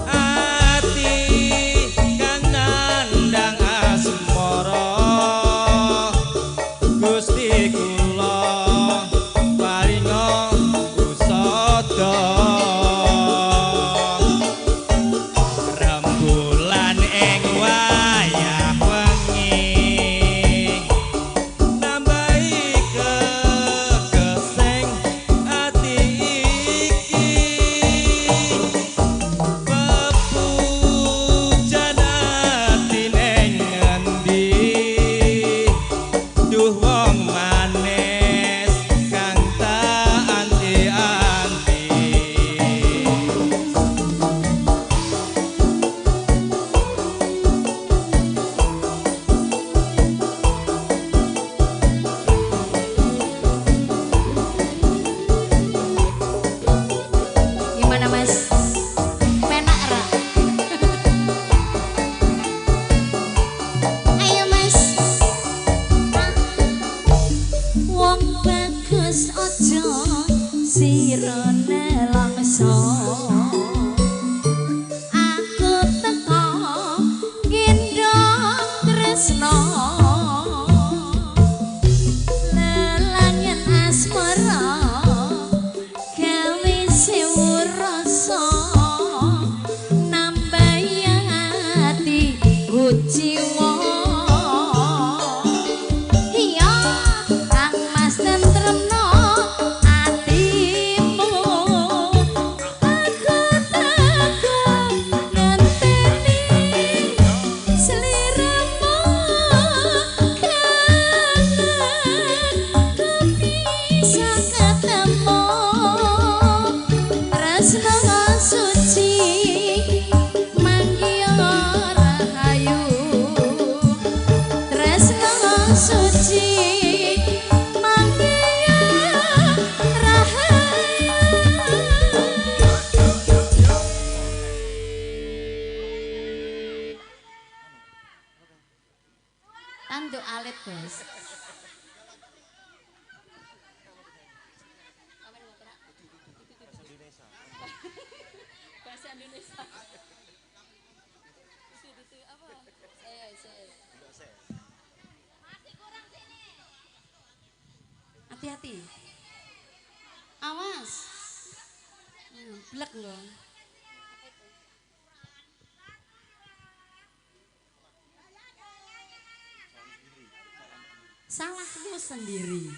[SPEAKER 8] ati kang nandhang asmara Gusti kula paringa usada rembulan ing wayah wengi nambahi kegeseng ati iki pepujan ati neng ngendi duh wong manis kang tak anti-anti.
[SPEAKER 1] Gimana Mas? Penak ra? Ayo Mas. Wong bagus aja sirone langsa. Aku teko gendong tresno. Lelangen asmara gawe sewu rasa nambahi ati kuciwa. Iya Kang Mas tentremno atimu aku teko ngenteni sliramu kangen ku bisa ketemu tresno suci manggiya rahayu tresno suci manggiya rahayu. Tanduk alit guys. Bahasa Indonesia. Itu apa? Masih kurang sini. Hati-hati. Awas. Blek loh. Salahmu sendiri.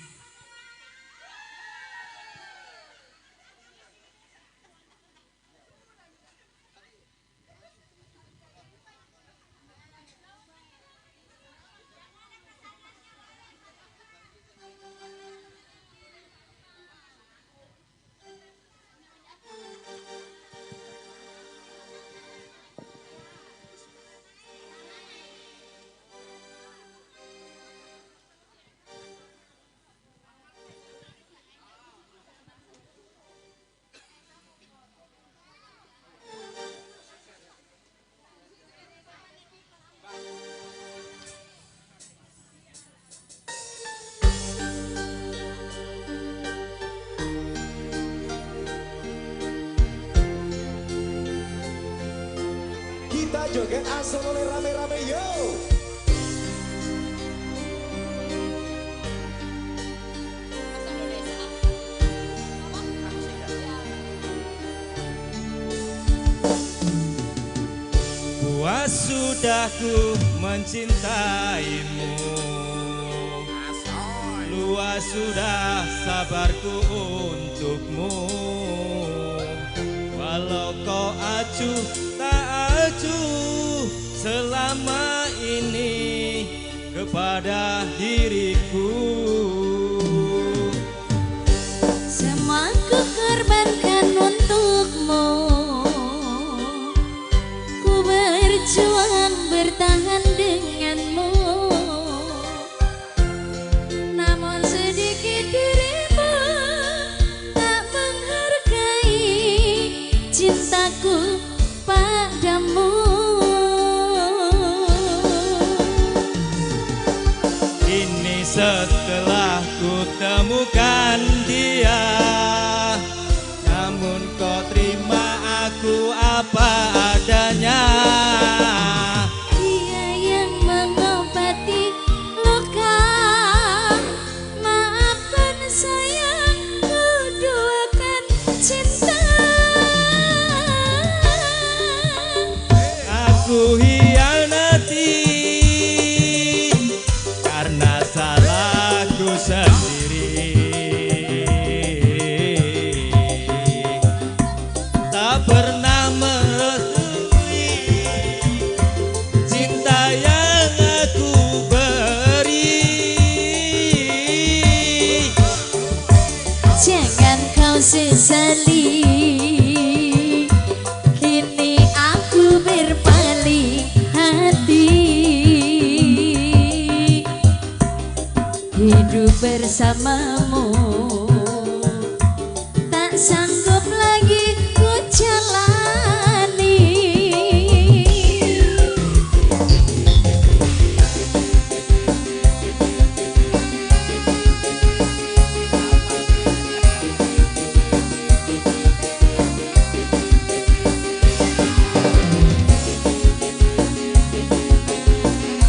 [SPEAKER 9] Kita joget asolole rame-rame yo.
[SPEAKER 8] Puas sudah ku mencintaimu, luas sudah sabarku untukmu. Walau kau acuh tak acuh selama ini kepada diriku.
[SPEAKER 1] Semua ku korbankan untukmu, ku berjuang bertahan denganmu. Namun sedikit dirimu tak menghargai cintaku padamu.
[SPEAKER 8] Kini
[SPEAKER 1] Jangan kau sesali, kini aku berpaling hati. Hidup bersamamu tak sanggup lagi ku jalani.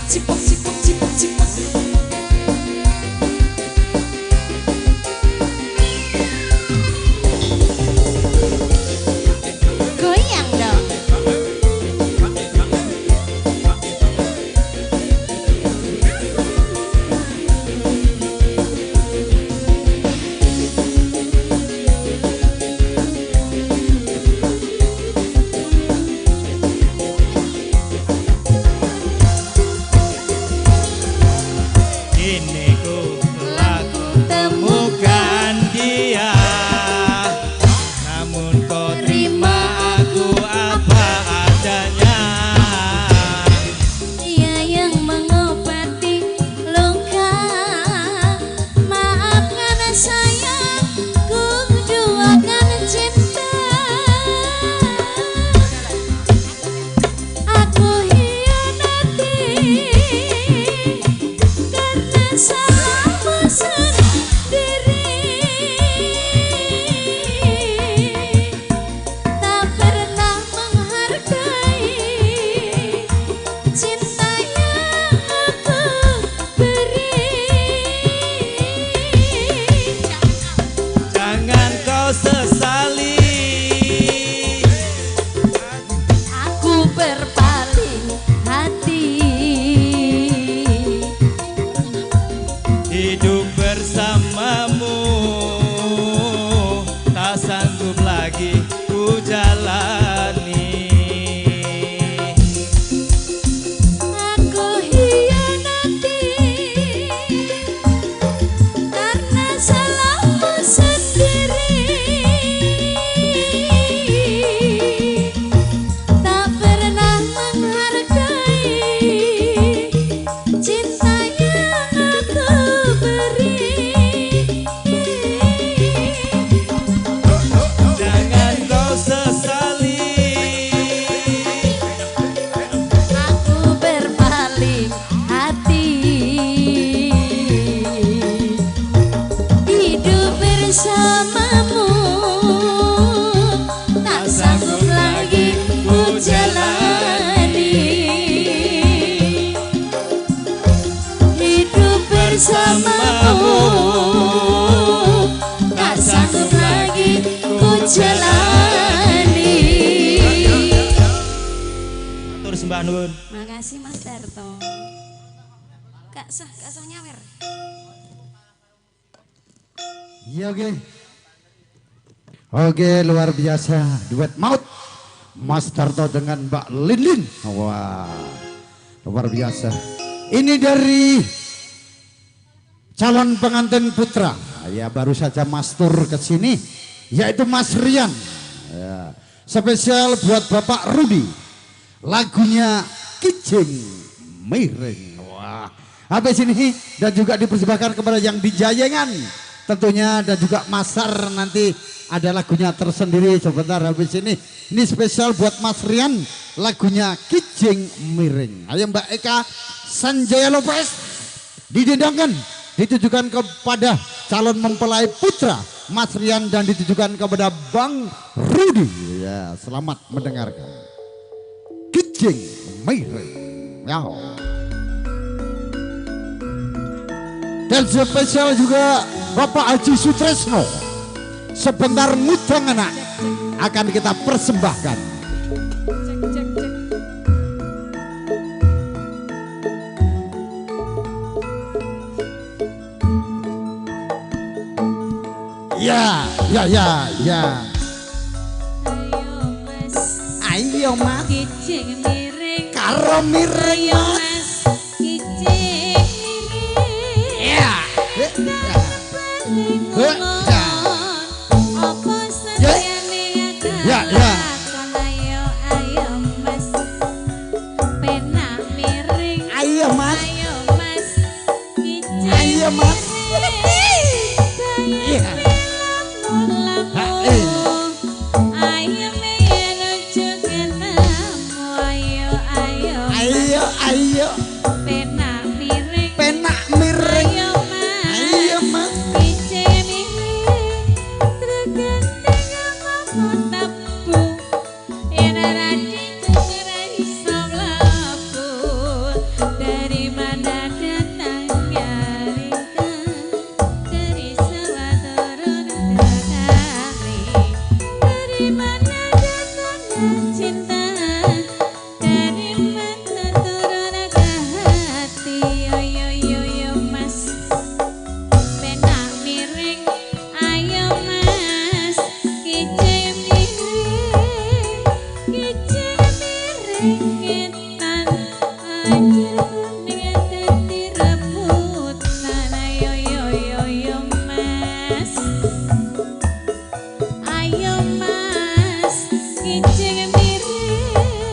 [SPEAKER 1] Cipok cipok cipok cipok. Goyang dong.
[SPEAKER 8] Kini ku telah temukan dia, namun kau terima aku apa adanya.
[SPEAKER 1] Dia yang mengobati luka. Maafkan saya, ku duakan cinta. Aku hianati karena salahmu sendiri. Tak pernah menghargai cinta yang aku beri.
[SPEAKER 8] Jangan kau sesali,
[SPEAKER 1] Aku berpaling hati.
[SPEAKER 8] hidup bersamamu tak sanggup lagi ku jalani.
[SPEAKER 1] Aku hianati karena salahmu sendiri. Tak pernah menghargai cinta yang aku beri.
[SPEAKER 8] Jangan kau sesali,
[SPEAKER 1] Aku berpaling hati. Hidup bersamamu tak sanggup lagi ku jalani. Hidup bersamamu tak sanggup lagi ku jalani.
[SPEAKER 8] Matur sembah nuwun.
[SPEAKER 1] Makasih Mas Darto. Gak sah nyawer.
[SPEAKER 3] Iya oke. Oke, luar biasa duet maut Mas Darto dengan Mbak Linlin. Wah, luar biasa. Ini dari calon pengantin putra. Ya, baru saja Mas Tur ke sini, yaitu Mas Rian. Ya, spesial buat Bapak Rudi. Lagunya Kijing Miring. Wah, habis ini dan juga dipersembahkan kepada yang di Jayengan tentunya, dan juga Masar nanti ada lagunya tersendiri sebentar habis ini. Ini spesial buat Mas Rian, lagunya Kijing Miring. Ayo Mbak Eka Sanjaya Lopez didendangkan, ditujukan kepada calon mempelai putra Mas Rian dan ditujukan kepada Bang Rudi. Ya, selamat mendengarkan. Kijing Miring. Ya. Dan spesial juga Bapak Haji Sutresno. Sebentar ngudang anak akan kita persembahkan.
[SPEAKER 1] Cek cek cek.
[SPEAKER 3] Ya, ya, ya, ya.
[SPEAKER 1] Ayo Mas,
[SPEAKER 3] Ayo Mas,
[SPEAKER 1] kijing miring.
[SPEAKER 3] Karo miring
[SPEAKER 1] Ayo
[SPEAKER 3] Mas.
[SPEAKER 1] Mas, kijing miring.
[SPEAKER 3] Ya.
[SPEAKER 1] Paling
[SPEAKER 3] Ya.
[SPEAKER 1] ngomong iso nebu, yen ora dicek ora iso mlebu. Dari mana datangnya lintang, dari sawah turun ke kali. Dari mana datangnya cinta, dari mata turun ke hati. Yo yo yo yo mas, penak miring, ayo mas, kijing miring, kijing miring ngetan, anjir kuning dadi rebutan. Ayo yo yo yo mas, ayo mas, kijing miring,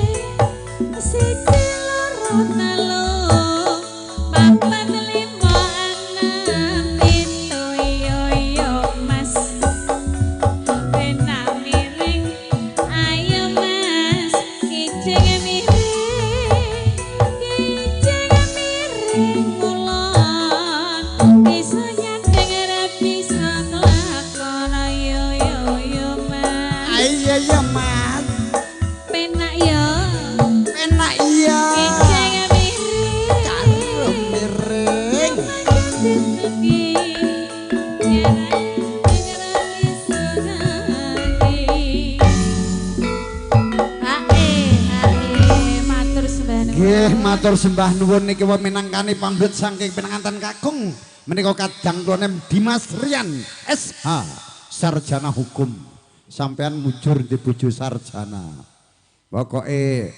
[SPEAKER 1] siji loro telu, papat lima enem pitu. Yo yo mas, penak miring, ayo mas, kijing miring, kijing miring ngulon, bisa nyandeng ora bisa kelakon. Ayo yo yo mas,
[SPEAKER 3] Ayo ya mas,
[SPEAKER 1] penak yo,
[SPEAKER 3] enak iya.
[SPEAKER 1] kijing miring,
[SPEAKER 3] Karo miring. Nggih, matur sembah nuwun niki wau minangkani pamrih saking pinanganten kakung menika kadang kula Dimas Rian SH, sarjana hukum. Sampean mujur di bojo sarjana. Pokoke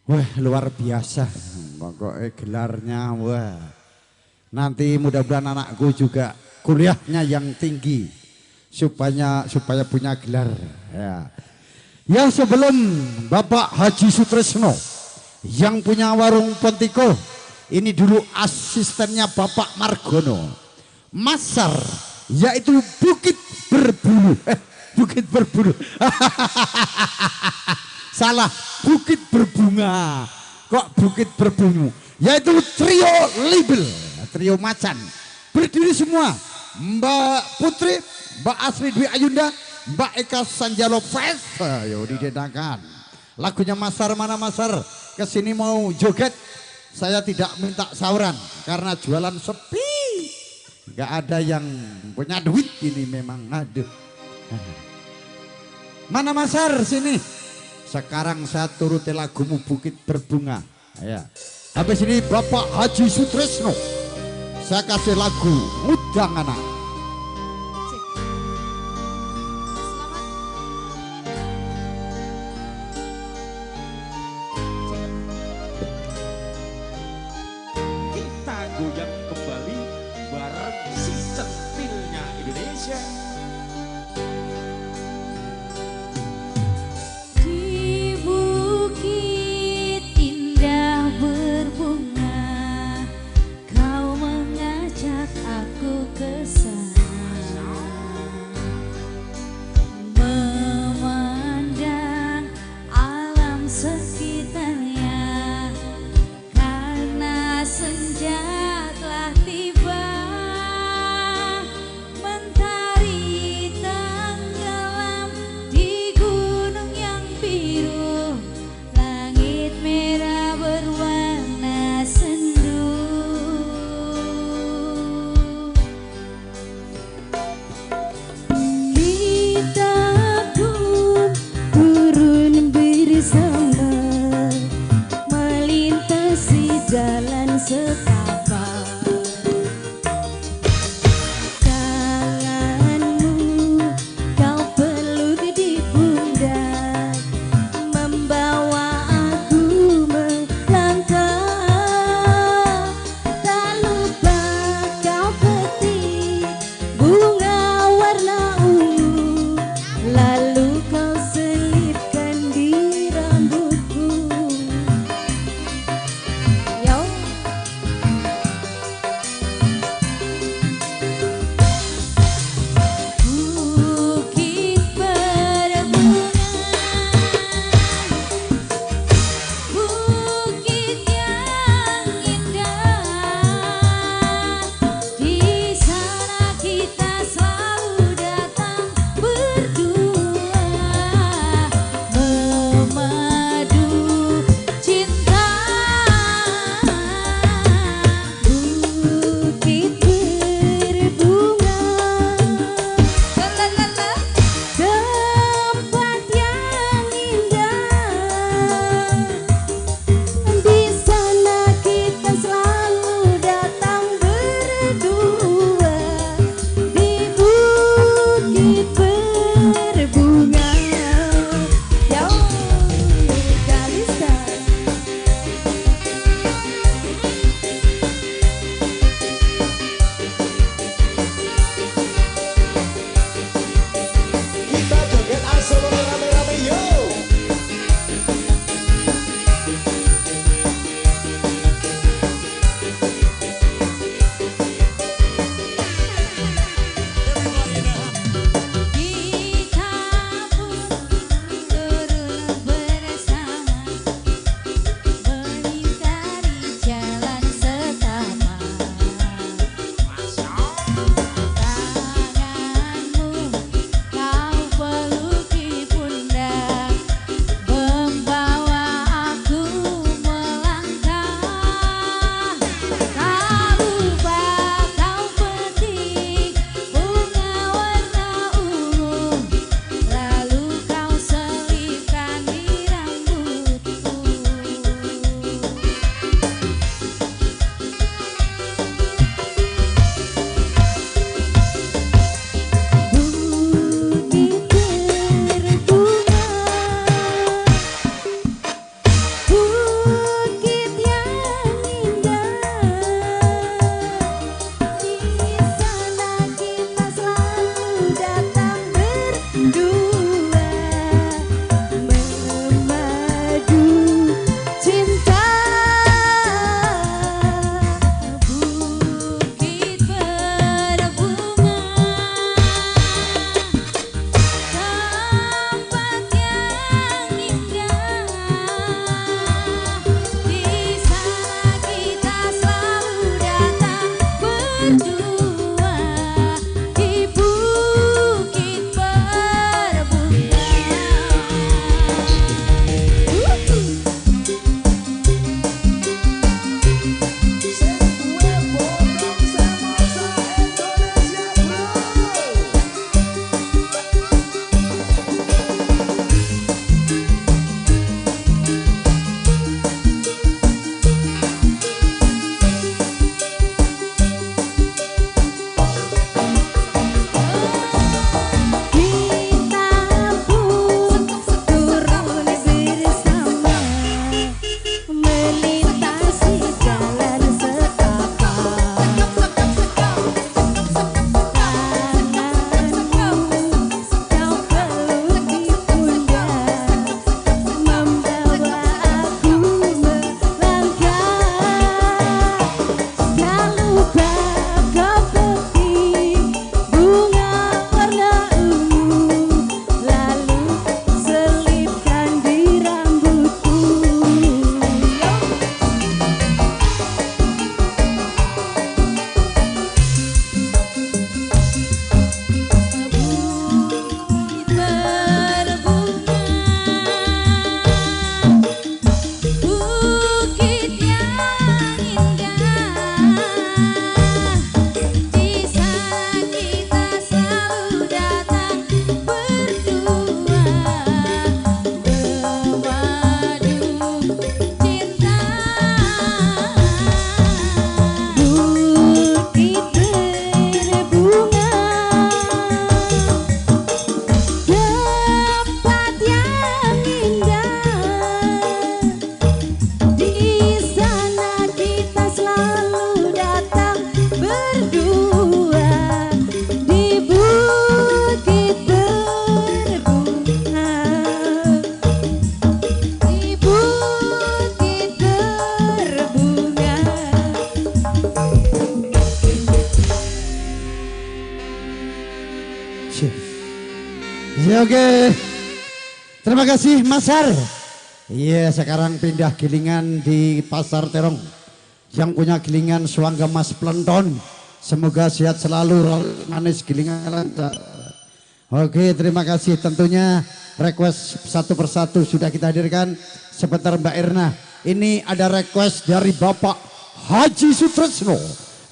[SPEAKER 3] wah luar biasa. Pokoke gelarnya wah. Nanti mudah-mudahan anakku juga kuliahnya yang tinggi supaya supaya punya gelar ya. Ya sebelum Bapak Haji Sutresno yang punya warung Pontiko, ini dulu asistennya Bapak Margono Masar, yaitu Bukit Berbulu. Bukit Berbulu. Salah, Bukit Berbunga. Kok Bukit Berbunga? Yaitu Trio Libel, Trio Macan. Berdiri semua. Mbak Putri, Mbak Asri Dwi Ayunda, Mbak Eka Sanjalo Fest. Ayo didendangkan. Lagunya Masar, mana Masar? Kesini mau joget. Saya tidak minta sauran karena jualan sepi. Gak ada yang punya duit ini memang. Aduh. Mana Masar sini? Sekarang saya turuti lagumu Bukit Berbunga. Ya. Habis ini Bapak Haji Sutresno. Saya kasih lagu Ngudang Anak.
[SPEAKER 1] Selamat.
[SPEAKER 9] Kita goyang kembali bareng si centilnya Indonesia.
[SPEAKER 1] Di bukit indah berbunga, kau mengajak aku ke sana.
[SPEAKER 3] Ya oke. Terima kasih Mas Har. Iya, sekarang pindah gilingan di Pasar Terong. Yang punya gilingan Suangga Mas Plenton. Semoga sehat selalu, manis gilingan. Oke, terima kasih. Tentunya request satu persatu sudah kita hadirkan. Sebentar Mbak Erna. Ini ada request dari Bapak Haji Sutresno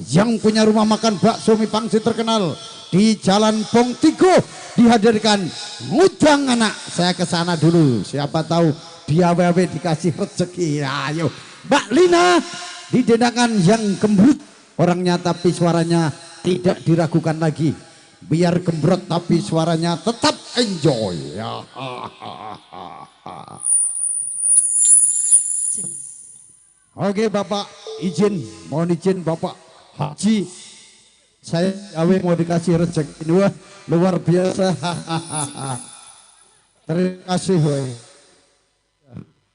[SPEAKER 3] yang punya rumah makan bakso mie pangsit terkenal di Jalan Pongtigo, dihadirkan ngundang anak. Saya ke sana dulu, siapa tahu dia wewe dikasih rezeki. Ayo Mbak Lina, didendakan yang gembrut orangnya tapi suaranya tidak diragukan lagi. Biar gembrot tapi suaranya tetap enjoy. Ya. Oke Bapak, izin, mohon izin Bapak Haji, saya awe mau dikasih rezeki ini, wah luar biasa. Terima kasih.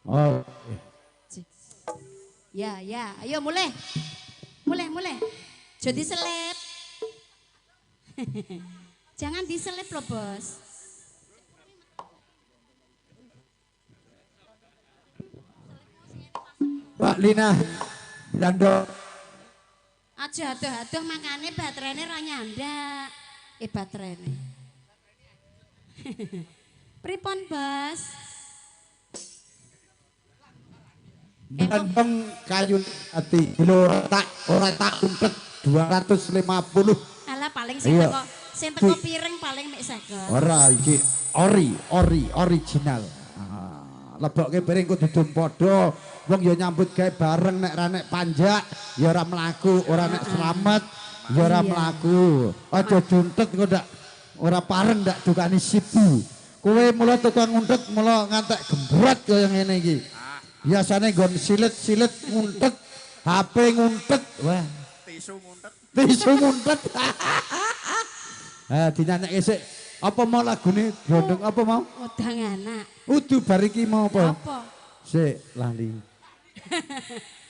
[SPEAKER 3] Oh.
[SPEAKER 1] Ya ya, ayo mulai, mulai mulai. Jadi selip, jangan diselip loh bos.
[SPEAKER 3] Mbak Lina, Blando.
[SPEAKER 1] Aja aduh-aduh makane baterainya ra nyandak. Baterainya. Pripun, Bos?
[SPEAKER 3] Ganteng kayu ati kilo ora tak umpet 250.
[SPEAKER 1] Alah paling sing teko sing teko piring paling mek 50.
[SPEAKER 3] Ora iki ori original. Lebokke piring kudu dum padha. Wong ya nyambut gawe bareng nek ra nek panjak ya ora mlaku, ora nek slamet ya ora mlaku. Aja juntet kok ndak ora pareng ndak dukani sibu. Kowe mula tukang nguntet mula ngantek gembrot kaya ngene iki. Biasane nggon silit-silit nguntet, HP nguntet, wah.
[SPEAKER 4] Tisu nguntet.
[SPEAKER 3] Tisu nguntet. Ha dinyanyekke sik. Apa mau lagune Glondong apa mau?
[SPEAKER 1] Udang anak.
[SPEAKER 3] Udu bar iki mau apa?
[SPEAKER 1] Apa?
[SPEAKER 3] Sik lali.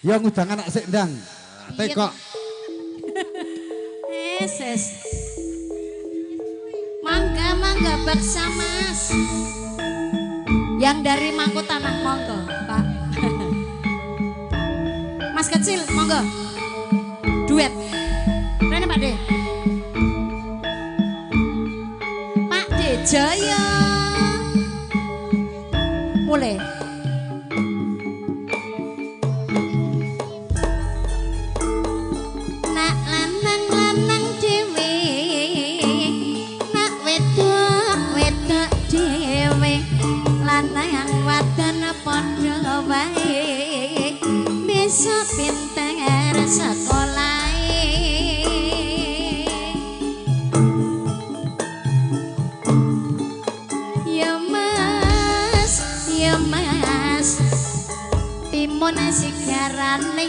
[SPEAKER 3] Ya ngundang anak sik ndang. Tekok.
[SPEAKER 1] Ses. Mangga mangga baksa Mas. Yang dari Mangku Tanah monggo, Pak. Mas kecil monggo. Duet. Rene Pak De. Pak De Jaya. Mulai. Nak lanang-lanang dhewe, nak wedok-wedok dhewe, lanang wadon padha wae, besok pinter sekolahe. Ya Mas, ya Mas, timun sigarane,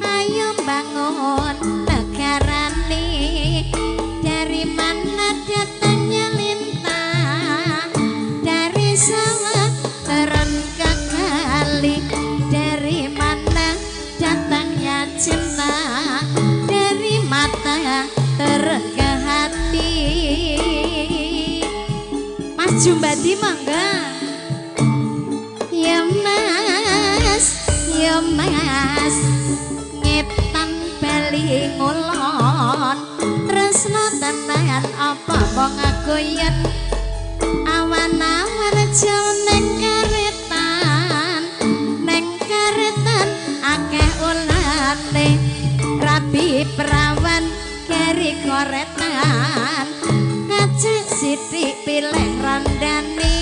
[SPEAKER 1] ayo bangun negarane. Dari mana datangnya lintah, dari sawah turun ke kali. Dari mana datangnya cinta, dari mata turun ke hati. Mas Jumbadi mangga. Ya Mas, ya Mas, ngetan bali ngulon, tresno tenan apa wong agoyen. Awan-awan jauh neng karetan, neng karetan akeh ulane, rabi perawan keri koretan, ngajak sithik pilih randane.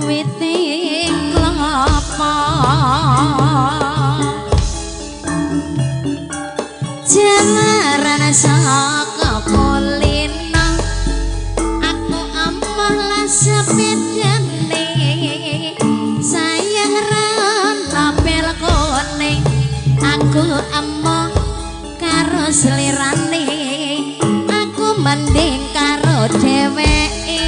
[SPEAKER 1] Witing klopo jalaran saka kulino, aku amoh lah sepedane, sayang rono bel kuning, aku amoh karo slirane, aku mending karo dheweke.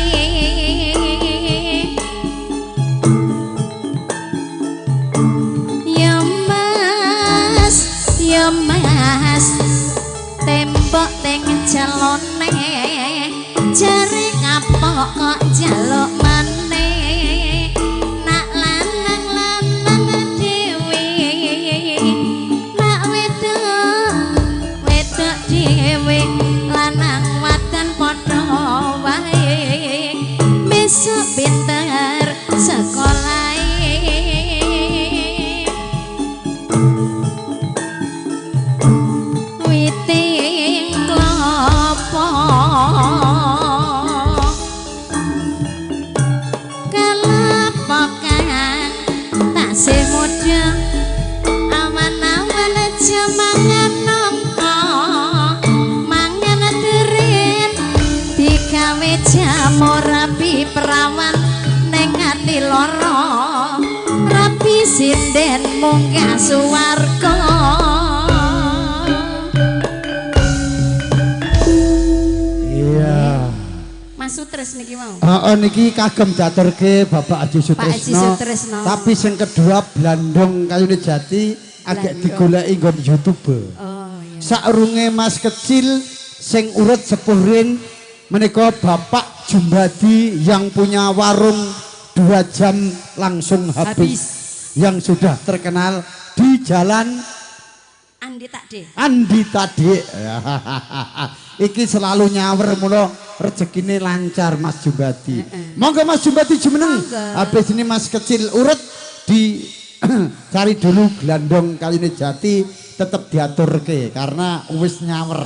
[SPEAKER 1] Ya Mas, ya Mas, kapok kok njaluk meneh. Nak lanang lanang dhewe, nak wedok wedok dhewe, lanang wadon padha wae. Besok pinter sekolahe. Witing klopo kelepokan tasih muda, awan-awan aja mangan nangka, mangan durian digawe jamur. Rabi perawan ning ati lara, rabi sinden munggah suwarga.
[SPEAKER 3] Iya.
[SPEAKER 1] Mas Sutris niki mau.
[SPEAKER 3] Heeh, niki kagem diaturke Bapak Haji
[SPEAKER 1] Pak Haji
[SPEAKER 3] Sutrisno.
[SPEAKER 1] Sutrisno.
[SPEAKER 3] Tapi sing kedua blandong kayune jati agek digoleki nggon YouTube.
[SPEAKER 1] Oh iya.
[SPEAKER 3] Saurunge Mas kecil sing urut sepuh rin menika Bapak Jumbadi yang punya warung 2 jam langsung habis. Yang sudah terkenal di Jalan
[SPEAKER 1] Andi Takde.
[SPEAKER 3] Andi Tadi. Iki selalu nyawer mula rezekine lancar Mas Jumbadi. Monggo Mas Jumbadi jumeneng. Habis ini Mas kecil urut di cari dulu glandong kayune jati tetep diaturke karena wis nyawer.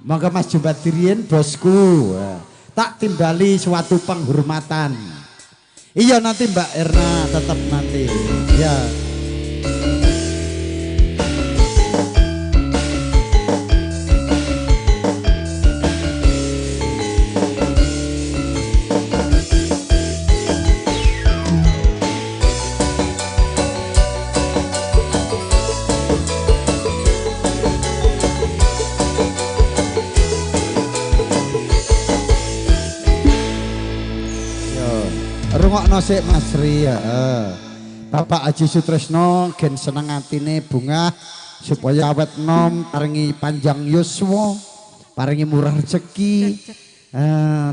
[SPEAKER 3] Monggo Mas Jumbadi riyen bosku. Tak timbali suatu penghormatan. Iya nanti Mbak Erna tetap nanti. Ya. Rungokno sik Mas Ri, heeh. Bapak Haji Sutrisno gen seneng atine bungah supaya awet nom, paringi panjang yuswa, paringi murah rezeki,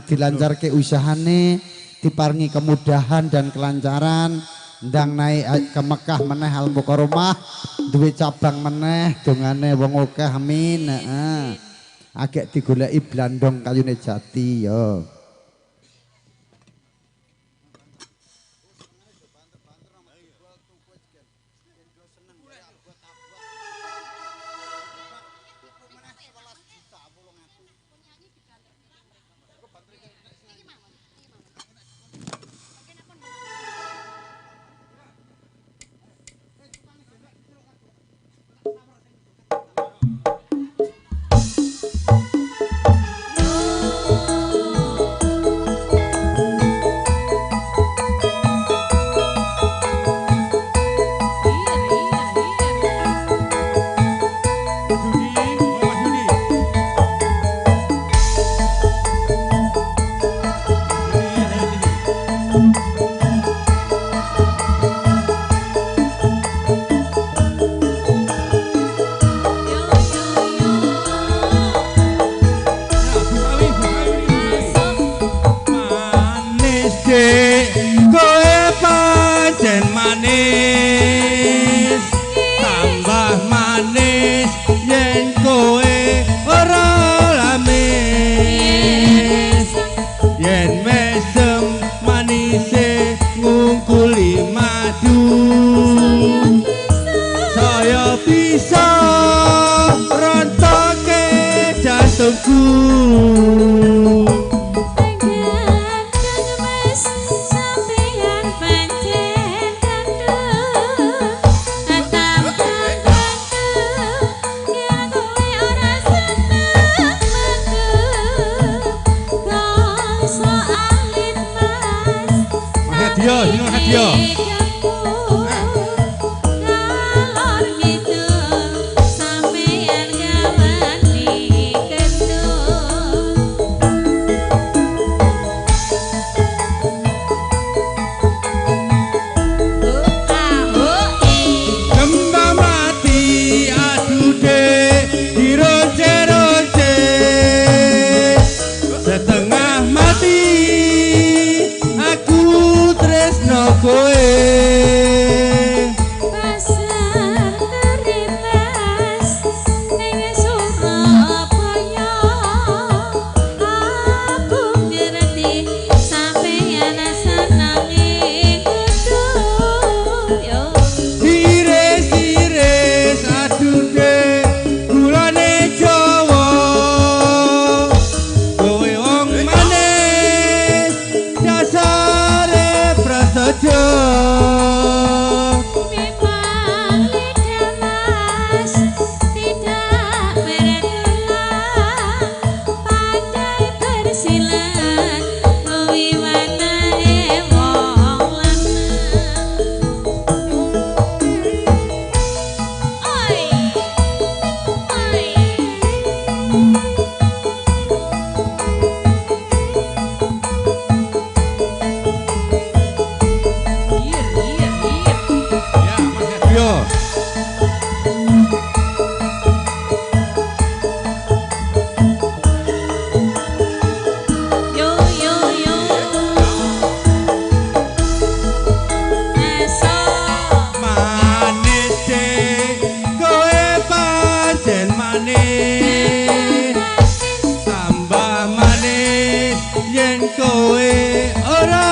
[SPEAKER 3] dilancarke usahane, diparingi kemudahan dan kelancaran, ndang naik ke Mekah meneh Al Mukarramah, duwe cabang meneh, dongane wong akeh amin, heeh. Agek digoleki blandong kayune jati ya.
[SPEAKER 8] rasane tambah manis yen kowe ora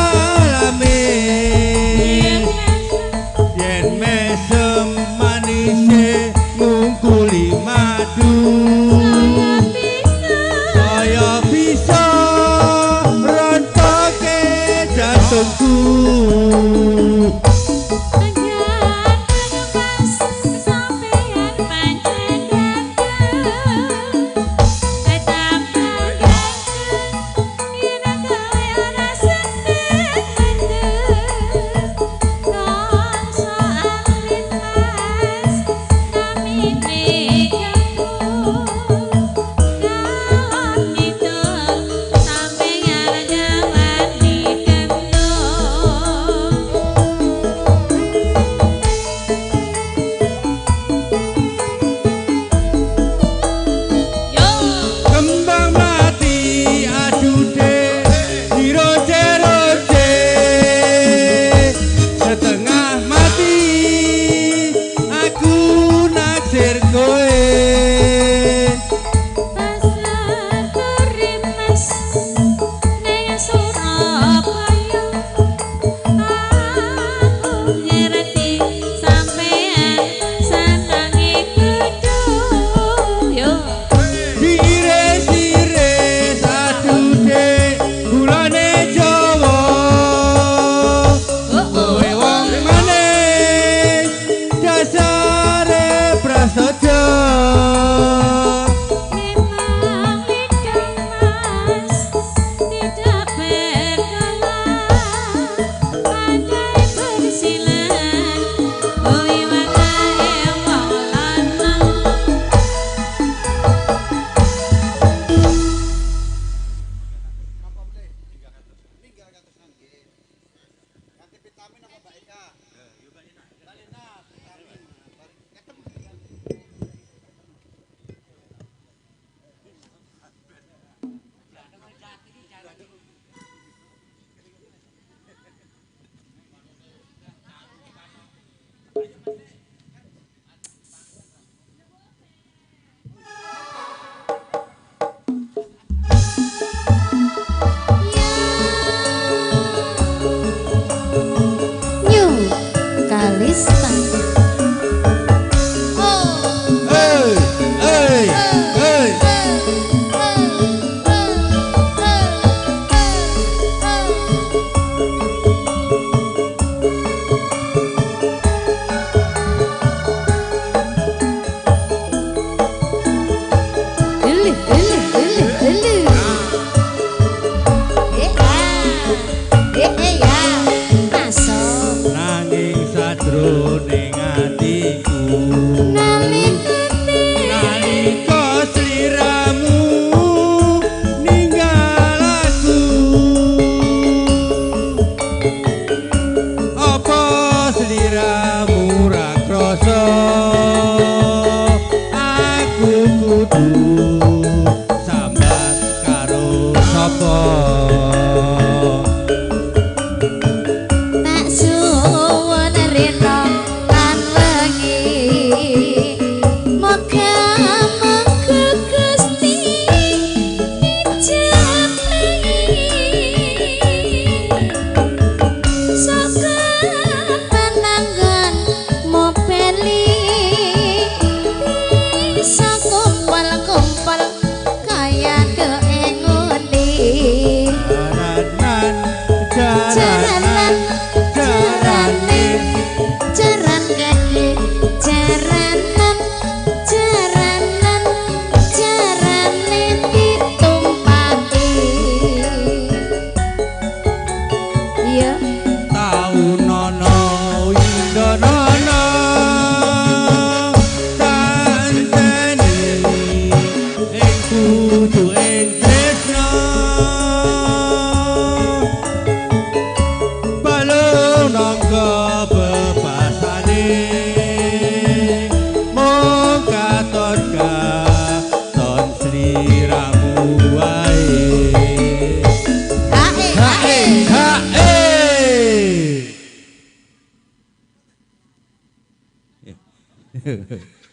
[SPEAKER 8] lamis yen mesem manise ngungkuli madu kaya bisa rontoke jantungku.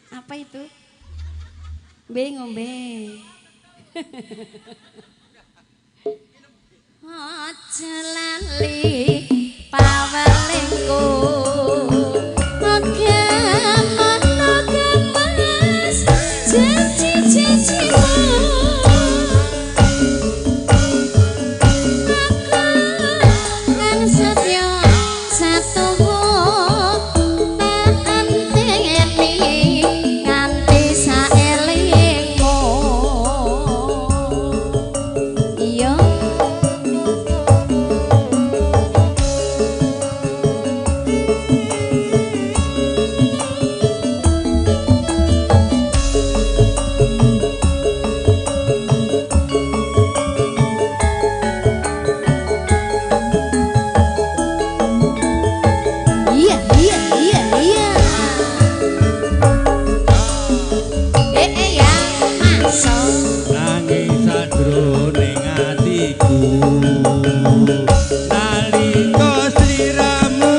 [SPEAKER 1] Apa itu? Ngombe ngombe. Aja lali pawelingku. Oke mono kemas janji-janjimu. Aku kan setya satuwu tak anteni nganti saelingmu. Iya. Iya, iya, iya, iya. Eh, eh, ya, masuk.
[SPEAKER 8] Nanging sajroning atiku nalika sliramu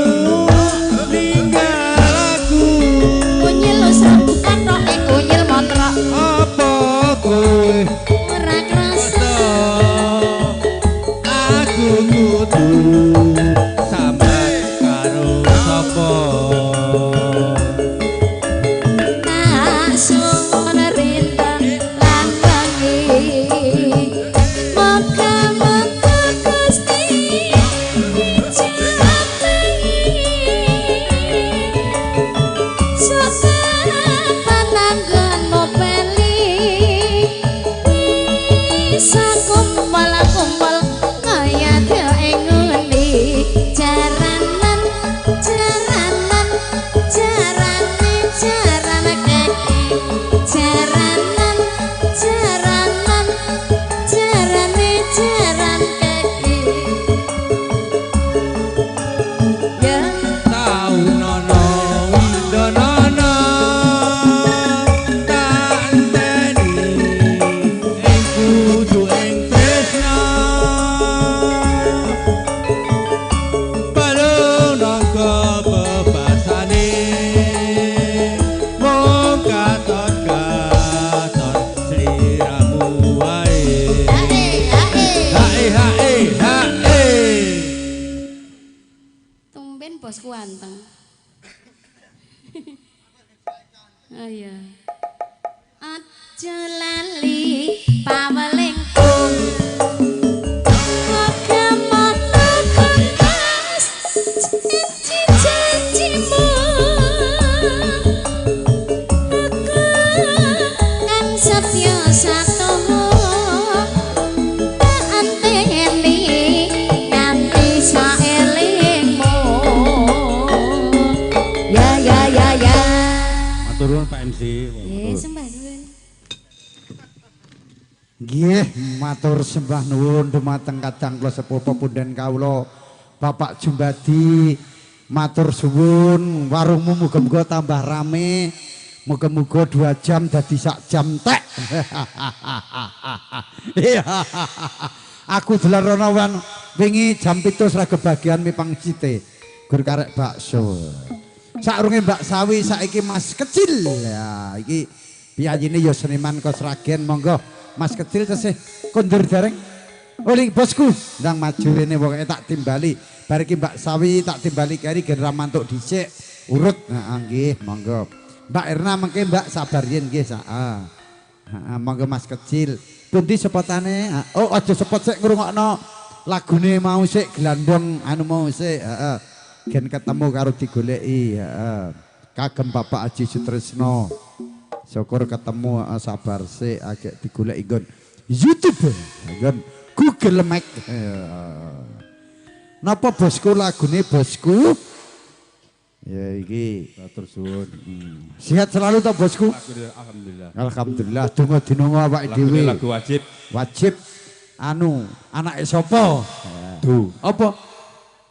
[SPEAKER 8] ninggal aku.
[SPEAKER 1] Kunyil usah katoke kunyil motrok.
[SPEAKER 8] Apa kowe
[SPEAKER 1] Ora krasa.
[SPEAKER 8] Aku kudu sambat karo sapa?
[SPEAKER 1] Tak suwun rinten lan wengi. Moga-moga Gusti ijabahi. Sokapan anggonmu bali bisa kumpul-kumpul kaya dhewe ngene. Jaranan, jaranan, jarane jaran kaki. Jaranan, jaranan, jarane jaran kaki. Ya.
[SPEAKER 8] Taunono windonono tak enteni ing kudu ing tresna. Balung nangka bebasane mung katon katon sliramu wae.
[SPEAKER 1] Hae, hae.
[SPEAKER 8] Hae hae hae.
[SPEAKER 1] Tumben bosku anteng. Ayo. Aja lali pawelingku. Moga mono kompas janji-janjimu. Aku kan setya satuhu tak anteni nganti saelingmu. Ya ya ya ya.
[SPEAKER 4] Matur nuwun Pak MC.
[SPEAKER 1] Nggih, sembah nuwun.
[SPEAKER 3] Nggih, matur sembah nuwun dumateng kadang kula sepuh pepunden kawula Bapak Jumbadi, matur suwun warungmu muga-muga tambah rame. Muga-muga 2 jam dadi sak jam tek. Iya. Aku dolan rono wan wingi jam 7 ora kebagian mi pangsite. Gur karek bakso. Sakrunge Mbak Sawi saiki Mas Kecil. Ya, iki piyayine ya seniman kos Sragen, monggo Mas Kecil tesih kondur dereng. Oli bosku, ndang maju rene pokoke tak timbali. Bar iki Mbak Sawi tak timbali keri gen ra mantuk dhisik. Urut. Heeh nggih, monggo. Mbak Erna mengke Mbak sabar yen nggih heeh. Heeh monggo Mas Kecil. Pundi sepotane? Oh aja sepot sik ngrungokno lagune mau sik glandong anu mau sik heeh. Gen ketemu karo digoleki heeh. Kagem Bapak Haji Sutrisno. Syukur ketemu sabar sik agek digoleki nggon YouTube, nggon Google Map. Napa bosku lagune bosku? Ya iki
[SPEAKER 4] Matur suwun.
[SPEAKER 3] Sehat selalu toh bosku?
[SPEAKER 4] Alhamdulillah.
[SPEAKER 3] Alhamdulillah donga dinonga awake dhewe.
[SPEAKER 4] Lagu wajib.
[SPEAKER 3] Wajib anu anake sapa?
[SPEAKER 4] Du.
[SPEAKER 3] Apa?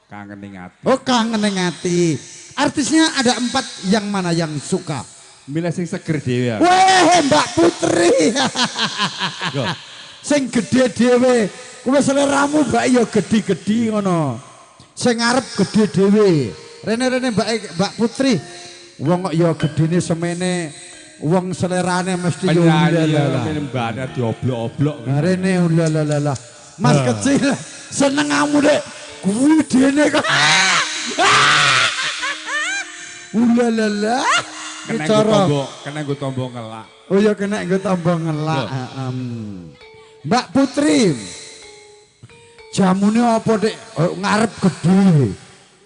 [SPEAKER 4] Kangen ning ati.
[SPEAKER 3] Oh kangen ning ati. Artisnya ada 4, yang mana yang suka?
[SPEAKER 4] Milih sing seger dhewe ya.
[SPEAKER 3] Weh Mbak Putri. Sing gedhe dhewe. Kowe seleramu Mbak ya gedhi-gedhi ngono. Sing ngarep gedhe dhewe. Rene-rene Mbak Putri. Wong kok ya gedhene semene. Wong selerane mesti yo
[SPEAKER 4] Penyanyi lembane dioblok-oblok.
[SPEAKER 3] Rene ulalalala. Mas kecil seneng kamu dek. Kuwi dene kok. Ulalala.
[SPEAKER 4] Kena nggo tombo ngelak.
[SPEAKER 3] Oh ya kena nggo tombo ngelak. Mbak Putri. Jamune apa dek? Ngarep gedhe.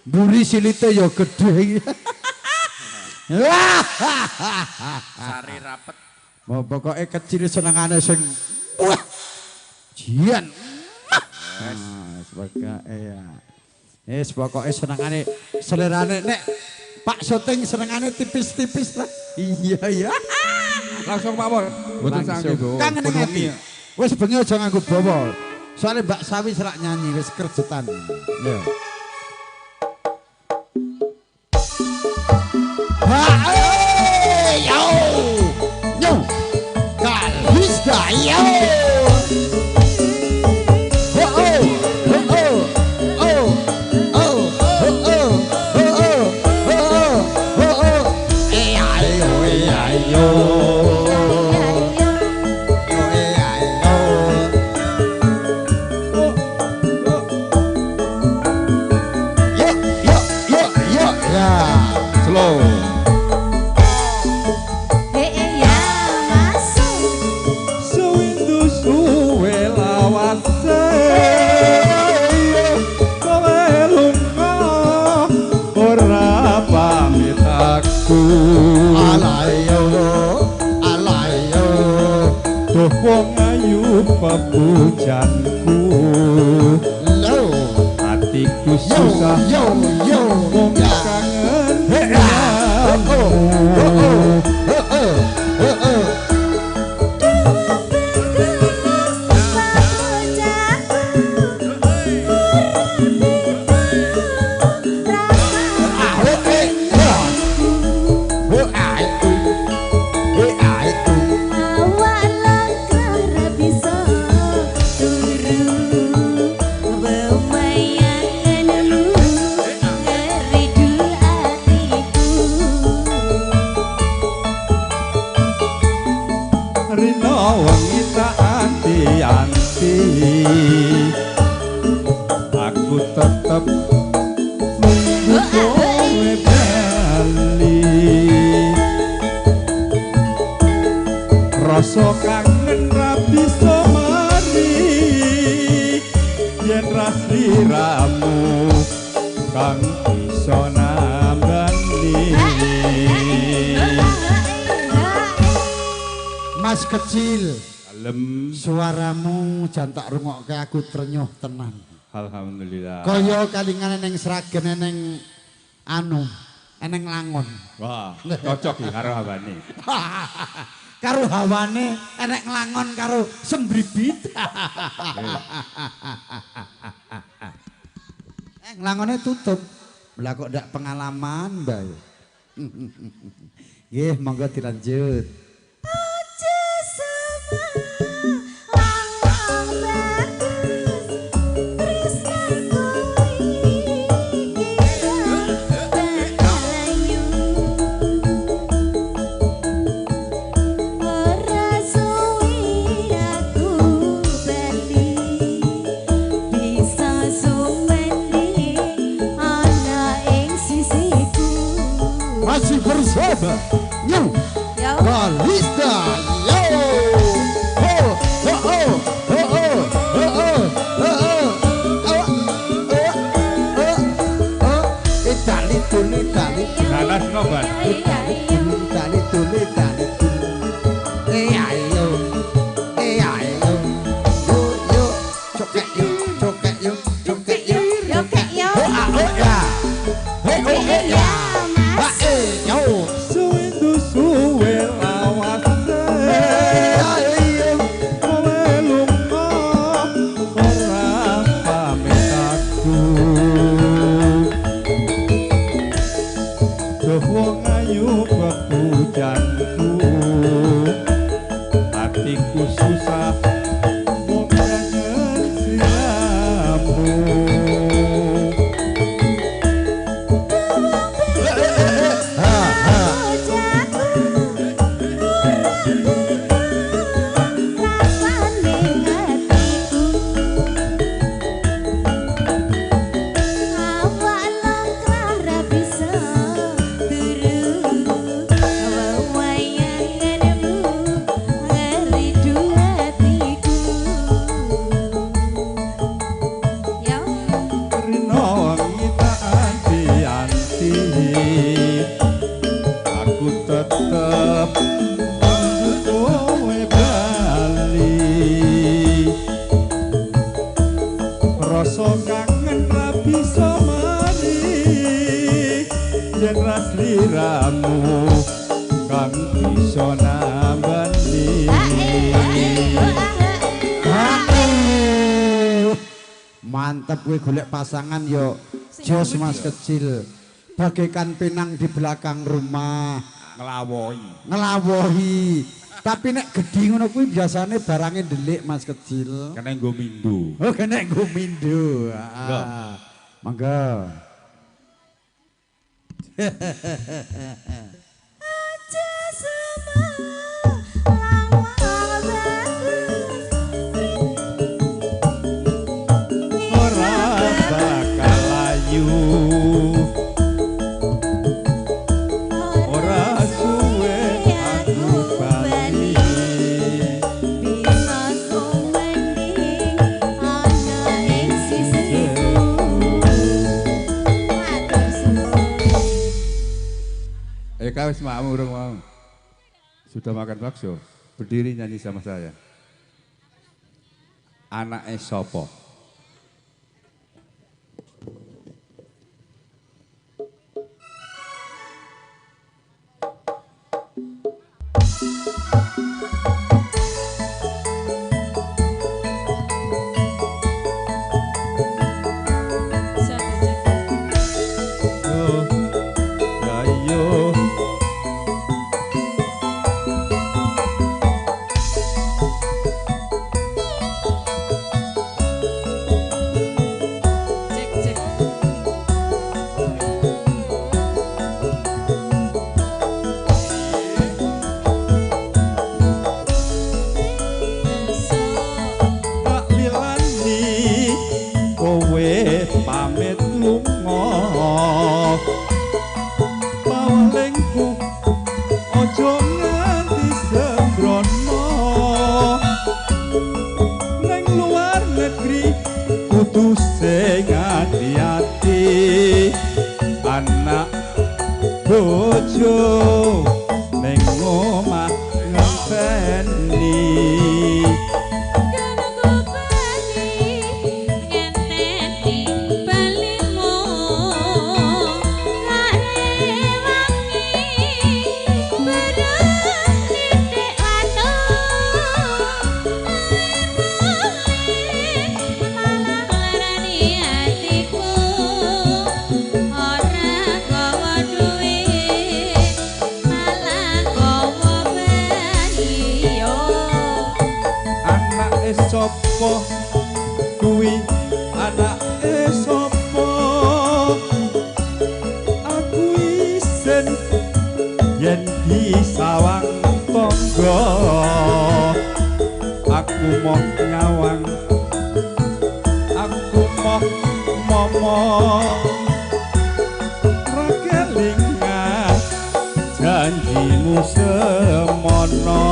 [SPEAKER 3] Mburi silite ya gedhe.
[SPEAKER 10] Sari rapet.
[SPEAKER 3] Mau pokoknya kecil senengane sing wah. Jian. Sebagai ya. Wis pokoke senengane selerane nek Pak syuting senengane tipis-tipis lah. Iya iya.
[SPEAKER 4] Langsung mawon. Mboten sangge.
[SPEAKER 3] Kangen ati. Wis bengi aja nganggo bawa. Soale Mbak Sawi serak nyanyi wis kerjetan. Ya. Yo, yo, Kalista, yo, oh oh, oh oh, oh oh, oh oh, oh oh, oh, eh ayo, eh ayo, eh ayo, yo yo yo yo, ya,
[SPEAKER 4] slow.
[SPEAKER 3] Alayo,
[SPEAKER 4] duh wong ayu pepujanku, hatiku susah,
[SPEAKER 3] yo yo
[SPEAKER 4] wong kangen, aku tetep nunggu kowe bali. Rasa kangen ra bisa mari yen ra sliramu kang bisa nambani.
[SPEAKER 3] Mas kecil,
[SPEAKER 4] alem
[SPEAKER 3] suaramu jan tak rungokke aku trenyuh tenan.
[SPEAKER 4] Alhamdulillah.
[SPEAKER 3] Kaya kalingane ning Sragen ning anu, eneng Langon.
[SPEAKER 4] Wah, cocok iki karo hawane.
[SPEAKER 3] Karo hawane enek Langon karo sembribit. Nglangone tutup. Lah kok ndak pengalaman, Mbak. Nggih, monggo dilanjut. Masih bersama New Kalista. Yo, oh, oh, oh, oh, oh, oh, oh, oh, oh, oh, Itali tuli tali,
[SPEAKER 4] nanas nobat.
[SPEAKER 3] Itali tuli tali tuli tali tuli. Eh ayo, eh ayo, yo yo, cokek yo, cokek yo, cokek yo,
[SPEAKER 1] cokek yo.
[SPEAKER 3] Oh ah oh ya, eh oh eh ya.
[SPEAKER 4] Suwe suwe lawase kowe lunga ora pamit aku. Duh wong ayu pepujanku. Tetep kowe bali rasa kangen ra bisa mari yen ra sliramu kang bisa nambani.
[SPEAKER 3] Mantep kowe golek pasangan yo jos Mas kecil. Bagaikan pinang di belakang rumah.
[SPEAKER 10] Nglawohi.
[SPEAKER 3] Nglawohi. Tapi nek gedhi ngono kuwi biasane barange ndelik Mas kecil.
[SPEAKER 10] Kena nggo mindo.
[SPEAKER 3] Oh, kena nggo mindo. Heeh. Monggo.
[SPEAKER 1] Aja lawang bagus
[SPEAKER 4] ora bakal layu ora suwe aku bali
[SPEAKER 1] bisa sumending ana ing sisiku matur suwun.
[SPEAKER 4] Eka wis mau urung mau. Sudah makan bakso, berdiri nyanyi sama saya. Anake sapa? Yo, ayo.
[SPEAKER 1] Cek cek.
[SPEAKER 4] Tak lilani kowe pamit lunga pawalengku aja nganti sembrono neng luar negeri kudu sing ati-ati anak bojo neng omah ngenteni. Anake sapa kuwi anake sapa aku isin yen disawang tangga aku moh nyawang aku moh momong ra kelingan janjimu semono.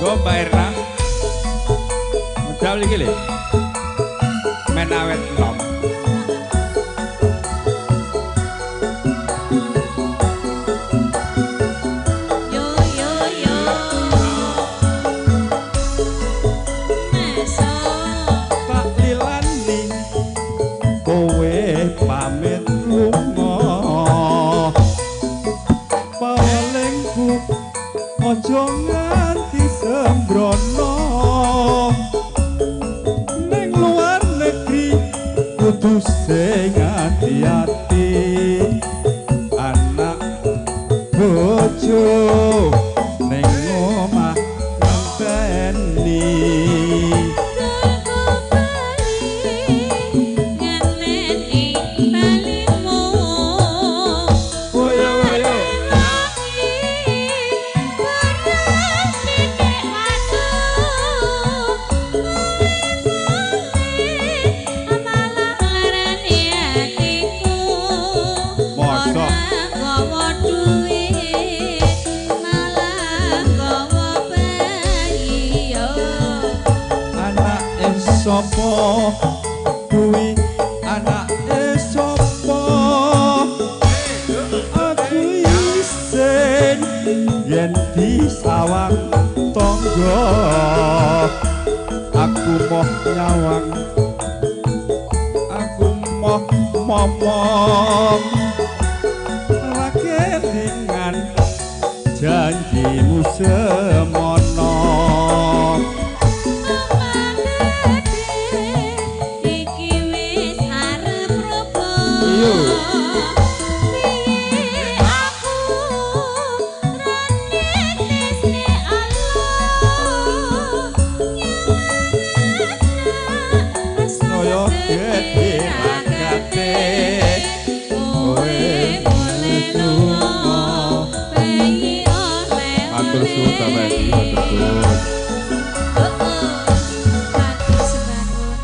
[SPEAKER 4] Go Mbak Erna. Medal iki lho. Men awet nom.
[SPEAKER 1] Yo yo yo. Meso.
[SPEAKER 4] Tak lilani kowe pamit lunga pawalengku aja nganti sembrono neng luar negeri kudu sing ati-ati anak bojo neng omah ngenteni. ngenteni.
[SPEAKER 1] Tunggu bali ngenteni balimu.
[SPEAKER 4] Woyo woyo. Mosok. Anake sapa kuwi, anake sapa? Aku isin yen disawang tangga, aku moh nyawang, aku moh momong, ra kelingan janjimu semono.
[SPEAKER 1] Iki wis arep roboh.
[SPEAKER 4] Iya.
[SPEAKER 1] Piye aku ra nitesne Allah.
[SPEAKER 4] Saya gedhe ragate,
[SPEAKER 1] kowe boleh lunga, bayi oleh.
[SPEAKER 4] Matur suwun Bapak Edi, matur suwun.
[SPEAKER 1] Matur sembah nuwun.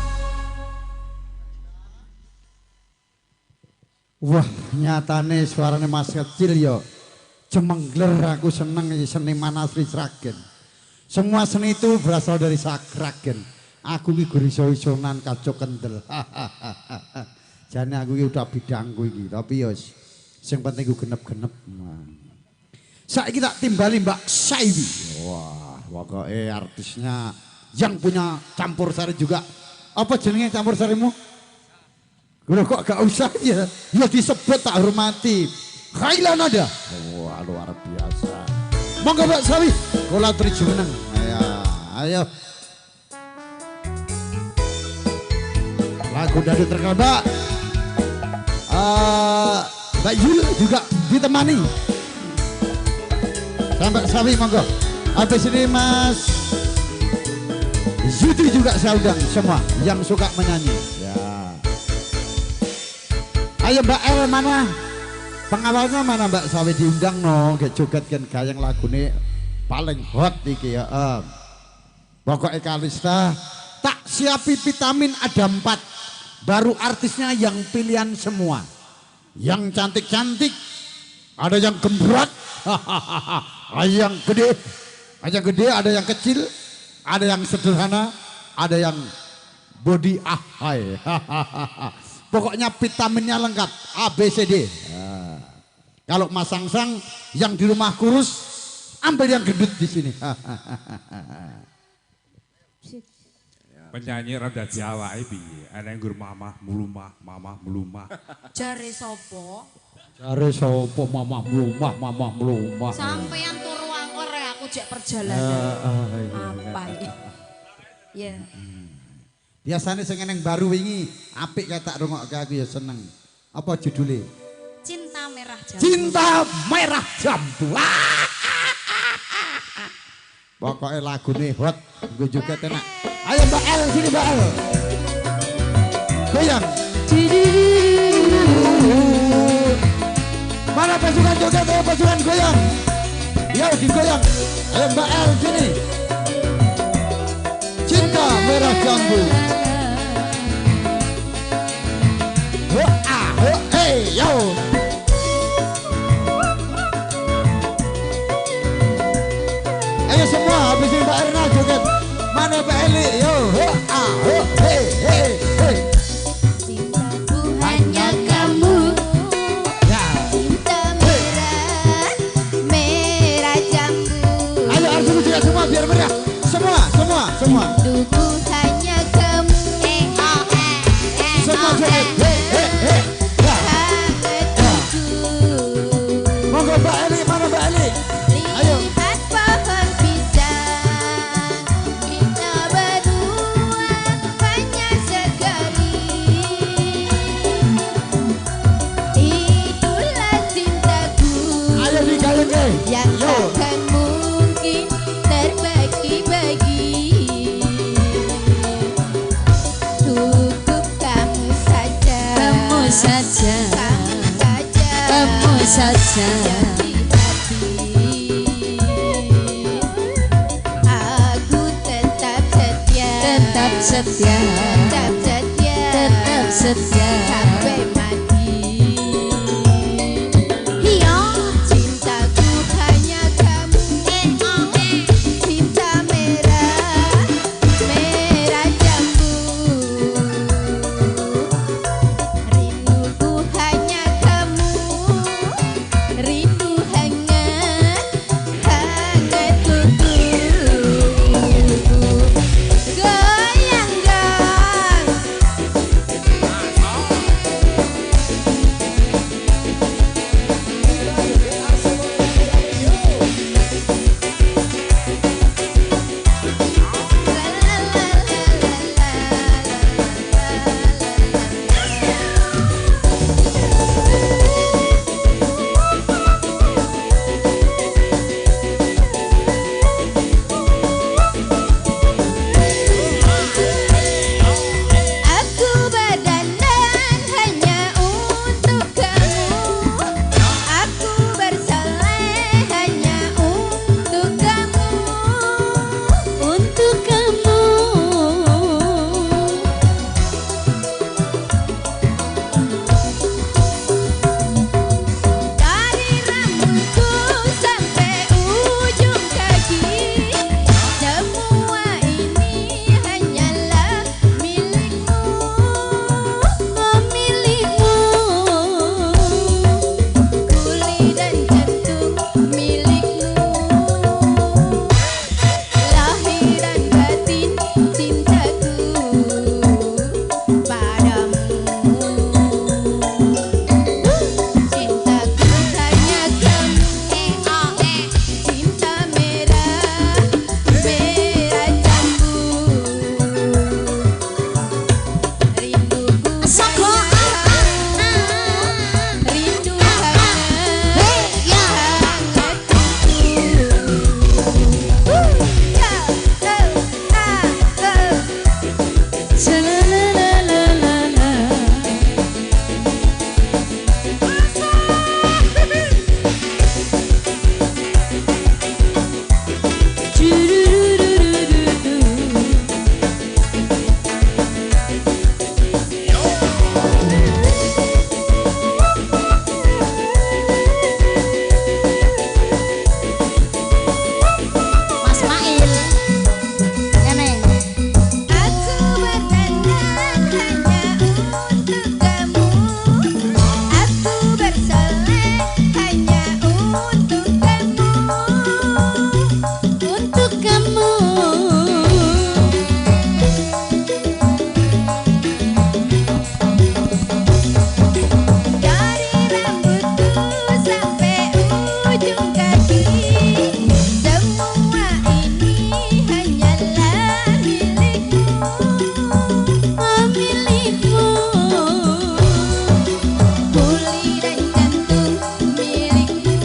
[SPEAKER 3] Wah, nyatane suarane Mas kecil yo. Cemengler aku seneng iki seniman asli Sragen. Semua seni itu berasal dari Sragen. Aku ki gur iso-isonan kacok kendel. Jane aku ki udah bidangku iki, tapi yo sing penting ku genep-genep. Saiki tak timbali Mbak Saiwi. Wah, pokoke artisnya yang punya campur sari juga. Apa jenenge campur sarimu? Loh kok gak usah ya? Ya disebut tak hormati. Khailan ada. Wah, luar biasa. Monggo Mbak Sawi, kula aturi jumeneng. Ayo, ayo. Lagu dari terkenal Mbak. Mbak Yul juga ditemani. Mbak Sawi monggo. Habis ini Mas Yudi juga saya undang semua yang suka menyanyi. Ya. Ayo Mbak El mana? Pengawalnya mana Mbak Sawi diundang no, gek joget kan gayeng lagune paling hot iki ya. Pokoknya Kalista tak siapi vitamin ada 4. Baru artisnya yang pilihan semua. Yang cantik-cantik, ada yang gembrot, ada yang gede, ada yang gede, ada yang kecil, ada yang sederhana, ada yang body ahai. Pokoknya vitaminnya lengkap, A, B, C, D. Nah. Kalau Mas Sangsang yang di rumah kurus, ambil yang gendut di sini.
[SPEAKER 10] Penyanyi rada Jawa piye? Ana nggur mamah mulumah, mamah mulumah.
[SPEAKER 1] Jare sapa?
[SPEAKER 3] Jare sapa mamah mulumah, mamah mulumah.
[SPEAKER 1] Sampeyan turu angker aku jek perjalanan. Apa iki? Ya.
[SPEAKER 3] Biasane sing eneng baru wingi apik kae tak rungokke aku ya seneng. Apa judule?
[SPEAKER 1] Cinta Merah Jambu.
[SPEAKER 3] Cinta Merah Jambu. Pokoknya lagune hot, gue juga enak. Ayo Mbak El, sini Mbak El. Goyang. Mana pasukan joget, ayo pasukan goyang. Yo digoyang. Ayo Mbak El sini. Cinta Merah Jambu. Ho ah ho eh yo. Ayo semua habisin Mbak Erna joget. Mana Mbak Eli? Yo ho ah ho he he he.
[SPEAKER 1] Cintaku hanya kamu.
[SPEAKER 3] Ya.
[SPEAKER 1] Cinta merah, merah jambu.
[SPEAKER 3] Ayo harus juga semua biar meriah. Semua, semua, semua.
[SPEAKER 1] Rinduku hanya kamu.
[SPEAKER 3] Semua joget. He he he. Ya.
[SPEAKER 1] Tak tidur.
[SPEAKER 3] Monggo Mbak Eli, mana Mbak Eli? Ayo.
[SPEAKER 1] Lihat pohon pisang, kita berdua hanya sekali. Itulah cintaku.
[SPEAKER 3] Ayo digayeng.
[SPEAKER 1] Yang
[SPEAKER 3] Yo.
[SPEAKER 1] takkan mungkin terbagi-bagi. Tetap setia, tetap setia, tetap setia sampai mati. Iya, cintaku hanya kamu, cinta merah, merah jambu. Rinduku hanya kamu, rindu hangat, hangat kuku. Goyang dong. Aku berdandan hanya untuk kamu, aku bersolek hanya untuk kamu, untuk kamu. Dari rambutku sampai ujung kaki, semua ini hanyalah milikmu, oh milikmu. Kulit dan jantung milikmu, lahir dan batin cintaku padamu. Cintaku hanya kamu, cinta merah, merah jambu. Rinduku hanya kamu, rindu hangat, hangat kuku. Ya, oh, ah, oh. Sha-la-la-la-la-la. Du-du-du-du-du-du.
[SPEAKER 2] Mas Mail. Kene.
[SPEAKER 1] Aku berdandan hanya untuk kamu, aku bersolek hanya untuk kamu,
[SPEAKER 2] Untuk kamu.
[SPEAKER 1] Dari rambutku sampai ujung kaki, semua ini hanyalah milikmu,
[SPEAKER 2] Oh milikmu.
[SPEAKER 1] Kulit dan jantung milikmu,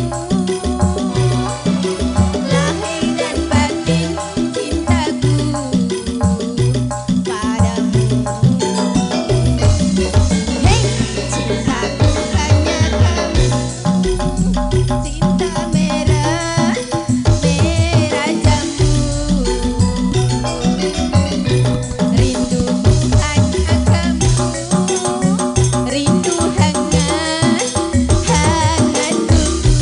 [SPEAKER 1] lahir dan batin cintaku padamu. Hei, cintaku hanya kamu, cinta merah, merah jambu. Rinduku hanya kamu, rindu hangat, hangat kuku.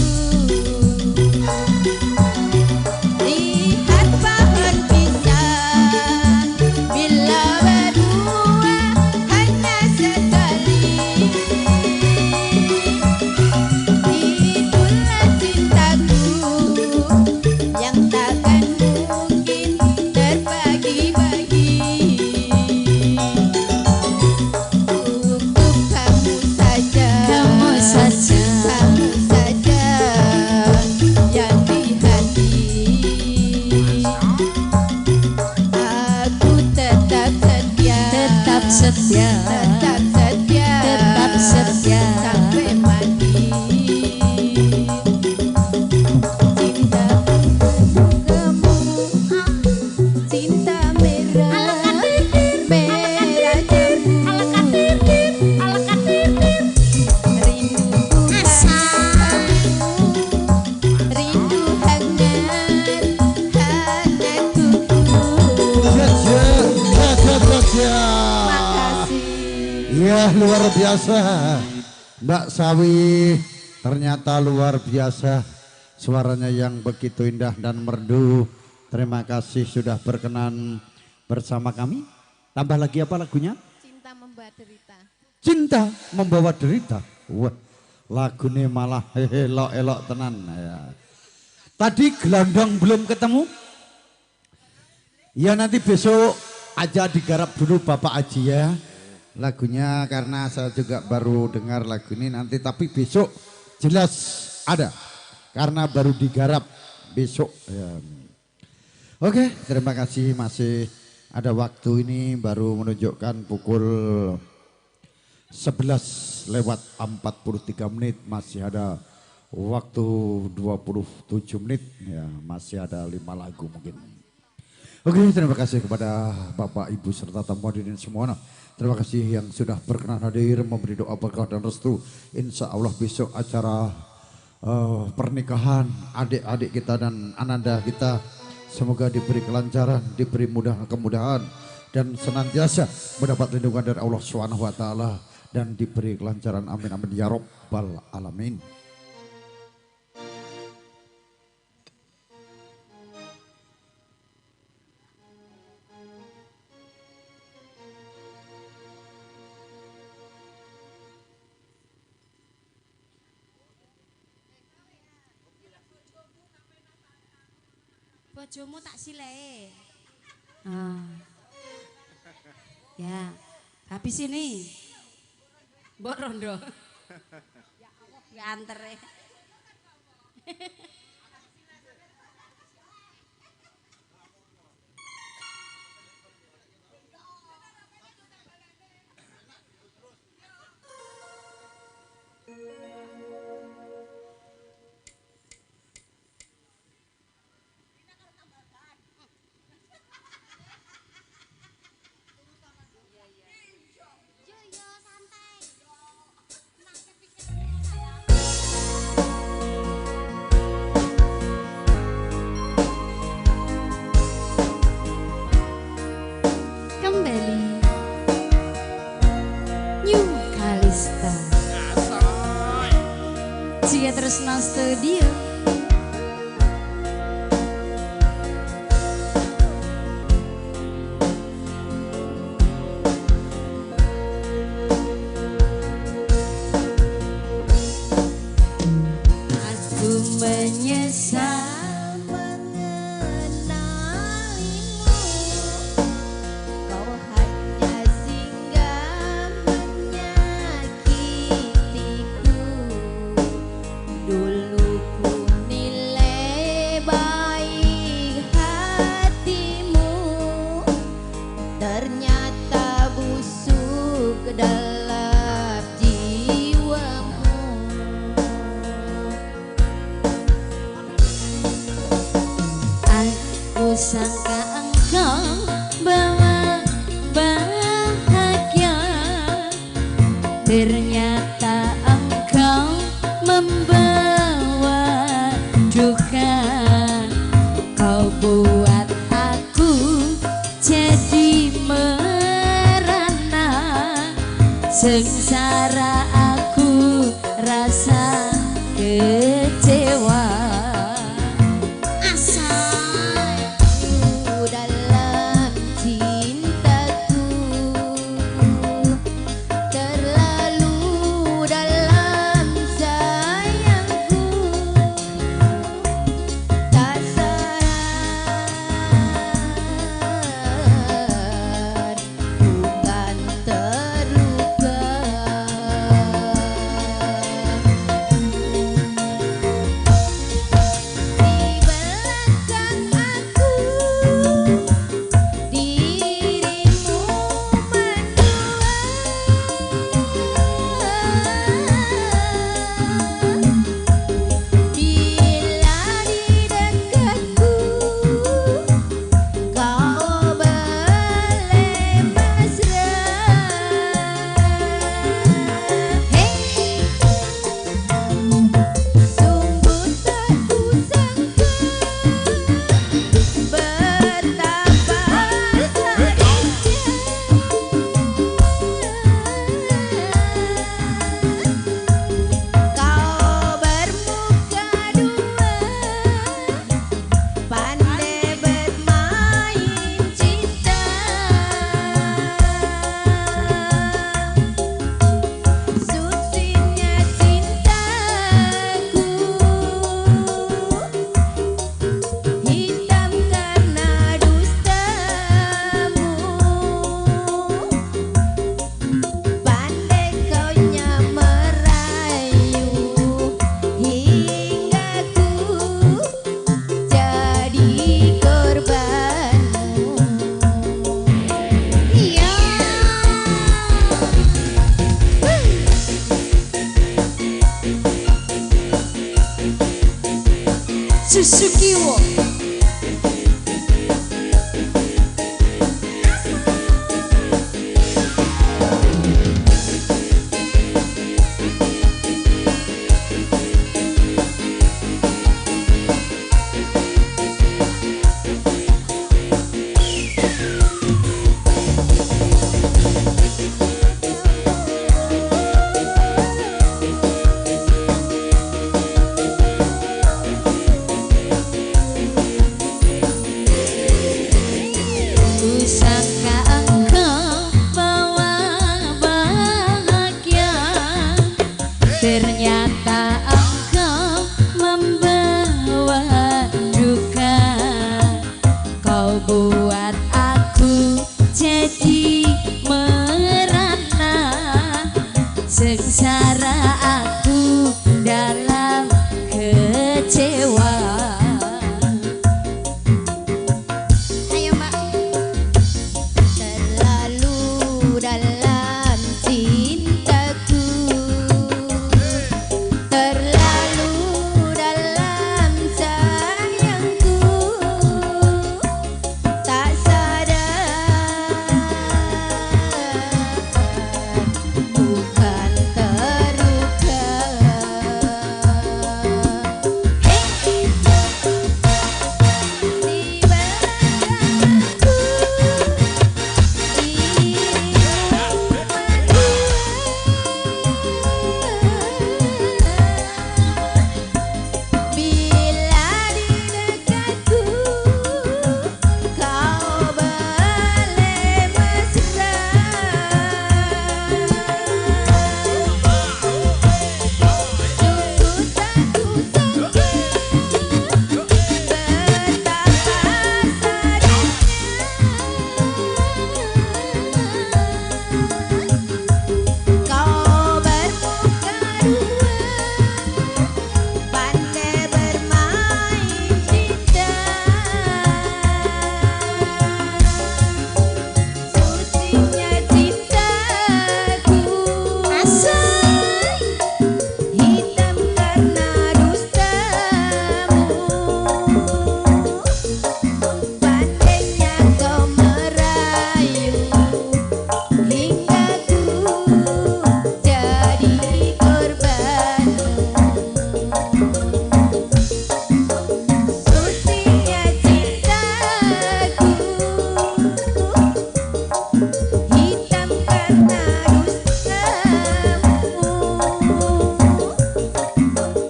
[SPEAKER 1] Lihat pohon pisang bila berbuah hanya sekali. Itulah cintaku yang takkan mungkin terbagi-bagi. Untuk kamu saja,
[SPEAKER 2] Kamu saja.
[SPEAKER 1] kamu saja yang di hati. Aku tetap setia,
[SPEAKER 2] Tetap setia.
[SPEAKER 1] tetap setia,
[SPEAKER 2] Tetap setia.
[SPEAKER 1] sampai mati. Cintaku kamu, cinta merah, merah jambu. Rinduku hanya kamu, rindu hangat, hangat kuku.
[SPEAKER 3] Ya, ya, ya, ya. Ya, luar biasa Mbak Sawi, ternyata luar biasa suaranya yang begitu indah dan merdu. Terima kasih sudah berkenan bersama kami. Tambah lagi apa lagunya?
[SPEAKER 1] Cinta Membawa Derita.
[SPEAKER 3] Cinta Membawa Derita. Wah, lagune malah elok-elok tenan ya. Tadi gelandang belum ketemu? Ya nanti besok aja digarap dulu Bapak Aji ya. Lagunya karena saya juga baru dengar lagu ini nanti, tapi besok jelas ada karena baru digarap besok ya. Oke, terima kasih, masih ada waktu ini baru menunjukkan pukul 11:43, masih ada waktu 27 menit ya, masih ada 5 lagu mungkin. Oke, terima kasih kepada Bapak, Ibu serta tamu hadirin semua. Terima kasih yang sudah berkenan hadir, memberi doa berkah dan restu. Insya Allah besok acara pernikahan adik-adik kita dan ananda kita semoga diberi kelancaran, diberi kemudahan dan senantiasa mendapat lindungan dari Allah Subhanahu wa taala dan diberi kelancaran. Amin amin ya rabbal alamin.
[SPEAKER 1] Bojomu tak silehe. Ah. Ya, habis ini. Mbok rondo. Ya Allah, ngantere. Kembali New Kalista Jika Tresno Studio. Aku menyesal mengenalimu, kau hanya singgah menyakitiku. Dulu ku nilai baik hatimu, ternyata busuk dalam jiwamu. Aku sangka engkau bawa bahagia, ternyata engkau membawa duka. Kau buat aku jadi merana, sengsara aku rasa kecewa. Asal dalam cintaku, terlalu dalam sayangku, tak sadar bukan terluka.
[SPEAKER 2] Sengsara aku dalam kecewa.
[SPEAKER 1] Ayo Mbak. Terlalu dalam cintaku, terlalu dalam sayangku, tak sadar bukan terluka. Hey. Di belakangku dirimu berdua, bila di dekatku kau boleh mesra. Sungguh tak kusangka betapa sadisnya kau bermuka dua, pandai bermain cinta. Sucinya cintaku
[SPEAKER 2] Asik.
[SPEAKER 1] hitam karena dustamu, pandainya kau merayu hingga ku jadi korbanmu. Sucinya cintaku hitam karena dustamu,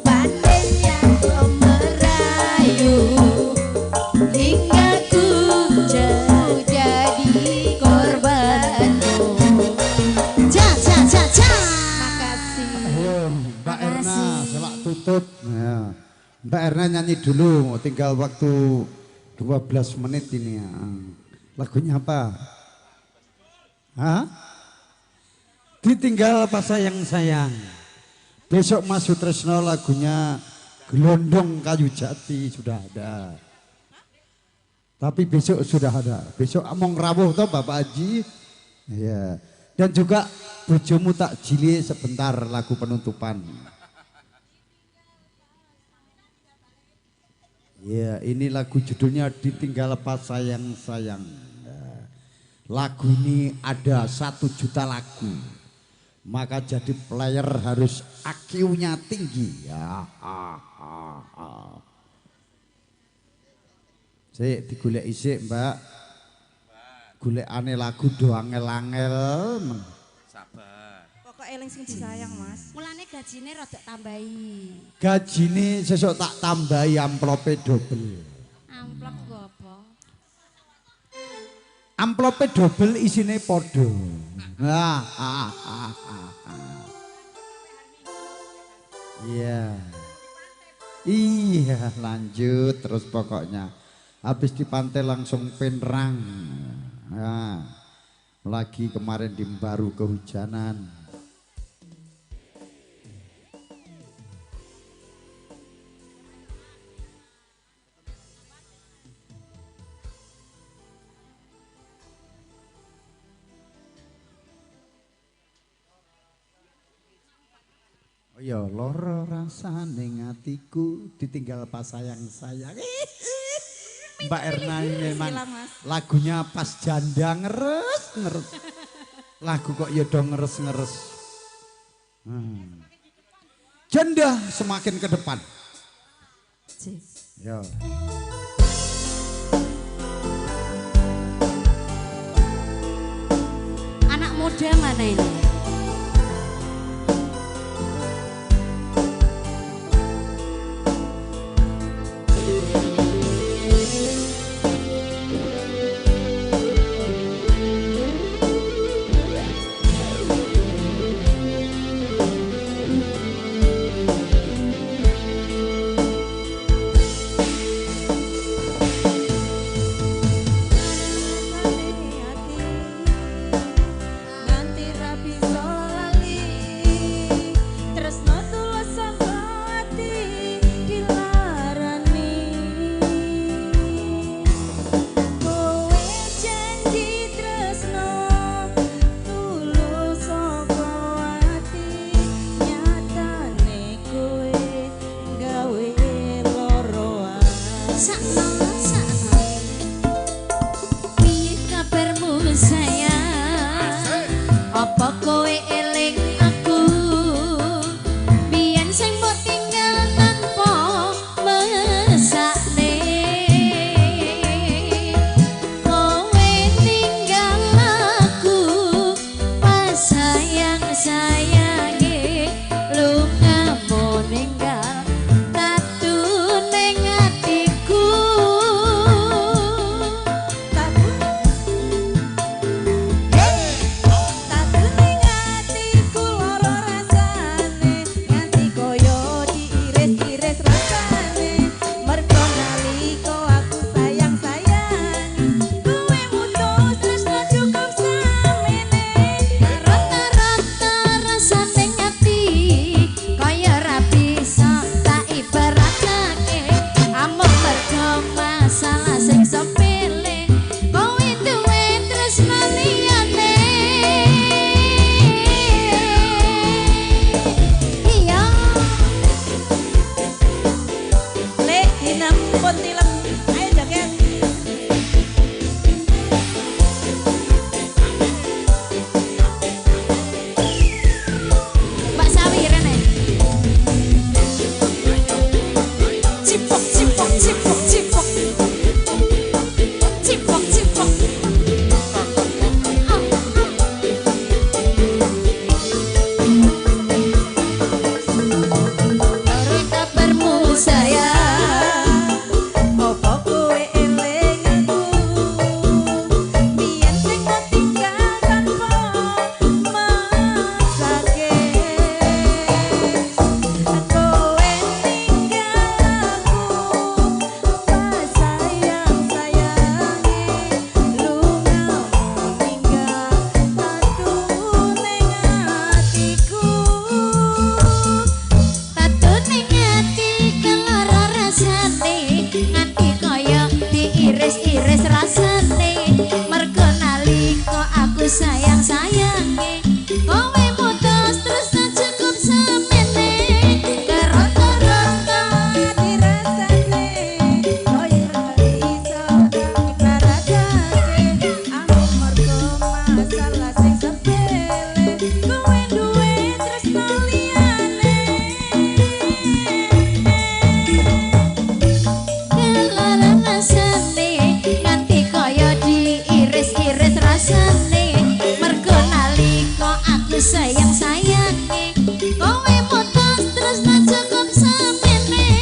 [SPEAKER 1] pandainya kau merayu hingga ku jadi korbanmu.
[SPEAKER 2] Ja ja ja ja.
[SPEAKER 1] Makasih.
[SPEAKER 3] Ayo Mbak Erna selak tutup. Ya. Mbak Erna nyanyi dulu, tinggal waktu 12 menit ini ya. Lagunya apa? Hah? Ditinggal apa sayang-sayang. Besok Mas Sutresno lagunya Gelondong Kayu Jati sudah ada. Tapi besok sudah ada. Besok among rawuh toh Bapak Haji. Ya. Dan juga Bojomu Tak Jile sebentar lagu penutupan. Ya, ini lagu judulnya Ditinggal Apa Sayang-Sayang. Ya. Lagu ini ada 1 juta lagu. Maka jadi player harus IQ-nya tinggi. Ya. Ah, ah, ah. Sik digoleki sik, Mbak. Golekane lagu do angel-angel.
[SPEAKER 8] Sabar.
[SPEAKER 11] Pokok eling sing disayang, Mas.
[SPEAKER 1] Mulane gajine rada tambahi.
[SPEAKER 3] Gajine sesuk tak tambahi amplope dobel.
[SPEAKER 1] Amplop nggo apa?
[SPEAKER 3] Amplope dobel isine padha. Nah, ah, ah, ah, ah. Iya. Iya, lanjut terus pokoknya. Habis di pantai langsung penrang. Nah, lagi kemarin di Mbaru kehujanan. Ya lara rasane atiku ditinggal pas sayang-sayang. Mbak Erna ini memang lagunya pas janda ngeres ngeres. Lagu kok ya dong ngeres-ngeres. Janda semakin ke depan. Ya.
[SPEAKER 2] Anak muda mana ini?
[SPEAKER 1] Nanti rapi
[SPEAKER 2] sayang-sayange kowe mutus tresna cukup semene kerot-kerot
[SPEAKER 1] dirasane koyo iso ibaratake aku mergo masalah sing sepele kowe duwe tresna liyane
[SPEAKER 2] kelara rasane nganti koyo diiris-iris rasane mergo nalika aku sayang-sayange kowe mutus tresna cukup semene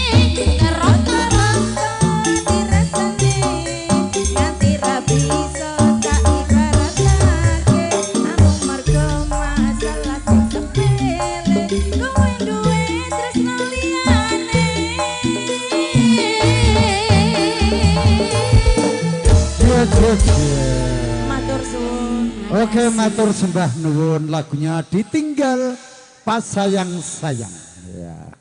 [SPEAKER 2] kerot-kerot
[SPEAKER 1] dirasane nganti ra bisa tak ibaratake aku mergo masalah sing sepele kowe duwe tresna liyane. Matur suwun.
[SPEAKER 3] Oke, matur sembah nuwun, lagunya ditinggal pas sayang-sayang. Ya.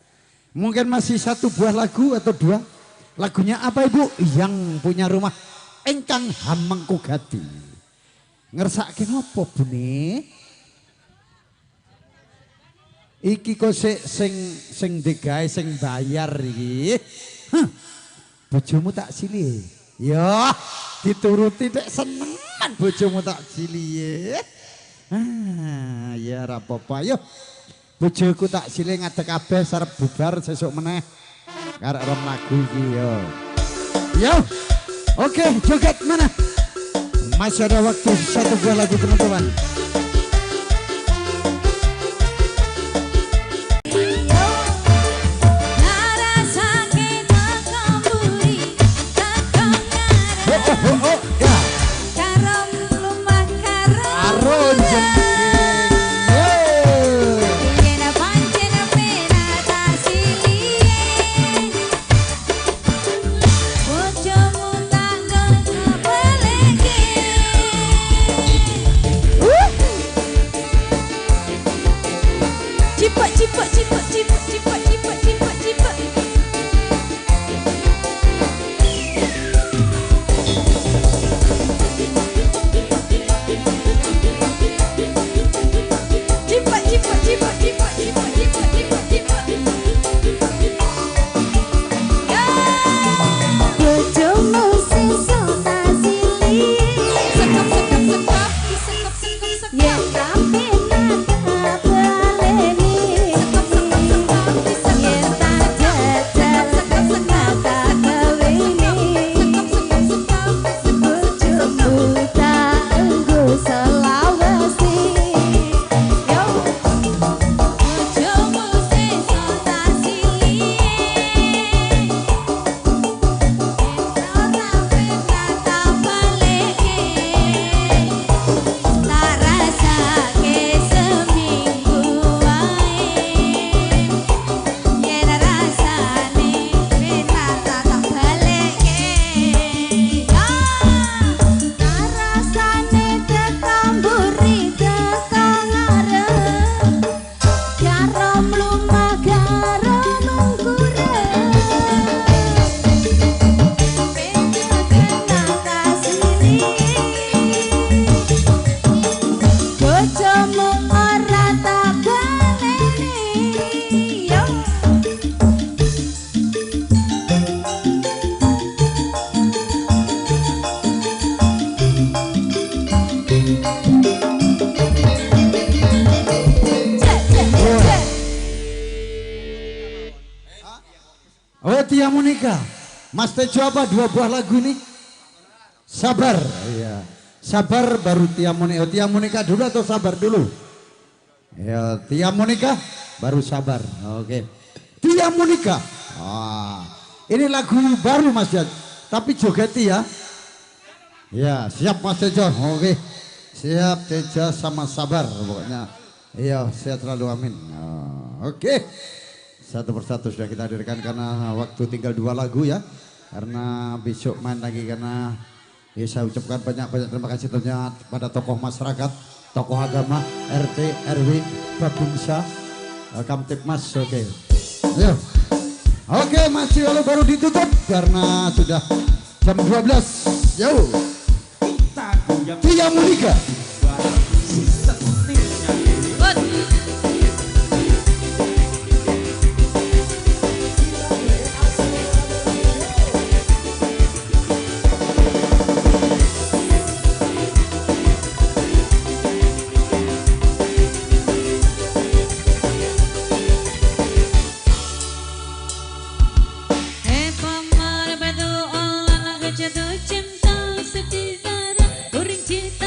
[SPEAKER 3] Mungkin masih satu buah lagu atau dua. Lagunya apa Ibu? Yang punya rumah engkang hamengku gati. Ngersake nopo Bune? Iki kok sing sing digawe sing bayar iki. Huh. Bojomu tak silih. Ya, dituruti nek senengan bojomu tak silih. Ah, ya ora apa-apa. Yo. Bojoku tak silih ngadeg kabeh sarep bubar sesuk meneh. Karek rong lagu iki yo. Yo. Oke, joget mana? Masih ada waktu satu buah lagu penutupan. Mas Tejo apa dua buah lagu ini? Sabar, iya. Sabar baru Tia Monica. Tia Monica dulu atau sabar dulu? Ya, Tia Monica baru sabar. Oke. Tia Monica. Ah, ini lagu baru Mas Jad. Tapi jogeti ya. Ya, siap Mas Tejo. Oke. Siap Tejo sama sabar pokoknya. Iya, sehat selalu, amin. Oke. Satu persatu sudah kita hadirkan karena waktu tinggal dua lagu ya. Karena besok main lagi, karena ya, saya ucapkan banyak-banyak terima kasih tentunya pada tokoh masyarakat, tokoh agama, RT, RW, Babinsa, Kamtibmas. Oke. Ayo. Oke, masih kalau baru ditutup karena sudah jam 12. Yo. Tia Monica.
[SPEAKER 2] Jatuh cinta sedih darah, orang cinta.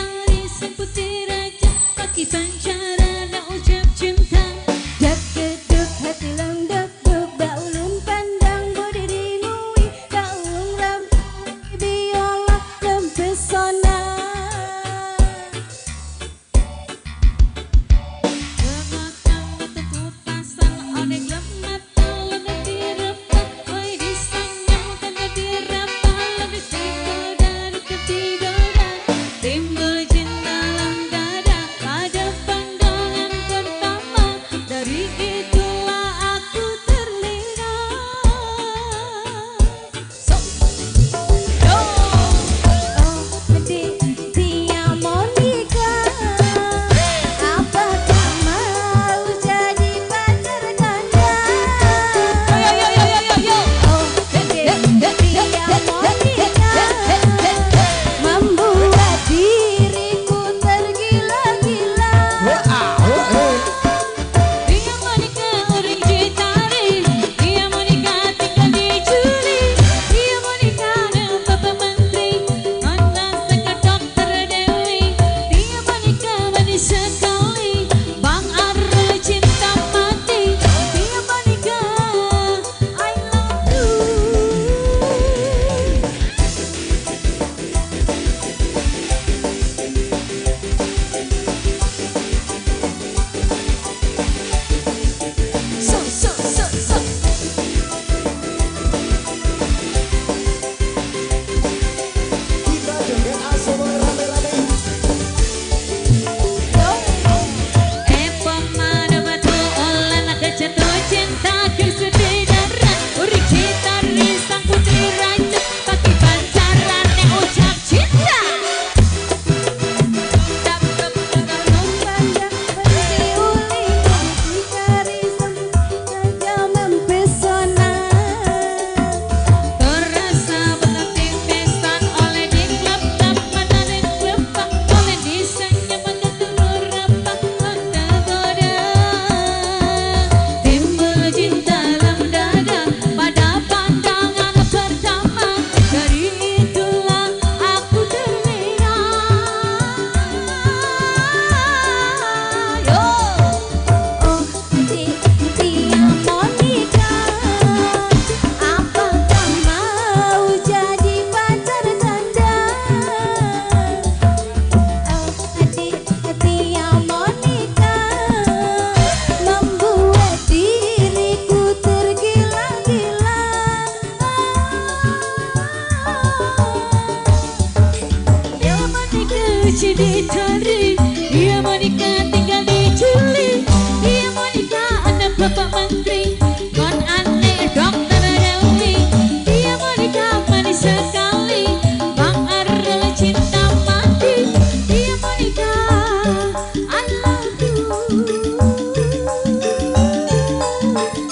[SPEAKER 2] bidadari. Dia mau nikah tinggal di Juli. Dia mau nikah anak bapak menteri. Kon aneh dokter Dewi. Dia mau nikah manis sekali. Bang Arel cinta mati. Dia mau nikah, I love you.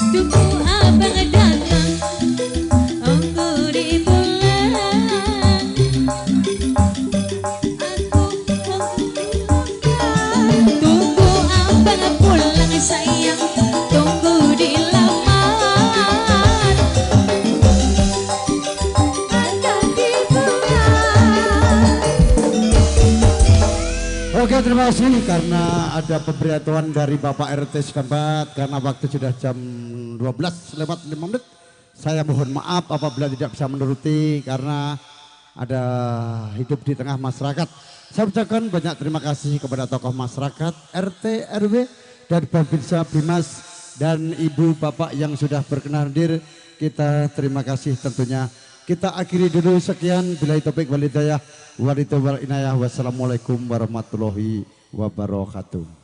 [SPEAKER 2] Tunggu abang datang, tunggu di bulan. Aku tunggu abang pulang sayang, tunggu di lamar. Akan di bulan.
[SPEAKER 3] Oke, terima kasih karena ada pemberitahuan dari Bapak RT setempat karena waktu sudah jam 12:05. Saya mohon maaf apabila tidak bisa menuruti karena ada hidup di tengah masyarakat. Saya ucapkan banyak terima kasih kepada tokoh masyarakat, RT, RW, dan Babinsa Bimas dan ibu bapak yang sudah berkenan hadir. Kita terima kasih tentunya. Kita akhiri dulu sekian. Billahi taufik wal hidayah wal inayah. Wassalamualaikum warahmatullahi wabarakatuh.